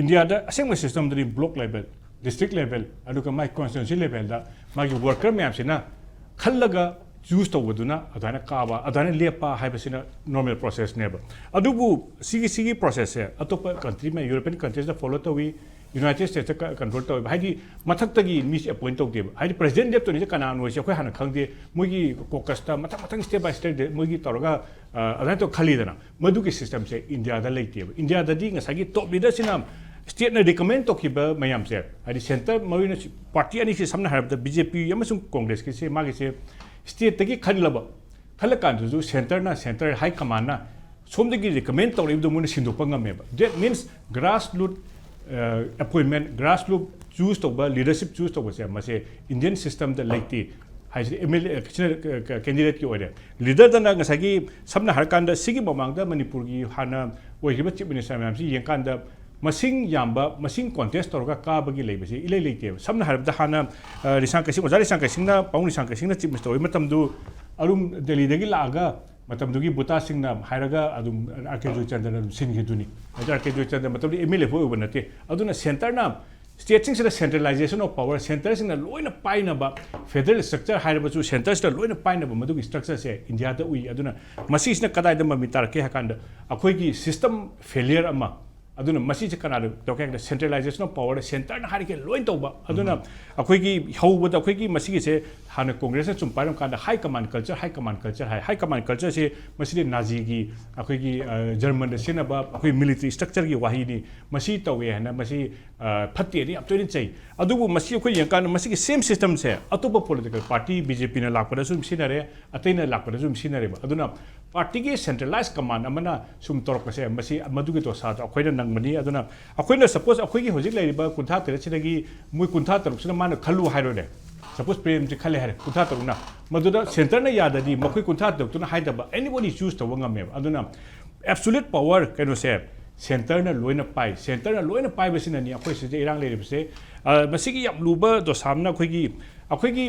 ꯏꯟꯗꯤꯌꯥꯗ ꯑꯁꯦꯡꯕ ꯁꯤꯁꯇꯝꯗꯗꯤ ꯕ꯭ꯂꯣꯛ ꯂꯦꯚꯦꯜ, ꯗꯤꯁꯇ꯭ꯔꯤꯛ ꯂꯦꯚꯦꯜ, ꯑꯗꯨꯒ ꯃꯥꯒꯤ ꯀꯣꯟꯁꯇꯤꯇ꯭ꯋꯦꯟꯁꯤ ꯂꯦꯚꯦꯜꯗ ꯃꯥꯒꯤ ꯋꯥꯔꯀꯔ ꯃꯌꯥꯝꯁꯤꯅ ꯈꯜꯂꯒ ꯆꯨꯁ ꯇꯧꯕꯗꯨꯅ ꯑꯗꯨꯃꯥꯏꯅ ꯀꯥꯕ, ꯑꯗꯨꯃꯥꯏꯅ ꯂꯦꯞꯄ ꯍꯥꯏꯕꯁꯤꯅ ꯅꯣꯔꯃꯦꯜ ꯄ꯭ꯔꯣꯁꯦꯁꯅꯦꯕ꯫ ꯑꯗꯨꯕꯨ ꯁꯤꯒꯤ ꯁꯤꯒꯤ ꯄ꯭ꯔꯣꯁꯦꯁꯁꯦ ꯑꯇꯣꯞꯄ ꯀꯟꯇ꯭ꯔꯤ, ꯌꯨꯔꯣꯄꯤꯌꯟ ꯀꯟꯇ꯭ꯔꯤꯁꯇ ꯐꯣꯂꯣ ꯇꯧꯏ, ꯌꯨꯅꯥꯏꯇꯦꯗ ꯁ꯭ꯇꯦꯠꯁꯇ ꯀꯟꯇ꯭ꯔꯣꯜ ꯇꯧꯋꯦꯕ꯫ ꯍꯥꯏꯗꯤ ꯃꯊꯛꯇꯒꯤ ꯃꯤꯁꯦ ꯑꯦꯄꯣꯏꯟ ꯇꯧꯗꯦꯕ꯫ ꯍꯥꯏꯗꯤ ꯄ꯭ꯔꯦꯁꯤꯗꯦꯟ ꯂꯦꯞꯇꯣꯏꯅꯤꯁꯦ ꯀꯅꯥꯅꯣ ꯍꯥꯏꯁꯦ ꯑꯩꯈꯣꯏ ꯍꯥꯟꯅ ꯈꯪꯗꯦ꯫ ꯃꯣꯏꯒꯤ ꯀꯣꯀꯁꯇ ꯃꯊꯪ ꯃꯊꯪ ꯁ꯭ꯇꯦꯞ ꯕꯥꯏ ꯁ꯭ꯇꯦꯞ ꯃꯣꯏꯒꯤ ꯇꯧꯔꯒ ꯑ, ꯑꯗꯨꯃꯥꯏꯅ ꯇꯧꯔ ꯈꯜꯂꯤꯗꯅ꯫ ꯃꯗꯨꯒꯤ ꯁꯤꯁꯇꯝꯁꯦ ꯏꯟꯗꯤꯌꯥꯗ ꯂꯩꯇꯦꯕ꯫ ꯏꯟꯗꯤꯌꯥꯗꯗꯤ ꯉꯁꯥꯏꯒꯤ ꯇꯣꯞ ꯂꯤꯗꯔꯁꯤꯅ ꯁ꯭ꯇꯦꯠꯅ ꯔꯤꯀꯃꯦꯟ ꯇꯧꯈꯤꯕ ꯃꯌꯥꯝꯁꯦ, ꯍꯥꯏꯗꯤ ꯁꯦꯟꯇꯔ, ꯃꯔꯨꯑꯣꯏꯅ ꯁꯤ-, ꯄꯥꯔꯇꯤ ꯑꯅꯤꯁꯤ ꯁꯝꯅ ꯍꯥꯏꯔꯕꯗ ꯕꯤ ꯖꯦ ꯄꯤ ꯑꯃꯁꯨꯡ ꯀꯣꯡꯒ꯭ꯔꯦꯁꯀꯤꯁꯦ, ꯃꯥꯒꯤꯁꯦ ꯁ꯭ꯇꯦꯠꯇꯒꯤ ꯈꯜꯂꯕ, ꯈꯜꯂꯀꯥꯟꯗꯁꯨ ꯁꯦꯟꯇꯔꯅ, ꯁꯦꯟꯇꯔ ꯍꯥꯏ ꯀꯃꯥꯟꯅ ꯁꯣꯝꯗꯒꯤ ꯔꯤꯀꯃꯦꯟ ꯇꯧꯔꯛꯏꯕꯗꯣ ꯃꯣꯏꯅ ꯁꯤꯟꯗꯣꯛꯄ ꯉꯝꯃꯦꯕ꯫ That means grass root, ꯑ, appointment, grass root ꯆꯨꯁ ꯇꯧꯕ, ꯂꯤꯗꯔꯁꯤꯞ ꯆꯨꯁ ꯇꯧꯕꯁꯦ ꯃꯁꯦ ꯏꯟꯗꯤꯌꯟ ꯁꯤꯁꯇꯝꯗ ꯂꯩꯇꯦ ꯍꯥꯏꯁꯤꯗꯤ ꯑꯦꯝ ꯑꯦꯜ ꯑꯦ ꯁꯤꯅ ꯀꯦꯟꯗꯤꯗꯦꯠꯀꯤ ꯑꯣꯏꯔꯦ꯫ ꯂꯤꯗꯔꯗꯅ ꯉꯁꯥꯏꯒꯤ ꯁꯝꯅ ꯍꯥꯏꯔꯀꯥꯟꯗ ꯁꯤꯒꯤ ꯃꯃꯥꯡꯗ ꯃꯅꯤꯄꯨꯔꯒꯤ ꯍꯥꯟꯅ ꯑꯣꯏꯈꯤꯕ ꯆꯤꯐ ꯃꯤꯅꯤꯁꯇꯔ ꯃꯌꯥꯝꯁꯤ ꯌꯦꯡꯀꯥꯟꯗ ꯃꯁꯤꯡ ꯌꯥꯝꯕ, ꯃꯁꯤꯡ ꯀꯣꯟꯇꯦꯁ ꯇꯧꯔꯒ ꯀꯥꯕꯒꯤ ꯂꯩꯕꯁꯤ ꯏꯂꯩ ꯂꯩꯇꯦꯕ꯫ ꯁꯝꯅ ꯍꯥꯏꯔꯕꯗ ꯍꯥꯟꯅ, ꯑ, ꯔꯤꯁꯥꯡ ꯀꯩꯁꯤꯡ, ꯑꯣꯖꯥ ꯔꯤꯁꯥꯡ ꯀꯩꯁꯤꯡꯅ, ꯄꯥꯕꯨꯡ ꯔꯤꯁꯥꯡ ꯀꯩꯁꯤꯡꯅ ꯆꯤꯐ ꯃꯤꯅꯤꯁꯇꯔ ꯑꯣꯏꯕ ꯃꯇꯝꯗꯨ ꯑꯔꯨꯝ ꯗꯦꯜꯂꯤꯗꯒꯤ ꯂꯥꯛꯑꯒ ꯃꯇꯝꯗꯨꯒꯤ ꯕꯨꯇꯥꯁꯤꯡꯅ ꯍꯥꯏꯔꯒ ꯑꯗꯨꯝ ꯑꯥꯔ ꯀꯦ ꯖꯣꯏꯆꯟꯗ꯭ꯔꯅ ꯑꯗꯨꯝ ꯁꯤꯟꯈꯤꯗꯨꯅꯤ꯫ ꯑꯗꯨ ꯑꯥꯔ ꯀꯦ ꯖꯣꯏꯆꯟꯗ꯭ꯔ ꯃꯇꯝꯗꯨ ꯑꯦꯝ ꯑꯦꯜ ꯑꯦ ꯐꯥꯎ ꯑꯣꯏꯕ ꯅꯠꯇꯦ꯫ ꯑꯗꯨꯅ ꯁꯦꯟꯇꯔꯅ ꯁ꯭ꯇꯦꯠꯁꯤꯡꯁꯤꯗ ꯁꯦꯟꯇ꯭ꯔꯦꯂꯥꯏꯖꯦꯁꯟ ꯑꯣꯐ ꯄꯋꯔ, ꯁꯦꯟꯇꯔꯁꯤꯡꯅ ꯂꯣꯏꯅ ꯄꯥꯏꯅꯕ, ꯐꯦꯗꯔꯦꯜ ꯁ꯭ꯇ꯭ꯔꯛꯆꯔ ꯍꯥꯏꯔꯕꯁꯨ ꯁꯦꯟꯇꯔꯁꯤꯗ ꯂꯣꯏꯅ ꯄꯥꯏꯅꯕ ꯃꯗꯨꯒꯤ ꯁ꯭ꯇ꯭ꯔꯛꯆꯔꯁꯦ ꯏꯟꯗꯤꯌꯥꯗ ꯎꯏ꯫ ꯑꯗꯨꯅ ꯃꯁꯤꯁꯤꯅ ꯀꯗꯥꯏꯗ ꯃꯃꯤ ꯇꯥꯔꯛꯀꯦ ꯍꯥꯏ ꯀꯥꯟꯗ ꯑꯩꯈꯣꯏꯒꯤ ꯁꯤꯁꯇꯝ ꯐꯦꯂꯤꯌꯔ ꯑꯃ ꯑꯗꯨꯅ ꯃꯁꯤꯁꯦ ꯀꯅꯥꯗ ꯇꯧꯔꯛꯀꯦ ꯍꯥꯏ ꯀꯥꯟꯗ centralization of power, centreꯅ ꯍꯥꯏꯔꯤꯈꯩ ꯂꯣꯏ ꯇꯧꯕ꯫ ꯑꯗꯨꯅ ꯑꯩꯈꯣꯏꯒꯤ ꯍꯧꯕꯗ ꯑꯩꯈꯣꯏꯒꯤ ꯃꯁꯤꯒꯤꯁꯦ ꯍꯥꯟꯅ Congressꯅ ꯁꯨꯝ ꯄꯥꯏꯔꯝ ꯀꯥꯟꯗ high command culture, high command culture ꯍꯥꯏ꯫ High command cultureꯁꯦ ꯃꯁꯤꯗꯤ ꯅꯥꯖꯤꯒꯤ, ꯑꯩꯈꯣꯏꯒꯤ ꯖꯔꯃꯟꯗ ꯁꯤꯖꯤꯟꯅꯕ ꯑꯩꯈꯣꯏ military structureꯒꯤ ꯋꯥꯍꯩꯅꯤ꯫ ꯃꯁꯤ ꯇꯧꯋꯦ ꯍꯥꯏꯅ ꯃꯁꯤ ꯐꯠꯇꯦꯅ ꯌꯥꯝ ꯇꯣꯏꯅ ꯆꯩ꯫ ꯑꯗꯨꯕꯨ ꯃꯁꯤ ꯑꯩꯈꯣꯏ ꯌꯦꯡꯀꯥꯟꯗ ꯃꯁꯤꯒꯤ same systemꯁꯦ ꯑꯇꯣꯞꯄ political party, BJPꯅ ꯂꯥꯛꯄꯗꯁꯨ ꯑꯗꯨꯝ ꯁꯤꯖꯤꯟꯅꯔꯦ, ꯑꯇꯩꯅ ꯂꯥꯛꯄꯗꯁꯨ ꯑꯗꯨꯝ ꯁꯤꯖꯤꯟꯅꯔꯦꯕ꯫ ꯑꯗꯨꯅ partyꯒꯤ centralized command ꯑꯃꯅ ꯁꯨꯝ ꯇꯧꯔꯛꯄꯁꯦ, ꯃꯁꯤ ꯃꯗꯨꯒꯤ ꯗꯣꯁꯥꯗꯣ ꯑꯩꯈꯣꯏꯅ ꯅꯪꯕꯅꯤ꯫ ꯑꯗꯨꯅ ꯑꯩꯈꯣꯏꯅ suppose ꯑꯩꯈꯣꯏꯒꯤ ꯍꯧꯖꯤꯛ ꯂꯩꯔꯤꯕ ꯀꯨꯟꯊ꯭ꯔꯥ ꯇꯔꯦꯠꯁꯤꯗꯒꯤ ꯃꯣꯏ ꯀꯨꯟꯊ꯭ꯔꯥ ꯇꯔꯨꯛꯁꯤꯅ ꯃꯥꯅ ꯈꯜꯂꯨ ꯍꯥꯏꯔꯣꯅꯦ꯫ Suppose ꯄ꯭ꯔꯦꯝꯁꯦ ꯈꯜꯂꯦ ꯍꯥꯏꯔꯦ, ꯀꯨꯟꯊ꯭ꯔꯥ ꯇꯔꯨꯛꯅ꯫ ꯃꯗꯨꯗ centreꯅ ꯌꯥꯗꯗꯤ ꯃꯈꯣꯏ ꯀꯨꯟꯊ꯭ꯔꯥ ꯇꯔꯨꯛꯇꯨꯅ ꯍꯥꯏꯗꯕ anybody choose ꯇꯧꯕ ꯉꯝꯃꯦꯕ꯫ ꯑꯗꯨꯅ absolute power ꯀꯩꯅꯣꯁꯦ centreꯅ ꯂꯣꯏꯅ ꯄꯥꯏ꯫ Centreꯅ ꯂꯣꯏꯅ ꯄꯥꯏꯕꯁꯤꯅꯅꯤ ꯑꯩꯈꯣꯏ ꯁꯤꯗ ꯏꯔꯥꯡ ꯂꯩꯔꯤꯕꯁꯦ꯫ ꯃꯁꯤꯒꯤ ꯌꯥꯝ ꯂꯨꯕ ꯗꯣꯁꯥ ꯑꯃꯅ ꯑꯩꯈꯣꯏꯒꯤ, ꯑꯩꯈꯣꯏꯒꯤ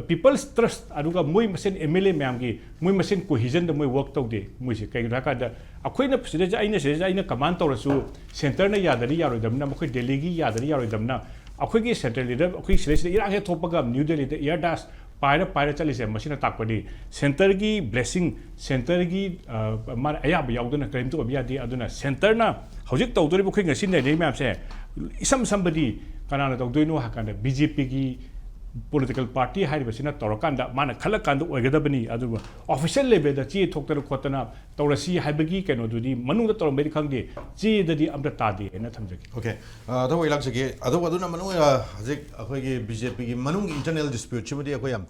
people's trust, ꯑꯗꯨꯒ ꯃꯣꯏ ꯃꯁꯦꯟ MLA ꯃꯌꯥꯝꯒꯤ ꯃꯣꯏ ꯃꯁꯦꯟ cohesionꯗ ꯃꯣꯏ work ꯇꯧꯗꯦ꯫ ꯃꯣꯏꯁꯦ ꯀꯩꯒꯤꯅꯣ ꯍꯥꯏ ꯀꯥꯟꯗ ꯑꯩꯈꯣꯏꯅ ꯁꯤꯗꯩꯁꯤꯗ ꯑꯩꯅ ꯁꯤꯗꯩꯁꯤꯗ ꯑꯩꯅ command ꯇꯧꯔꯁꯨ centreꯅ ꯌꯥꯗꯗꯤ ꯌꯥꯔꯣꯏꯗꯕꯅꯤꯅ, ꯃꯈꯣꯏ ꯗꯦꯜꯂꯤꯒꯤ ꯌꯥꯗꯗꯤ ꯌꯥꯔꯣꯏꯗꯕꯅꯤꯅ, ꯑꯩꯈꯣꯏꯒꯤ central leader, ꯑꯩꯈꯣꯏ ꯁꯤꯗꯩꯁꯤꯗ ꯏꯔꯥꯡ ꯍꯦꯛ ꯊꯣꯛꯄꯒ New Delhiꯗ air dash ꯄꯥꯏꯔ ꯄꯥꯏꯔ ꯆꯠꯂꯤꯁꯦ, ꯃꯁꯤꯅ ꯇꯥꯛꯄꯗꯤ centreꯒꯤ blessing, centreꯒꯤ ꯃꯥꯅ ꯑꯌꯥꯕ ꯌꯥꯎꯗꯅ ꯀꯔꯤꯝꯇ ꯑꯣꯏꯕ ꯌꯥꯗꯦ꯫ ꯑꯗꯨꯅ centreꯅ ꯍꯧꯖꯤꯛ ꯇꯧꯗꯣꯔꯤꯕ ꯑꯩꯈꯣꯏ ꯉꯁꯤ ꯅꯩꯅꯔꯤ ꯃꯌꯥꯝꯁꯦ ꯏꯁꯝ ꯁꯝꯕꯗꯤ ꯀꯅꯥꯅ ꯇꯧꯗꯣꯏꯅꯣ ꯍꯥꯏ ꯀꯥꯟꯗ BJPꯒꯤ political party ꯍꯥꯏꯔꯤꯕꯁꯤꯅ ꯇꯧꯔꯀꯥꯟꯗ ꯃꯥꯅ ꯈꯜꯂꯀꯥꯟꯗ ꯑꯣꯏꯒꯗꯕꯅꯤ꯫ ꯑꯗꯨꯒ official levelꯗ ꯆꯦ ꯊꯣꯛꯇꯅ ꯈꯣꯠꯇꯅ ꯇꯧꯔꯁꯤ ꯍꯥꯏꯕꯒꯤ ꯀꯩꯅꯣꯗꯨꯗꯤ ꯃꯅꯨꯡꯗ ꯇꯧꯔꯝꯕꯩꯗꯤ ꯈꯪꯗꯦ, ꯆꯦꯗꯗꯤ ꯑꯝꯇ ꯇꯥꯗꯦ ꯍꯥꯏꯅ ꯊꯝꯖꯒꯦ꯫ Okay, ꯑ, ꯊꯕꯛ ꯏꯂꯥꯛꯆꯒꯦ꯫ ꯑꯗꯨꯒ ꯑꯗꯨꯅ ꯃꯅꯨꯡ ꯑꯣꯏꯅ ꯍꯧꯖꯤꯛ ꯑꯩꯈꯣꯏꯒꯤ BJPꯒꯤ ꯃꯅꯨꯡꯒꯤ internal disputeꯁꯤꯃꯗꯤ ꯑꯩꯈꯣꯏ ꯌꯥꯝ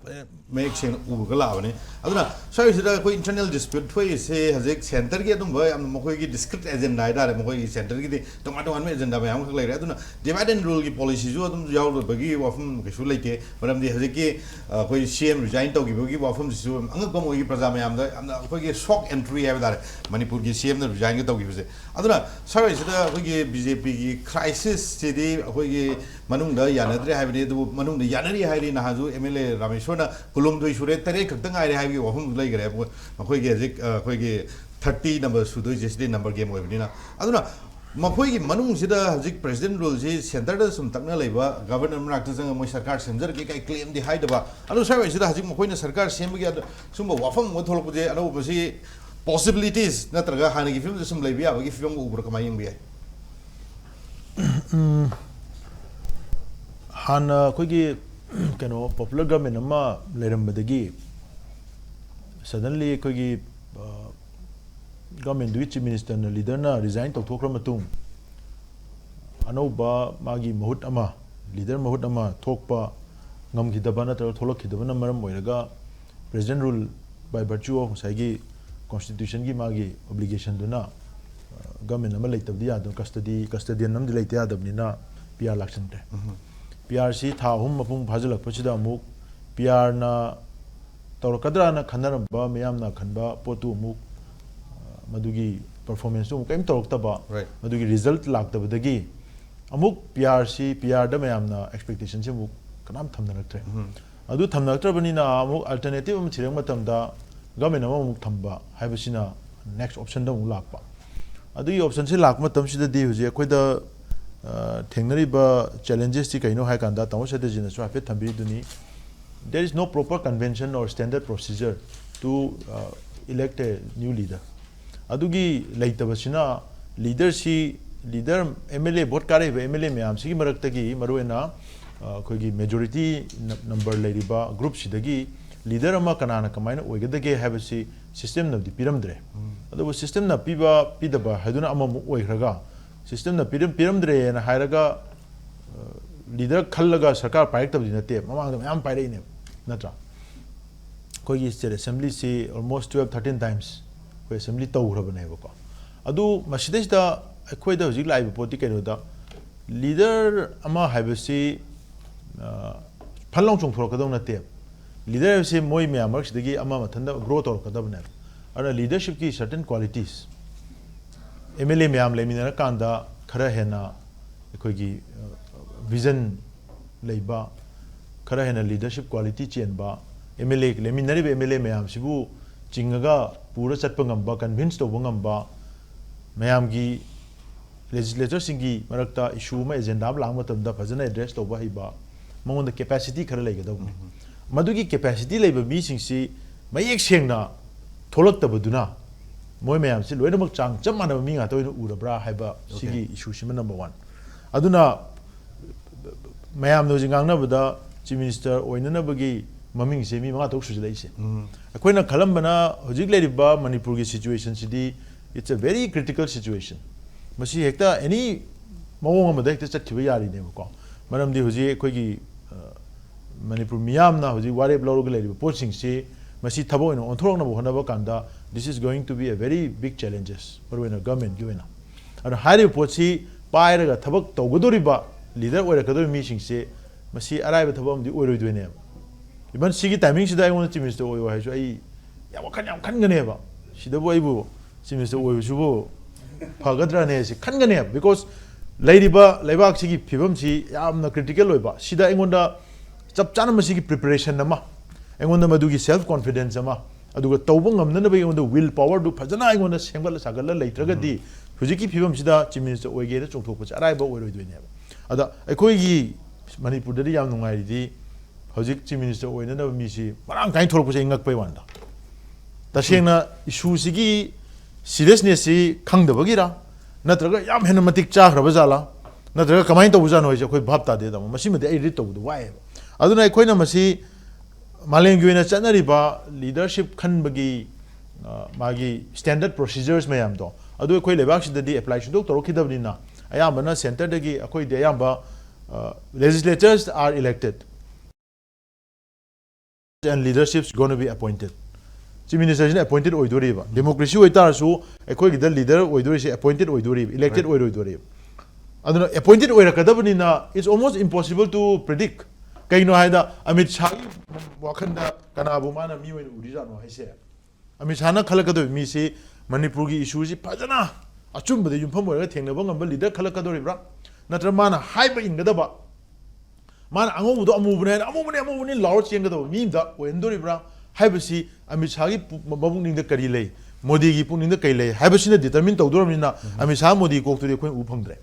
ꯃꯌꯦꯛ ꯁꯦꯡꯅ ꯎꯔꯒ ꯂꯥꯛꯑꯕꯅꯤ꯫ ꯑꯗꯨꯅ ꯁ꯭ꯋꯥꯏꯁꯤꯗ ꯑꯩꯈꯣꯏ internal dispute ꯊꯣꯛꯏꯁꯦ ꯍꯧꯖꯤꯛ centreꯒꯤ ꯑꯗꯨꯝꯕ ꯌꯥꯝꯅ ꯃꯈꯣꯏꯒꯤ discrete agenda ꯍꯥꯏꯇꯥꯔꯦ, ꯃꯈꯣꯏꯒꯤ centreꯒꯤꯗꯤ ꯇꯣꯉꯥꯟ ꯇꯣꯉꯥꯟꯕ agenda ꯃꯌꯥꯝ ꯑꯃꯈꯛ ꯂꯩꯔꯦ꯫ ꯑꯗꯨꯅ divide and ruleꯒꯤ policyꯁꯨ ꯑꯗꯨꯝ ꯌꯥꯎꯗꯕꯒꯤ ꯋꯥꯐꯝ ꯀꯩꯁꯨ ꯂꯩꯇꯦ꯫ ꯃꯔꯝꯗꯤ ꯍꯧꯖꯤꯛꯀꯤ, ꯑ, ꯑꯩꯈꯣꯏ CM resign ꯇꯧꯈꯤꯕꯒꯤ ꯋꯥꯐꯝꯁꯤꯁꯨ ꯑꯉꯛꯄ ꯑꯃ ꯑꯣꯏꯒꯤ ꯄ꯭ꯔꯖꯥ ꯃꯌꯥꯝꯗ ꯌꯥꯝꯅ ꯑꯩꯈꯣꯏꯒꯤ shock entry ꯍꯥꯏꯕ ꯇꯥꯔꯦ, ꯃꯅꯤꯄꯨꯔꯒꯤ CMꯅ resignꯒ ꯇꯧꯈꯤꯕꯁꯦ꯫ ꯑꯗꯨꯅ ꯁ꯭ꯋꯥꯏꯁꯤꯗ ꯑꯩꯈꯣꯏꯒꯤ BJPꯒꯤ crisisꯁꯤꯗꯤ ꯑꯩꯈꯣꯏꯒꯤ ꯃꯅꯨꯡꯗ ꯌꯥꯅꯗ꯭ꯔꯦ ꯍꯥꯏꯕꯅꯤ, ꯑꯗꯨꯕꯨ ꯃꯅꯨꯡꯗ ꯌꯥꯅꯔꯤ ꯍꯥꯏꯔꯤ꯫ ꯅꯍꯥꯟꯁꯨ MLA ꯔꯥꯃꯦꯁꯣꯔꯅ ꯀꯨꯟꯍꯨꯝꯗꯣꯏ ꯁꯨꯔꯦ, ꯇꯔꯦꯠ ꯈꯛꯇ ꯉꯥꯏꯔꯦ ꯍꯥꯏꯕꯒꯤ ꯋꯥꯐꯝꯁꯨ ꯂꯩꯈ꯭ꯔꯦ꯫ ꯃꯈꯣꯏꯒꯤ ꯍꯧꯖꯤꯛ, ꯑ, ꯑꯩꯈꯣꯏꯒꯤ thirty number ꯁꯨꯗꯣꯏꯁꯦ ꯁꯤꯗꯤ number game ꯑꯣꯏꯕꯅꯤꯅ꯫ ꯑꯗꯨꯅ ꯃꯈꯣꯏꯒꯤ ꯃꯅꯨꯡꯁꯤꯗ ꯍꯧꯖꯤꯛ president ruleꯁꯤ centreꯗ ꯁꯨꯝ ꯇꯛꯅ ꯂꯩꯕ, governor ꯃꯅꯥꯛꯇ ꯆꯪꯉꯒ ꯃꯣꯏ ꯁꯔꯀꯥꯔ ꯁꯦꯝꯖꯔꯒꯦ ꯀꯥꯏ claimꯗꯤ ꯍꯥꯏꯗꯕ꯫ ꯑꯗꯨ ꯁ꯭ꯋꯥꯏꯁꯤꯗ ꯍꯧꯖꯤꯛ ꯃꯈꯣꯏꯅ ꯁꯔꯀꯥꯔ ꯁꯦꯝꯕꯒꯤ ꯑꯗꯨ ꯁꯨꯝꯕ ꯋꯥꯐꯝ ꯑꯃ ꯊꯣꯛꯂꯛꯄꯁꯦ ꯑꯅꯧꯕꯁꯤ possibilities ꯅꯠꯇ꯭ꯔꯒ ꯍꯥꯟꯅꯒꯤ ꯐꯤꯕꯝꯗ ꯁꯨꯝ ꯂꯩꯕ ꯌꯥꯕꯒꯤ ꯐꯤꯕꯝꯒ ꯎꯕ꯭ꯔꯥ, ꯀꯃꯥꯏꯅ ꯌꯦꯡꯕ ꯌꯥꯏ? ꯎꯝ, ꯍꯥꯟꯅ ꯑꯩꯈꯣꯏꯒꯤ ꯀꯩꯅꯣ popular government ꯑꯃ ꯂꯩꯔꯝꯕꯗꯒꯤ suddenly ꯑꯩꯈꯣꯏꯒꯤ governmentꯗꯨꯒꯤ chief ministerꯅ, leaderꯅ resign ꯇꯧꯊꯣꯛꯈ꯭ꯔ ꯃꯇꯨꯡ ꯑꯅꯧꯕ ꯃꯥꯒꯤ ꯃꯍꯨꯠ ꯑꯃ, leader ꯃꯍꯨꯠ ꯑꯃ ꯊꯣꯛꯄ ꯉꯝꯈꯤꯗꯕ ꯅꯠꯇ꯭ꯔꯒ ꯊꯣꯛꯂꯛꯈꯤꯗꯕꯅ ꯃꯔꯝ ꯑꯣꯏꯔꯒ president rule by virtue of ꯉꯁꯥꯏꯒꯤ constitutionꯒꯤ ꯃꯥꯒꯤ obligationꯗꯨꯅ government ꯑꯃ ꯂꯩꯇꯕꯗꯤ ꯌꯥꯗꯕ, custody, custodian ꯑꯃꯗꯤ ꯂꯩꯇ ꯌꯥꯗꯕꯅꯤꯅ P R ꯂꯥꯛꯁꯟꯈ꯭ꯔꯦ꯫ P Rꯁꯤ ꯊꯥ ꯑꯍꯨꯝ ꯃꯄꯨꯡ ꯐꯥꯖꯤꯜꯂꯛꯄꯁꯤꯗ ꯑꯃꯨꯛ P Rꯅ ꯇꯧꯔꯛꯀꯗ꯭ꯔꯥꯅ ꯈꯟꯅꯔꯝꯕ, ꯃꯤꯌꯥꯝꯅ ꯈꯟꯕ ꯄꯣꯠꯇꯨ ꯑꯃꯨꯛ ꯃꯗꯨꯒꯤ performanceꯇꯨ ꯑꯃꯨꯛ ꯀꯔꯤꯝ ꯇꯧꯔꯛꯇꯕ, Right. ꯃꯗꯨꯒꯤ result ꯂꯥꯛꯇꯕꯗꯒꯤ ꯑꯃꯨꯛ P Rꯁꯤ, P Rꯗ ꯃꯌꯥꯝꯅ expectationꯁꯤ ꯑꯃꯨꯛ ꯀꯅꯥꯝ ꯊꯝꯅꯔꯛꯇ꯭ꯔꯦ꯫ ꯑꯗꯨ ꯊꯝꯅꯔꯛꯇ꯭ꯔꯕꯅꯤꯅ ꯑꯃꯨꯛ alternative ꯑꯃ ꯊꯤꯔꯛꯄ ꯃꯇꯝꯗ government ꯑꯃꯃꯨꯛ ꯊꯝꯕ ꯍꯥꯏꯕꯁꯤꯅ next optionꯗ ꯑꯃꯨꯛ ꯂꯥꯛꯄ꯫ ꯑꯗꯨꯒꯤ optionꯁꯤ ꯂꯥꯛꯄ ꯃꯇꯝꯁꯤꯗꯗꯤ ꯍꯧꯖꯤꯛ ꯑꯩꯈꯣꯏꯗ ꯊꯦꯡꯅꯔꯤꯕ challengesꯇꯤ ꯀꯩꯅꯣ ꯍꯥꯏ ꯀꯥꯟꯗ, ꯇꯥꯃꯣ ꯁꯇ꯭ꯌꯖꯤꯠꯅꯁꯨ ꯍꯥꯏꯐꯦꯠ ꯊꯝꯕꯤꯔꯤꯗꯨꯅꯤ, there is no proper convention or standard procedure to elect a new leader꯫ ꯑꯗꯨꯒꯤ ꯂꯩꯇꯕꯁꯤꯅ leaderꯁꯤ, leader, M L A, vote ꯀꯥꯔꯛꯏꯕ M L A ꯃꯌꯥꯝꯁꯤꯒꯤ ꯃꯔꯛꯇꯒꯤ ꯃꯔꯨꯑꯣꯏꯅ ꯑꯩꯈꯣꯏꯒꯤ majority number ꯂꯩꯔꯤꯕ groupꯁꯤꯗꯒꯤ leader ꯑꯃ ꯀꯅꯥꯅ ꯀꯃꯥꯏꯅ ꯑꯣꯏꯒꯗꯒꯦ ꯍꯥꯏꯕꯁꯤ systemꯅꯗꯤ ꯄꯤꯔꯝꯗ꯭ꯔꯦ꯫ ꯑꯗꯨꯕꯨ systemꯅ ꯄꯤꯕ ꯄꯤꯗꯕ ꯍꯥꯏꯗꯨꯅ ꯑꯃꯃꯨꯛ ꯑꯣꯏꯈ꯭ꯔꯒ, systemꯅ ꯄꯤꯔꯝ ꯄꯤꯔꯝꯗ꯭ꯔꯦꯅ ꯍꯥꯏꯔꯒ leader ꯈꯜꯂꯒ ꯁꯔꯀꯥꯔ ꯄꯥꯏꯔꯛꯇꯕꯗꯤ ꯅꯠꯇꯦ, ꯃꯃꯥꯡꯗ ꯃꯌꯥꯝ ꯄꯥꯏꯔꯛꯏꯅꯦꯕ, ꯅꯠꯇ꯭ꯔꯥ? ꯑꯩꯈꯣꯏꯒꯤ state assemblyꯁꯤ almost twelve thirteen times ꯑꯩꯈꯣꯏ assembly ꯇꯧꯈ꯭ꯔꯕꯅꯦꯕꯀꯣ꯫ ꯑꯗꯨ ꯃꯁꯤꯗꯩꯁꯤꯗ ꯑꯩꯈꯣꯏꯗ ꯍꯧꯖꯤꯛ ꯂꯥꯛꯏꯕ ꯄꯣꯠꯇꯤ ꯀꯩꯅꯣꯗ, leader ꯑꯃ ꯍꯥꯏꯕꯁꯤ ꯐꯟ ꯂꯥꯎ ꯆꯣꯡꯊꯣꯔꯛꯀꯗꯧ ꯅꯠꯇꯦꯕ꯫ Leader ꯍꯥꯏꯕꯁꯤ ꯃꯣꯏ ꯃꯌꯥꯝ ꯃꯔꯛꯁꯤꯗꯒꯤ ꯑꯃ ꯃꯊꯟꯇ grow ꯇꯧꯔꯛꯀꯗꯕꯅꯦꯕ꯫ ꯑꯗꯨꯅ leadershipꯀꯤ certain qualities, M L A ꯃꯌꯥꯝ ꯂꯩꯃꯤꯟꯅꯔꯀꯥꯟꯗ ꯈꯔ ꯍꯦꯟꯅ ꯑꯩꯈꯣꯏꯒꯤ vision ꯂꯩꯕ, ꯈꯔ ꯍꯦꯟꯅ leadership quality ꯆꯦꯟꯕ, M L A, ꯂꯩꯃꯤꯟꯅꯔꯤꯕ M L A ꯃꯌꯥꯝꯁꯤꯕꯨ ꯆꯤꯡꯉꯒ ꯄꯨꯔ ꯆꯠꯄ ꯉꯝꯕ, convince ꯇꯧꯕ ꯉꯝꯕ, ꯃꯌꯥꯝꯒꯤ legislatorꯁꯤꯡꯒꯤ ꯃꯔꯛꯇ issue ꯑꯃ, agenda ꯑꯃ ꯂꯥꯛꯄ ꯃꯇꯝꯗ ꯐꯖꯅ address ꯇꯧꯕ ꯍꯩꯕ, ꯃꯉꯣꯟꯗ capacity ꯈꯔ ꯂꯩꯒꯗꯧꯕꯅꯤ꯫ ꯃꯗꯨꯒꯤ capacity ꯂꯩꯕ ꯃꯤꯁꯤꯡꯁꯤ ꯃꯌꯦꯛ ꯁꯦꯡꯅ ꯊꯣꯛꯂꯛꯇꯕꯗꯨꯅ ꯃꯣꯏ ꯃꯌꯥꯝꯁꯤ ꯂꯣꯏꯅꯃꯛ ꯆꯥꯡ ꯆꯞ ꯃꯥꯟꯅꯕ ꯃꯤ ꯉꯥꯛꯇ ꯑꯣꯏꯅ ꯎꯔꯕ꯭ꯔꯥ ꯍꯥꯏꯕ ꯁꯤꯒꯤ issueꯁꯤꯃ number one꯫ ꯑꯗꯨꯅ ꯃꯌꯥꯝꯅ ꯍꯧꯖꯤꯛ ꯉꯥꯡꯅꯕꯗ Chief Minister ꯑꯣꯏꯅꯅꯕꯒꯤ ꯃꯃꯤꯡꯁꯦ ꯃꯤ ꯃꯉꯥ ꯇꯔꯨꯛ ꯁꯨꯖꯜꯂꯛꯏꯁꯦ꯫ ꯑꯩꯈꯣꯏꯅ ꯈꯜꯂꯝꯕꯅ ꯍꯧꯖꯤꯛ ꯂꯩꯔꯤꯕ ꯃꯅꯤꯄꯨꯔꯒꯤ situation CD, it's a very critical situation꯫ ꯃꯁꯤ ꯍꯦꯛꯇ any ꯃꯑꯣꯡ ꯑꯃꯗ ꯍꯦꯛꯇ ꯆꯠꯈꯤꯕ ꯌꯥꯔꯤꯅꯦꯕꯀꯣ꯫ ꯃꯔꯝꯗꯤ ꯍꯧꯖꯤꯛ ꯑꯩꯈꯣꯏꯒꯤ, ꯑ, ꯃꯅꯤꯄꯨꯔ ꯃꯤꯌꯥꯝꯅ ꯍꯧꯖꯤꯛ ꯋꯥꯔꯦꯞ ꯂꯧꯔꯒ ꯂꯩꯔꯤꯕ ꯄꯣꯠꯁꯤꯡꯁꯤ ꯃꯁꯤ ꯊꯕꯛ ꯑꯣꯏꯅ ꯑꯣꯟꯊꯣꯔꯛꯅꯕ ꯍꯣꯠꯅꯕ ꯀꯥꯟꯗ, this is going to be a very big challenges, ꯃꯔꯨꯑꯣꯏꯅ government ꯀꯤ ꯑꯣꯏꯅ꯫ ꯑꯗꯨꯅ ꯍꯥꯏꯔꯤꯕ ꯄꯣꯠꯁꯤ ꯄꯥꯏꯔꯒ ꯊꯕꯛ ꯇꯧꯒꯗꯧꯔꯤꯕ, leader ꯑꯣꯏꯔꯛꯀꯗꯧꯔꯤꯕ ꯃꯤꯁꯤꯡꯁꯦ ꯃꯁꯤ ꯑꯔꯥꯏꯕ ꯊꯕꯛ ꯑꯃꯗꯤ ꯑꯣꯏꯔꯣꯏꯗꯣꯏꯅꯦꯕ꯫ Even ꯁꯤꯒꯤ timing ꯁꯤꯗ ꯑꯩꯉꯣꯟꯗ Chief Minister ꯑꯣꯏꯌꯣ ꯍꯥꯏꯔꯁꯨ ꯑꯩ ꯌꯥꯝ ꯋꯥꯈꯜ ꯌꯥꯝ ꯈꯟꯒꯅꯦꯕ꯫ ꯁꯤꯗꯕꯨ ꯑꯩꯕꯨ Chief Minister ꯑꯣꯏꯕꯁꯤꯕꯨ ꯐꯒꯗ꯭ꯔꯅꯦ ꯁꯤ ꯈꯟꯒꯅꯦꯕ꯫ Because ꯂꯩꯔꯤꯕ ꯂꯩꯕꯥꯛꯁꯤꯒꯤ ꯐꯤꯕꯝꯁꯤ ꯌꯥꯝꯅ critical ꯑꯣꯏꯕ, ꯁꯤꯗ ꯑꯩꯉꯣꯟꯗ ꯆꯞ ꯆꯥꯅ ꯃꯁꯤꯒꯤ preparation ꯑꯃ, ꯑꯩꯉꯣꯟꯗ ꯃꯗꯨꯒꯤ self confidence ꯑꯃ, ꯑꯗꯨꯒ ꯇꯧꯕ ꯉꯝꯅꯅꯕꯒꯤ ꯑꯩꯉꯣꯟꯗ will power ꯗꯨ ꯐꯖꯅ ꯑꯩꯉꯣꯟꯗ ꯁꯦꯝꯒꯠꯂ ꯁꯥꯒꯠꯂ ꯂꯩꯇ꯭ꯔꯒꯗꯤ, ꯍꯧꯖꯤꯛꯀꯤ ꯐꯤꯕꯝꯁꯤꯗ Chief Minister ꯑꯣꯏꯒꯦꯅ ꯆꯣꯡꯊꯣꯛꯄꯁꯦ ꯑꯔꯥꯏꯕ ꯑꯣꯏꯔꯣꯏꯗꯣꯏꯅꯦꯕ꯫ ꯑꯗ ꯑꯩꯈꯣꯏꯒꯤ ꯃꯅꯤꯄꯨꯔꯗꯗꯤ ꯌꯥꯝ ꯅꯨꯡꯉꯥꯏꯔꯤꯗꯤ, ꯍꯧꯖꯤꯛ Chief Minister ꯑꯣꯏꯅꯅꯕ ꯃꯤꯁꯤ ꯃꯔꯥꯡ ꯀꯥꯏꯅ ꯊꯣꯛꯂꯛꯄꯁꯦ ꯑꯩ ꯉꯛꯄꯩ ꯋꯥꯅꯤꯗ꯫ ꯇꯁꯦꯡꯅ issue ꯁꯤꯒꯤ seriousness ꯁꯤ ꯈꯪꯗꯕꯒꯤꯔ, ꯅꯠꯇ꯭ꯔꯒ ꯌꯥꯝ ꯍꯦꯟꯅ ꯃꯇꯤꯛ ꯆꯥꯈ꯭ꯔꯕ ꯖꯥꯠꯂꯥ, ꯅꯠꯇ꯭ꯔꯒ ꯀꯃꯥꯏꯅ ꯇꯧꯕꯖꯥꯠꯅꯣ ꯍꯥꯏꯁꯦ ꯑꯩꯈꯣꯏ ꯚꯥꯞ ꯇꯥꯗꯦ꯫ ꯇꯥꯃꯣ, ꯃꯁꯤꯃꯗꯤ ꯑꯩ read ꯇꯧꯕꯗ ꯋꯥꯏꯑꯦꯕ꯫ ꯑꯗꯨꯅ ꯑꯩꯈꯣꯏꯅ ꯃꯁꯤ ꯃꯥꯂꯦꯝꯒꯤ ꯑꯣꯏꯅ ꯆꯠꯅꯔꯤꯕ leadership ꯈꯟꯕꯒꯤ, ꯑ, ꯃꯥꯒꯤ standard procedures ꯃꯌꯥꯝꯗꯣ, ꯑꯗꯨ ꯑꯩꯈꯣꯏ ꯂꯩꯕꯥꯛꯁꯤꯗꯗꯤ apply ꯁꯨꯡꯇꯧ ꯇꯧꯔꯛꯈꯤꯗꯕꯅꯤꯅ, ꯑꯌꯥꯝꯕꯅ centre ꯗꯒꯤ ꯑꯩꯈꯣꯏꯗꯤ ꯑꯌꯥꯝꯕ, ꯑ, legislatures are elected and leaderships gonna be appointed꯫ Chief Minister ꯁꯤꯅ appointed ꯑꯣꯏꯗꯣꯔꯤꯕ꯫ Democracy ꯑꯣꯏꯇꯥꯔꯁꯨ ꯑꯩꯈꯣꯏꯒꯤꯗ leader ꯑꯣꯏꯗꯣꯔꯤꯁꯦ appointed ꯑꯣꯏꯗꯣꯔꯤꯕ, elected Right. ꯑꯣꯏꯔꯣꯏꯗꯣꯔꯤꯕ꯫ ꯑꯗꯨꯅ appointed ꯑꯣꯏꯔꯛꯀꯗꯕꯅꯤꯅ, it's almost impossible to predict꯫ ꯀꯩꯅꯣ ꯍꯥꯏꯗ, ꯑꯃꯤꯠ ꯁꯥꯍꯒꯤ ꯋꯥꯈꯜꯗ ꯀꯅꯥꯕꯨ ꯃꯥꯅ ꯃꯤ ꯑꯣꯏꯅ ꯎꯔꯤꯖꯥꯠꯅꯣ ꯍꯥꯏꯁꯦ? ꯑꯃꯤꯠ ꯁꯥꯍꯅ ꯈꯜꯂꯛꯀꯗꯧꯔꯤꯕ ꯃꯤꯁꯤ ꯃꯅꯤꯄꯨꯔꯒꯤ issue ꯁꯤ ꯐꯖꯅ ꯑꯆꯨꯝꯕꯗ ꯌꯨꯝꯐꯝ ꯑꯣꯏꯔꯒ ꯊꯦꯡꯅꯕ ꯉꯝꯕ leader ꯈꯜꯂꯛꯀꯗꯧꯔꯤꯕ꯭ꯔꯥ? ꯅꯠꯇ꯭ꯔꯒ ꯃꯥꯅ ꯍꯥꯏꯕ ꯏꯟꯒꯗꯕ, ꯃꯥꯅ ꯑꯉꯧꯕꯗꯣ ꯑꯃꯨꯕꯅꯦ ꯍꯥꯏꯅ "ꯑꯃꯨꯕꯅꯦ, ꯑꯃꯨꯕꯅꯦ" ꯂꯥꯎꯔ ꯆꯦꯟꯒꯗꯕ ꯃꯤ ꯑꯃꯗ ꯑꯣꯏꯍꯟꯗꯣꯔꯤꯕ꯭ꯔꯥ ꯍꯥꯏꯕꯁꯤ ꯑꯃꯤꯠ ꯁꯥꯍꯒꯤ ꯄꯨ-, ꯃ-, ꯃꯄꯨꯛꯅꯤꯡꯗ ꯀꯔꯤ ꯂꯩ, ꯃꯣꯗꯤꯒꯤ ꯄꯨꯛꯅꯤꯡꯗ ꯀꯔꯤ ꯂꯩ ꯍꯥꯏꯕꯁꯤꯅ determine ꯇꯧꯗꯣꯔꯕꯅꯤꯅ, ꯑꯃꯤꯠ ꯁꯥꯍ ꯃꯣꯗꯤ ꯀꯣꯛꯇꯨꯗꯤ ꯑꯩꯈꯣꯏꯅ ꯎꯕ ꯐꯪꯗ꯭ꯔꯦ꯫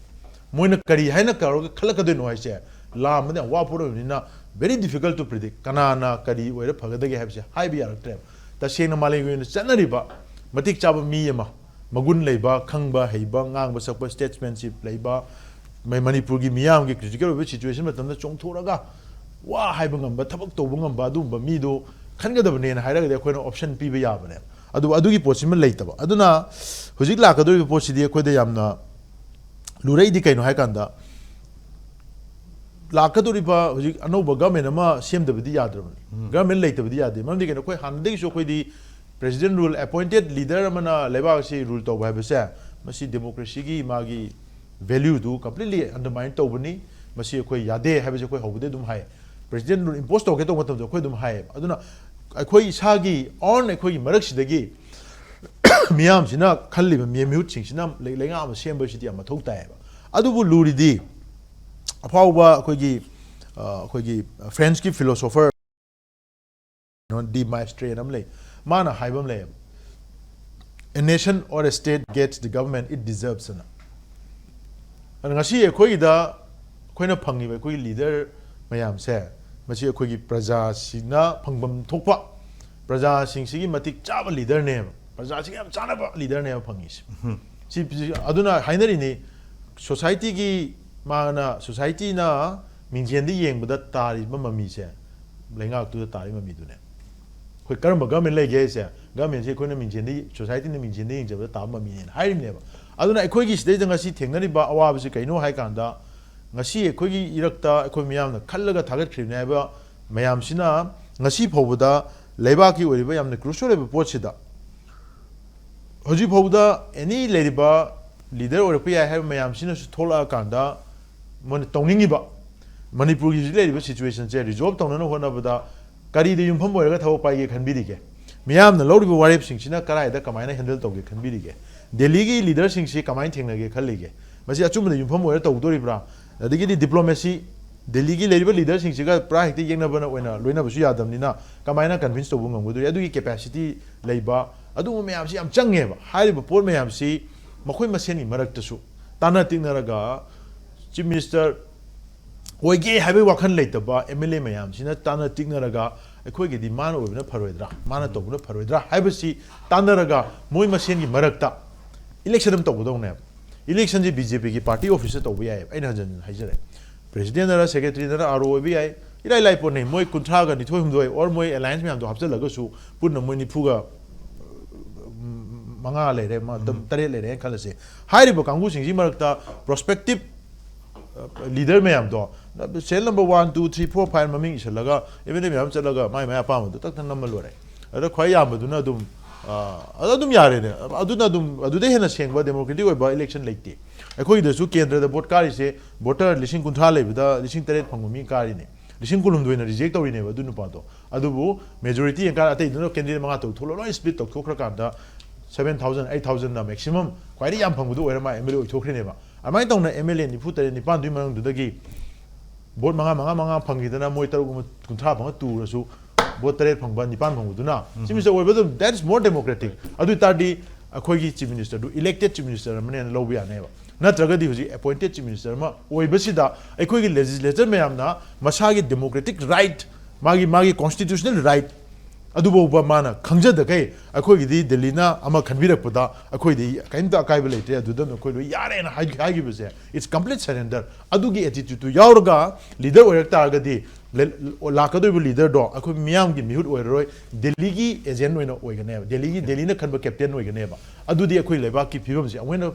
ꯃꯣꯏꯅ ꯀꯔꯤ ꯍꯥꯏꯅ ꯇꯧꯔꯒ ꯈꯜꯂꯛꯀꯗꯣꯏꯅꯣ ꯍꯥꯏꯁꯦ ꯂꯥꯝꯕꯗ ꯌꯥꯝ ꯋꯥꯕ ꯄꯣꯠ ꯑꯣꯏꯕꯅꯤꯅ, very difficult to predict꯫ ꯀꯅꯥꯅ ꯀꯔꯤ ꯑꯣꯏꯔ ꯐꯒꯗꯒꯦ ꯍꯥꯏꯕꯁꯦ ꯍꯥꯏꯕ ꯌꯥꯔꯛꯇ꯭ꯔꯦꯕ꯫ ꯇꯁꯦꯡꯅ ꯃꯥꯂꯦꯝꯒꯤ ꯑꯣꯏꯅ ꯆꯠꯅꯔꯤꯕ ꯃꯇꯤꯛ ꯆꯥꯕ ꯃꯤ ꯑꯃ, ꯃꯒꯨꯟ ꯂꯩꯕ, ꯈꯪꯕ ꯍꯩꯕ, ꯉꯥꯡꯕ ꯁꯛꯄ, statesmanship ꯂꯩꯕ, ꯃ- ꯃꯅꯤꯄꯨꯔꯒꯤ ꯃꯤꯌꯥꯝꯒꯤ ꯀ꯭ꯔꯤꯇꯤꯀꯦꯜ ꯑꯣꯏꯕ ꯁꯤꯆꯨꯋꯦꯁꯟ ꯃꯇꯝꯗ ꯆꯣꯡꯊꯣꯔꯒ ꯋꯥ ꯍꯥꯏꯕ ꯉꯝꯕ, ꯊꯕꯛ ꯇꯧꯕ ꯉꯝꯕ ꯑꯗꯨꯒꯨꯝꯕ ꯃꯤꯗꯣ ꯈꯟꯒꯗꯕꯅꯦꯅ ꯍꯥꯏꯔꯒꯗꯤ ꯑꯩꯈꯣꯏꯅ ꯑꯣꯞꯁꯟ ꯄꯤꯕ ꯌꯥꯕꯅꯦꯕ꯫ ꯑꯗꯨꯕꯨ ꯑꯗꯨꯒꯤ ꯄꯣꯠꯁꯤꯃ ꯂꯩꯇꯕ꯫ ꯑꯗꯨꯅ ꯍꯧꯖꯤꯛ ꯂꯥꯛꯀꯗꯧꯔꯤꯕ ꯄꯣꯠꯁꯤꯗꯤ ꯑꯩꯈꯣꯏꯗ ꯌꯥꯝꯅ ꯂꯨꯔꯛꯏꯗꯤ ꯀꯩꯅꯣ ꯍꯥꯏ ꯀꯥꯟꯗ, ꯂꯥꯛꯀꯗꯧꯔꯤꯕ ꯍꯧꯖꯤꯛ ꯑꯅꯧꯕ ꯒꯃꯦꯟ ꯑꯃ ꯁꯦꯝꯗꯕꯗꯤ ꯌꯥꯗ꯭ꯔꯕꯅꯤ꯫ ꯎꯝ꯫ ꯒꯃꯦꯟ ꯂꯩꯇꯕꯗꯤ ꯌꯥꯗꯦ꯫ ꯃꯔꯝꯗꯤ ꯀꯩꯅꯣ, ꯑꯩꯈꯣꯏ ꯍꯥꯟꯅꯗꯒꯤꯁꯨ ꯑꯩꯈꯣꯏꯗꯤ ꯄ꯭ꯔꯦꯁꯤꯗꯦꯟ ꯔꯨꯜ, ꯑꯦꯄꯣꯏꯟꯇꯦꯠ ꯂꯤꯗꯔ ꯑꯃꯅ ꯂꯩꯕꯥꯛ ꯑꯁꯤ ꯔꯨꯜ ꯇꯧꯕ ꯍꯥꯏꯕꯁꯦ, ꯃꯁꯤ ꯗꯦꯃꯣꯀ꯭ꯔꯦꯁꯤꯒꯤ ꯃꯥꯒꯤ ꯚꯦꯂ꯭ꯌꯨꯗꯨ ꯀꯝꯄ꯭ꯂꯤꯠꯂꯤ ꯑꯟꯗꯔꯃꯥꯏꯟ ꯇꯧꯕꯅꯤ, ꯃꯁꯤ ꯑꯩꯈꯣꯏ ꯌꯥꯗꯦ ꯍꯥꯏꯕꯁꯦ ꯑꯩꯈꯣꯏ ꯍꯧꯕꯗꯩ ꯑꯗꯨꯝ ꯍꯥꯏ꯫ ꯄ꯭ꯔꯦꯁꯤꯗꯦꯟ ꯔꯨꯜ ꯏꯝꯄꯣꯁ ꯇꯧꯒꯦ ꯇꯧꯕ ꯃꯇꯝꯗ ꯑꯩꯈꯣꯏ ꯑꯗꯨꯝ ꯍꯥꯏꯌꯦꯕ꯫ ꯑꯗꯨꯅ ꯑꯩꯈꯣꯏ ꯏꯁꯥꯒꯤ ꯑꯣꯟ ꯑꯩꯈꯣꯏꯒꯤ ꯃꯔꯛꯁꯤꯗꯒꯤ ꯃꯤꯌꯥꯝꯁꯤꯅ ꯈꯜꯂꯤꯕ ꯃꯤ-, ꯃꯤꯍꯨꯠꯁꯤꯡꯁꯤꯅ ꯂꯩ-, ꯂꯩꯉꯥꯛ ꯑꯃ ꯁꯦꯝꯕꯁꯤꯗꯤ ꯌꯥꯝ ꯃꯊꯧ ꯇꯥꯏꯌꯦꯕ꯫ ꯑꯗꯨꯕꯨ ꯂꯨꯔꯤꯗꯤ ꯑꯐꯥꯎꯕ ꯑꯩꯈꯣꯏꯒꯤ, ꯑ, ꯑꯩꯈꯣꯏꯒꯤ ꯐ꯭ꯔꯦꯟꯁꯀꯤ ꯐꯤꯂꯣꯁꯣꯐꯔ ꯗꯤ ꯃꯥꯏꯁꯇ꯭ꯔꯦꯟ ꯑꯃ ꯂꯩ, ꯃꯥꯅ ꯍꯥꯏꯕ ꯑꯃ ꯂꯩꯌꯦꯕ, "A nation or a state gets the government it deserves" ꯑꯅ꯫ ꯑꯗꯨꯅ ꯉꯁꯤ ꯑꯩꯈꯣꯏꯒꯤꯗ ꯑꯩꯈꯣꯏꯅ ꯐꯪꯉꯤꯕ ꯑꯩꯈꯣꯏꯒꯤ ꯂꯤꯗꯔ ꯃꯌꯥꯝꯁꯦ, ꯃꯁꯤ ꯑꯩꯈꯣꯏꯒꯤ ꯄ꯭ꯔꯖꯥꯁꯤꯅ ꯐꯪꯐꯝ ꯊꯣꯛꯄ, ꯄ꯭ꯔꯖꯥꯁꯤꯡꯁꯤꯒꯤ ꯃꯇꯤꯛ ꯆꯥꯕ ꯂꯤꯗꯔꯅꯦꯕ, ꯄ꯭ꯔꯖꯥꯁꯤꯒ ꯌꯥꯝ ꯆꯥꯟꯅꯕ ꯂꯤꯗꯔꯅꯦꯕ ꯐꯪꯉꯤꯁꯦ꯫ ꯁꯤ, ꯑꯗꯨꯅ ꯍꯥꯏꯅꯔꯤꯅꯤ, ꯁꯣꯁꯥꯏꯇꯤꯒꯤ, ꯃꯥꯅ, ꯁꯣꯁꯥꯏꯇꯤꯅ ꯃꯤꯡꯖꯦꯜꯗ ꯌꯦꯡꯕꯗ ꯇꯥꯔꯤꯕ ꯃꯃꯤꯁꯦ ꯂꯩꯉꯥꯛꯇꯨꯗ ꯇꯥꯔꯤꯕ ꯃꯃꯤꯗꯨꯅꯦ꯫ ꯑꯩꯈꯣꯏ ꯀꯔꯝꯕ ꯒꯃꯦꯟ ꯂꯩꯒꯦ ꯍꯥꯏꯁꯦ, ꯒꯃꯦꯟꯁꯦ ꯑꯩꯈꯣꯏꯅ ꯃꯤꯡꯖꯦꯜꯗ, ꯁꯣꯁꯥꯏꯇꯤꯅ ꯃꯤꯡꯖꯦꯜꯗ ꯌꯦꯡꯖꯕꯗ ꯇꯥꯕ ꯃꯃꯤꯅꯦꯅ ꯍꯥꯏꯔꯤꯕꯅꯦꯕ꯫ ꯑꯗꯨꯅ ꯑꯩꯈꯣꯏꯒꯤ ꯁꯤꯗꯩꯗ ꯉꯁꯤ ꯊꯦꯡꯅꯔꯤꯕ ꯑꯋꯥꯕꯁꯤ ꯀꯩꯅꯣ ꯍꯥꯏ ꯀꯥꯟꯗ, ꯉꯁꯤ ꯑꯩꯈꯣꯏꯒꯤ ꯏꯔꯛꯇ ꯑꯩꯈꯣꯏ ꯃꯤꯌꯥꯝꯅ ꯈꯜꯂꯒ ꯊꯥꯒꯠꯈ꯭ꯔꯤꯕꯅꯦ ꯍꯥꯏꯕ ꯃꯌꯥꯝꯁꯤꯅ ꯉꯁꯤ ꯐꯥꯎꯕꯗ ꯂꯩꯕꯥꯛꯀꯤ ꯑꯣꯏꯔꯤꯕ ꯌꯥꯝꯅ ꯀ꯭ꯔꯨꯁꯤꯌꯦꯜ ꯑꯣꯏꯕ ꯄꯣꯠꯁꯤꯗ, ꯍꯧꯖꯤꯛ ꯐꯥꯎꯕꯗ ꯑꯦꯅꯤ ꯂꯩꯔꯤꯕ ꯂꯤꯗꯔ ꯑꯣꯏꯔꯛꯄ ꯌꯥꯏ ꯍꯥꯏꯕ ꯃꯌꯥꯝꯁꯤꯅꯁꯨ ꯊꯣꯛꯂꯛꯑꯀꯥꯟꯗ, ꯃꯣꯏꯅ ꯇꯧꯅꯤꯡꯉꯤꯕ ꯃꯅꯤꯄꯨꯔꯒꯤ ꯍꯧꯖꯤꯛ ꯂꯩꯔꯤꯕ ꯁꯤꯆꯨꯋꯦꯁꯟꯁꯦ ꯔꯤꯖꯣꯜꯕ ꯇꯧꯅꯅꯕ ꯍꯣꯠꯅꯕꯗ ꯀꯔꯤꯗ ꯌꯨꯝꯐꯝ ꯑꯣꯏꯔꯒ ꯊꯕꯛ ꯄꯥꯏꯒꯦ ꯈꯟꯕꯤꯔꯤꯒꯦ? ꯃꯤꯌꯥꯝꯅ ꯂꯧꯔꯤꯕ ꯋꯥꯔꯦꯞꯁꯤꯡꯁꯤꯅ ꯀꯗꯥꯏꯗ ꯀꯃꯥꯏꯅ ꯍꯦꯟꯗꯜ ꯇꯧꯒꯦ ꯈꯟꯕꯤꯔꯤꯒꯦ? ꯗꯦꯜꯂꯤꯒꯤ ꯂꯤꯗꯔꯁꯤꯡꯁꯤ ꯀꯃꯥꯏꯅ ꯊꯦꯡꯅꯒꯦ ꯈꯜꯂꯤꯒꯦ? ꯃꯁꯤ ꯑꯆꯨꯝꯕꯗ ꯌꯨꯝꯐꯝ ꯑꯣꯏꯔ ꯇꯧꯗꯣꯔꯤꯕ꯭ꯔꯥ? ꯑꯗꯒꯤꯗꯤ ꯗꯤꯄ꯭ꯂꯣꯃꯦꯁꯤ, ꯗꯦꯜꯂꯤꯒꯤ ꯂꯩꯔꯤꯕ ꯂꯤꯗꯔꯁꯤꯡꯁꯤꯒ ꯄꯨꯔꯥ ꯍꯦꯛꯇ ꯌꯦꯛꯅꯕꯅ ꯑꯣꯏꯅ ꯂꯣꯏꯅꯕꯁꯨ ꯌꯥꯗꯕꯅꯤꯅ, ꯀꯃꯥꯏꯅ ꯀꯟꯚꯤꯟꯁ ꯇꯧꯕ ꯉꯝꯒꯗꯣꯔꯤ? ꯑꯗꯨꯒꯤ ꯀꯦꯄꯦꯁꯤꯇꯤ ꯂꯩꯕ, ꯑꯗꯨꯒꯨꯝꯕ ꯃꯌꯥꯝꯁꯤ ꯌꯥꯝ ꯆꯪꯉꯦꯕ꯫ ꯍꯥꯏꯔꯤꯕ ꯄꯣꯠ ꯃꯌꯥꯝꯁꯤ ꯃꯈꯣꯏ ꯃꯁꯦꯟꯒꯤ ꯃꯔꯛꯇꯁꯨ ꯇꯥꯟꯅ ꯇꯤꯛꯅꯔꯒ, ꯆꯤꯐ ꯃꯤꯅꯤꯁꯇꯔ ꯑꯣꯏꯒꯦ ꯍꯥꯏꯕꯒꯤ ꯋꯥꯈꯜ ꯂꯩꯇꯕ ꯑꯦꯝ ꯑꯦꯜ ꯑꯦ ꯃꯌꯥꯝꯁꯤꯅ ꯇꯥꯟꯅ ꯇꯤꯛꯅꯔꯒ, ꯑꯩꯈꯣꯏꯒꯤꯗꯤ ꯃꯥꯅ ꯑꯣꯏꯕꯅ ꯐꯔꯣꯏꯗ꯭ꯔꯥ, ꯃꯥꯅ ꯇꯧꯕꯅ ꯐꯔꯣꯏꯗ꯭ꯔꯥ ꯍꯥꯏꯕꯁꯤ ꯇꯥꯟꯅꯔꯒ, ꯃꯣꯏ ꯃꯁꯦꯟꯒꯤ ꯃꯔꯛꯇ ꯏꯂꯦꯛꯁꯟ ꯑꯃ ꯇꯧꯒꯗꯧꯅꯦꯕ꯫ Election ꯁꯤ BJP ꯒꯤ party office ꯇ ꯇꯧꯕ ꯌꯥꯏꯑꯕ꯫ ꯑꯩꯅ ꯍꯟꯖꯟ ꯍꯟꯖꯟ ꯍꯥꯏꯖꯔꯦ, president ꯅꯔ secretary ꯅꯔ RO ꯑꯣꯏꯕ ꯌꯥꯏ, ꯏꯔꯥꯏ ꯂꯥꯏ ꯄꯣꯠꯅꯤ꯫ ꯃꯣꯏ ꯀꯨꯟꯊ꯭ꯔꯥꯒ ꯅꯤꯊꯣꯏ ꯍꯨꯝꯗꯣꯏ or ꯃꯣꯏ alliance ꯃꯌꯥꯝꯗꯣ ꯍꯥꯞꯆꯤꯜꯂꯒꯁꯨ ꯄꯨꯟꯅ ꯃꯣꯏ ꯅꯤꯐꯨꯒ ꯃꯉꯥ ꯂꯩꯔꯦ, ꯃꯥ ꯇꯔꯦꯠ ꯂꯩꯔꯦ ꯍꯥꯏꯅ ꯈꯜꯂꯁꯦ꯫ ꯍꯥꯏꯔꯤꯕ ꯀꯥꯡꯕꯨꯁꯤꯡꯁꯤ ꯃꯔꯛꯇ prospective leader ꯃꯌꯥꯝꯗꯣ, serial number one, two, three, four, five ꯃꯃꯤꯡ ꯏꯁꯜꯂꯒ MLA ꯃꯌꯥꯝ ꯆꯠꯂꯒ ꯃꯥꯏ ꯃꯥꯏ ꯑꯄꯥꯝꯕꯗꯣ ꯇꯛ ꯇꯛ ꯅꯝꯃ ꯂꯣꯏꯔꯦ꯫ ꯑꯗ ꯈ꯭ꯋꯥꯏ ꯌꯥꯝꯕꯗꯨꯅ ꯑꯗꯨꯝ, ꯑ, ꯑꯗꯨ ꯑꯗꯨꯝ ꯌꯥꯔꯦꯅꯦ꯫ ꯑꯗꯨꯅ ꯑꯗꯨꯝ, ꯑꯗꯨꯗꯩ ꯍꯦꯟꯅ ꯁꯦꯡꯕ democratic ꯑꯣꯏꯕ election ꯂꯩꯇꯦ꯫ ꯑꯩꯈꯣꯏꯗꯁꯨ ꯀꯦꯟꯗ꯭ꯔꯗ vote ꯀꯥꯔꯤꯁꯦ voter ꯂꯤꯁꯤꯡ ꯀꯨꯟꯊ꯭ꯔꯥ ꯂꯩꯕꯗ ꯂꯤꯁꯤꯡ ꯇꯔꯦꯠ ꯐꯪꯕ ꯃꯤ ꯀꯥꯔꯤꯅꯦ꯫ ꯂꯤꯁꯤꯡ ꯀꯨꯟꯍꯨꯝꯗꯣꯏꯅ reject ꯇꯧꯔꯤꯅꯦꯕ ꯑꯗꯨ ꯅꯨꯄꯥꯗꯣ꯫ ꯑꯗꯨꯕꯨ majority ꯌꯦꯡꯀꯥꯟꯗ ꯑꯇꯩꯗꯨꯅ candidate ꯃꯉꯥ ꯇꯔꯨꯛ ꯊꯣꯛꯂꯒ ꯂꯣꯏ split ꯇꯧꯊꯣꯛꯈ꯭ꯔꯀꯥꯟꯗ seven thousand, eight thousand ꯅ maximum ꯈ꯭ꯋꯥꯏꯗꯒꯤ ꯌꯥꯝ ꯐꯪꯕꯗꯨ ꯑꯣꯏꯔ ꯃꯥ MLA ꯑꯣꯏꯊꯣꯛꯈ꯭ꯔꯤꯅꯦꯕ꯫ ꯑꯗꯨꯃꯥꯏꯅ ꯇꯧꯅ MLA ꯅꯤꯐꯨ ꯇꯔꯦꯠ ꯅꯤꯄꯥꯟꯗꯨꯒꯤ ꯃꯅꯨꯡꯗꯨꯗꯒꯤ vote ꯃꯉꯥ, ꯃꯉꯥ, ꯃꯉꯥ ꯐꯪꯈꯤꯗꯅ ꯃꯣꯏ ꯇꯔꯨꯛ ꯑꯃ ꯀꯨꯟꯊ꯭ꯔꯥ ꯐꯪꯉ ꯇꯨꯔꯁꯨ vote ꯇꯔꯦꯠ ꯐꯪꯕ, ꯅꯤꯄꯥꯟ ꯐꯪꯕꯗꯨꯅ ꯎꯝ꯫ Chief Minister ꯑꯣꯏꯕ ꯑꯗꯨꯝ, that is more democratic꯫ ꯑꯗꯨ ꯑꯣꯏ ꯇꯥꯔꯗꯤ ꯑꯩꯈꯣꯏꯒꯤ Chief Minister ꯗꯨ elected Chief Minister ꯑꯃꯅꯦꯅ ꯂꯧꯕ ꯌꯥꯅꯦꯕ꯫ ꯅꯠꯇ꯭ꯔꯒꯗꯤ ꯍꯧꯖꯤꯛ appointed Chief Minister ꯑꯃ ꯑꯣꯏꯕꯁꯤꯗ ꯑꯩꯈꯣꯏꯒꯤ legislature ꯃꯌꯥꯝꯅ ꯃꯁꯥꯒꯤ democratic right, ꯃꯥꯒꯤ, ꯃꯥꯒꯤ constitutional right ꯑꯗꯨꯐꯥꯎꯕ ꯃꯥꯅ ꯈꯪꯖꯗꯈꯩ ꯑꯩꯈꯣꯏꯒꯤꯗꯤ ꯗꯦꯜꯂꯤꯅ ꯑꯃ ꯈꯟꯕꯤꯔꯛꯄꯗ ꯑꯩꯈꯣꯏꯗꯤ ꯀꯔꯤꯝꯇ ꯑꯀꯥꯏꯕ ꯂꯩꯇ꯭ꯔꯦ, ꯑꯗꯨꯗ ꯑꯩꯈꯣꯏ ꯂꯣꯏ ꯌꯥꯔꯦꯅ ꯍꯥꯏ-, ꯍꯥꯏꯈꯤꯕꯁꯦ, it's complete surrender꯫ ꯑꯗꯨꯒꯤ attitude ꯇꯨ ꯌꯥꯎꯔꯒ leader ꯑꯣꯏꯔꯛ ꯇꯥꯔꯒꯗꯤ ꯂꯦ-, ꯂꯥꯛꯀꯗꯧꯔꯤꯕ leader ꯗꯣ ꯑꯩꯈꯣꯏ ꯃꯤꯌꯥꯝꯒꯤ ꯃꯤꯍꯨꯠ ꯑꯣꯏꯔꯔꯣꯏ, ꯗꯦꯜꯂꯤꯒꯤ agent ꯑꯣꯏꯅ ꯑꯣꯏꯒꯅꯦꯕ, ꯗꯦꯜꯂꯤꯒꯤ, ꯗꯦꯜꯂꯤꯅ ꯈꯟꯕ captain ꯑꯣꯏꯒꯅꯦꯕ꯫ ꯑꯗꯨꯗꯤ ꯑꯩꯈꯣꯏ ꯂꯩꯕꯥꯛꯀꯤ ꯐꯤꯕꯝꯁꯦ ꯑꯃꯨꯛ ꯍꯦꯟꯅ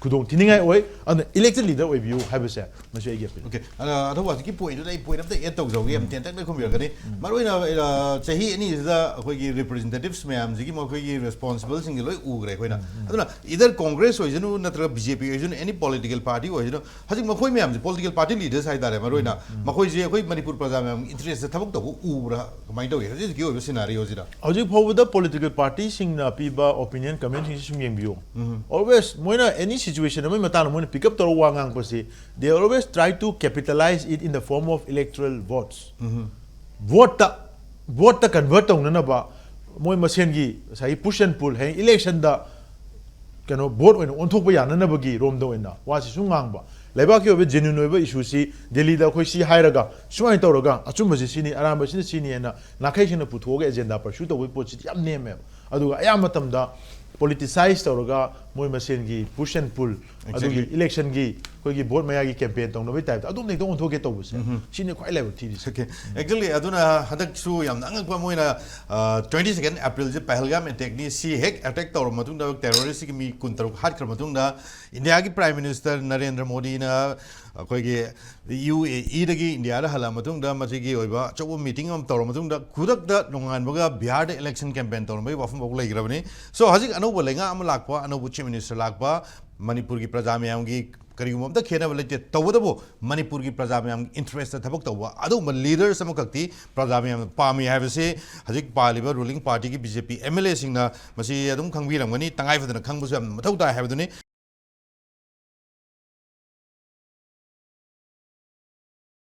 ꯈꯨꯗꯣꯡ ꯊꯤꯅꯤꯡꯉꯥꯏ ꯑꯣꯏ꯫ ꯑꯗꯨꯅ elected leader ꯑꯣꯏꯕꯤꯌꯨ ꯍꯥꯏꯕꯁꯦ ꯃꯁꯤ ꯑꯩꯒꯤ appeal꯫ OK, ꯑꯗꯣ ꯑꯊꯧꯕ ꯍꯧꯖꯤꯛꯀꯤ point ꯇꯨꯗ ꯑꯩ point ꯑꯝꯇ add ꯇꯧꯖꯍꯧꯒꯦ, ꯌꯥꯝ ꯇꯦꯟꯇꯛꯅ ꯈꯨꯝꯕꯤꯔꯛꯀꯅꯤ꯫ ꯃꯔꯨꯑꯣꯏꯅ ꯑ, ꯆꯍꯤ ꯑꯅꯤꯁꯤꯗ ꯑꯩꯈꯣꯏꯒꯤ representatives ꯃꯌꯥꯝꯁꯤꯒꯤ ꯃꯈꯣꯏꯒꯤ responsible ꯁꯤꯡꯁꯦ ꯂꯣꯏ ꯎꯈ꯭ꯔꯦ ꯑꯩꯈꯣꯏꯅ꯫ ꯑꯗꯨꯅ either Congress ꯑꯣꯏꯁꯅꯨ ꯅꯠꯇ꯭ꯔꯒ BJP ꯑꯣꯏꯁꯅꯨ, any political party ꯑꯣꯏꯁꯅꯨ, ꯍꯧꯖꯤꯛ ꯃꯈꯣꯏ ꯃꯌꯥꯝꯁꯦ political party leaders ꯍꯥꯏꯇꯥꯔꯦ, ꯃꯔꯨꯑꯣꯏꯅ ꯃꯈꯣꯏꯁꯦ ꯑꯩꯈꯣꯏ ꯃꯅꯤꯄꯨꯔ ꯄ꯭ꯔꯖꯥ ꯃꯌꯥꯝꯒꯤ interest ꯇ ꯊꯕꯛ ꯇꯧꯕ ꯎꯕ꯭ꯔꯥ, ꯀꯃꯥꯏꯅ ꯇꯧꯏ ꯍꯧꯖꯤꯛ ꯍꯧꯖꯤꯛꯀꯤ ꯑꯣꯏꯕ scenario ꯁꯤꯗ? ꯍꯧꯖꯤꯛ ꯐꯥꯎꯕꯗ political party ꯁꯤꯡꯅ ꯄꯤꯕ opinion, comment ꯁꯤꯡꯁꯤ ꯁꯨꯝ ꯌꯦꯡꯕꯤꯌꯨ꯫ Always ꯃꯣꯏꯅ any situation ꯑꯃꯒꯤ ꯃꯇꯥꯡꯗ ꯃꯣꯏꯅ pick up ꯇꯧꯔꯒ ꯋꯥ ꯉꯥꯡꯕꯁꯤ, they always try to capitalize it in the form of electoral votes꯫ Vote ꯇ, vote ꯇ convert ꯇꯧꯅꯅꯕ ꯃꯣꯏ ꯃꯁꯦꯟꯒꯤ ꯉꯁꯥꯏꯒꯤ push and pull, ꯍꯌꯦꯡ election ꯗ ꯀꯩꯅꯣ vote ꯑꯣꯏꯅ ꯑꯣꯟꯊꯣꯛꯄ ꯌꯥꯅꯅꯕꯒꯤ ꯔꯣꯝꯗ ꯑꯣꯏꯅ ꯋꯥꯁꯤ ꯁꯨꯝ ꯉꯥꯡꯕ꯫ ꯂꯩꯕꯥꯛꯀꯤ ꯑꯣꯏꯕ genuine ꯑꯣꯏꯕ issue ꯁꯤ ꯗꯦꯜꯂꯤꯗ ꯑꯩꯈꯣꯏ ꯁꯤ ꯍꯥꯏꯔꯒ ꯁꯨꯃꯥꯏꯅ ꯇꯧꯔꯒ ꯑꯆꯨꯝꯕꯁꯤ ꯁꯤꯅꯤ, ꯑꯔꯥꯟꯕꯁꯤꯅ ꯁꯤꯅꯤ ꯍꯥꯏꯅ ꯅꯥꯈꯩꯁꯤꯡꯅ ꯄꯨꯊꯣꯛꯑꯒ agenda pursue ꯇꯧꯕꯒꯤ ꯄꯣꯠꯁꯤꯗꯤ ꯌꯥꯝ ꯅꯦꯝꯃꯦꯕ꯫ ꯑꯗꯨꯒ ꯑꯌꯥꯝꯕ ꯃꯇꯝꯗ ꯄꯣꯂꯤꯇꯤꯁꯥꯏꯁ ꯇꯧꯔꯒ ꯃꯣꯏ ꯃꯁꯦꯟꯒꯤ ꯄꯨꯁ ꯑꯦꯟ ꯄꯨꯜ, ꯑꯗꯨꯒꯤ ꯏꯂꯦꯛꯁꯟꯒꯤ ꯑꯩꯈꯣꯏꯒꯤ ꯚꯣꯠ ꯃꯌꯥꯒꯤ ꯀꯦꯝꯄꯦꯟ ꯇꯧꯅꯕꯒꯤ ꯇꯥꯏꯞꯇ ꯑꯗꯨꯝ ꯍꯦꯛꯇ ꯑꯣꯟꯊꯣꯛꯀꯦ ꯇꯧꯕꯁꯦ, ꯁꯤꯅꯤ ꯈ꯭ꯋꯥꯏ ꯂꯥꯏꯕꯛ ꯊꯤꯔꯤꯁꯦ꯫ ꯑꯦꯛꯖꯦꯛꯂꯤ꯫ ꯑꯗꯨꯅ ꯍꯟꯗꯛꯁꯨ ꯌꯥꯝꯅ ꯑꯉꯛꯄ ꯑꯃ ꯑꯣꯏꯅ, twenty second April ꯁꯦ ꯄꯍꯜꯒꯥꯝ ꯑꯦꯇꯦꯛꯅꯤ꯫ ꯁꯤ ꯍꯦꯛ ꯑꯦꯇꯦꯛ ꯇꯧꯔꯕ ꯃꯇꯨꯡꯗ, ꯇꯦꯔꯣꯔꯤꯁꯀꯤ ꯃꯤ ꯀꯨꯟꯇꯔꯨꯛ ꯍꯥꯠꯈ꯭ꯔ ꯃꯇꯨꯡꯗ, ꯏꯟꯗꯤꯌꯥꯒꯤ ꯄ꯭ꯔꯥꯏꯝ ꯃꯤꯅꯤꯁꯇꯔ ꯅꯔꯦꯟꯗ꯭ꯔ ꯃꯣꯗꯤꯅ ꯑꯩꯈꯣꯏꯒꯤ ꯌꯨ ꯑꯦ ꯏꯗꯒꯤ ꯏꯟꯗꯤꯌꯥꯗ ꯍꯜꯂꯛꯑ ꯃꯇꯨꯡꯗ, ꯃꯁꯤꯒꯤ ꯑꯣꯏꯕ ꯑꯆꯧꯕ ꯃꯤꯇꯤꯡ ꯑꯃ ꯇꯧꯔ ꯃꯇꯨꯡꯗ, ꯈꯨꯗꯛꯇ ꯅꯣꯡꯉꯥꯟꯕꯒ ꯕꯤꯍꯥꯔꯗ ꯏꯂꯦꯛꯁꯟ ꯀꯦꯝꯄꯦꯟ ꯇꯧꯔꯝꯕꯒꯤ ꯋꯥꯐꯝ ꯐꯥꯎ ꯂꯩꯈ꯭ꯔꯕꯅꯤ꯫ ꯁꯣ, ꯍꯧꯖꯤꯛ ꯑꯅꯧꯕ ꯂꯩꯉꯥꯛ ꯑꯃ ꯂꯥꯛꯄ, ꯑꯅꯧꯕ ꯆꯤꯐ ꯃꯤꯅꯤꯁꯇꯔ ꯂꯥꯛꯄ, ꯃꯅꯤꯄꯨꯔꯒꯤ ꯄ꯭ꯔꯖꯥ ꯃꯌꯥꯝꯒꯤ ꯀꯔꯤꯒꯨꯝꯕ ꯑꯝꯇ ꯈꯦꯠꯅꯕ ꯂꯩꯇꯦ꯫ ꯇꯧꯕꯇꯕꯨ ꯃꯅꯤꯄꯨꯔꯒꯤ ꯄ꯭ꯔꯖꯥ ꯃꯌꯥꯝꯒꯤ ꯏꯟꯇꯔꯦꯁꯇ ꯊꯕꯛ ꯇꯧꯕ ꯑꯗꯨꯒꯨꯝꯕ ꯂꯤꯗꯔꯁ ꯑꯃꯈꯛꯇꯤ ꯄ꯭ꯔꯖꯥ ꯃꯌꯥꯝꯅ ꯄꯥꯝꯃꯤ ꯍꯥꯏꯕꯁꯤ ꯍꯧꯖꯤꯛ ꯄꯥꯜꯂꯤꯕ ꯔꯨꯂꯤꯡ ꯄꯥꯔꯇꯤꯒꯤ B J P M L ꯑꯦꯁꯤꯡꯅ ꯃꯁꯤ ꯑꯗꯨꯝ ꯈꯪꯕꯤꯔꯝꯒꯅꯤ꯫ ꯇꯉꯥꯏ ꯐꯗꯅ ꯈꯪꯕꯁꯨ ꯌꯥꯝꯅ ꯃꯊꯧ ꯇꯥꯏ ꯍꯥꯏꯕꯗꯨꯅꯤ꯫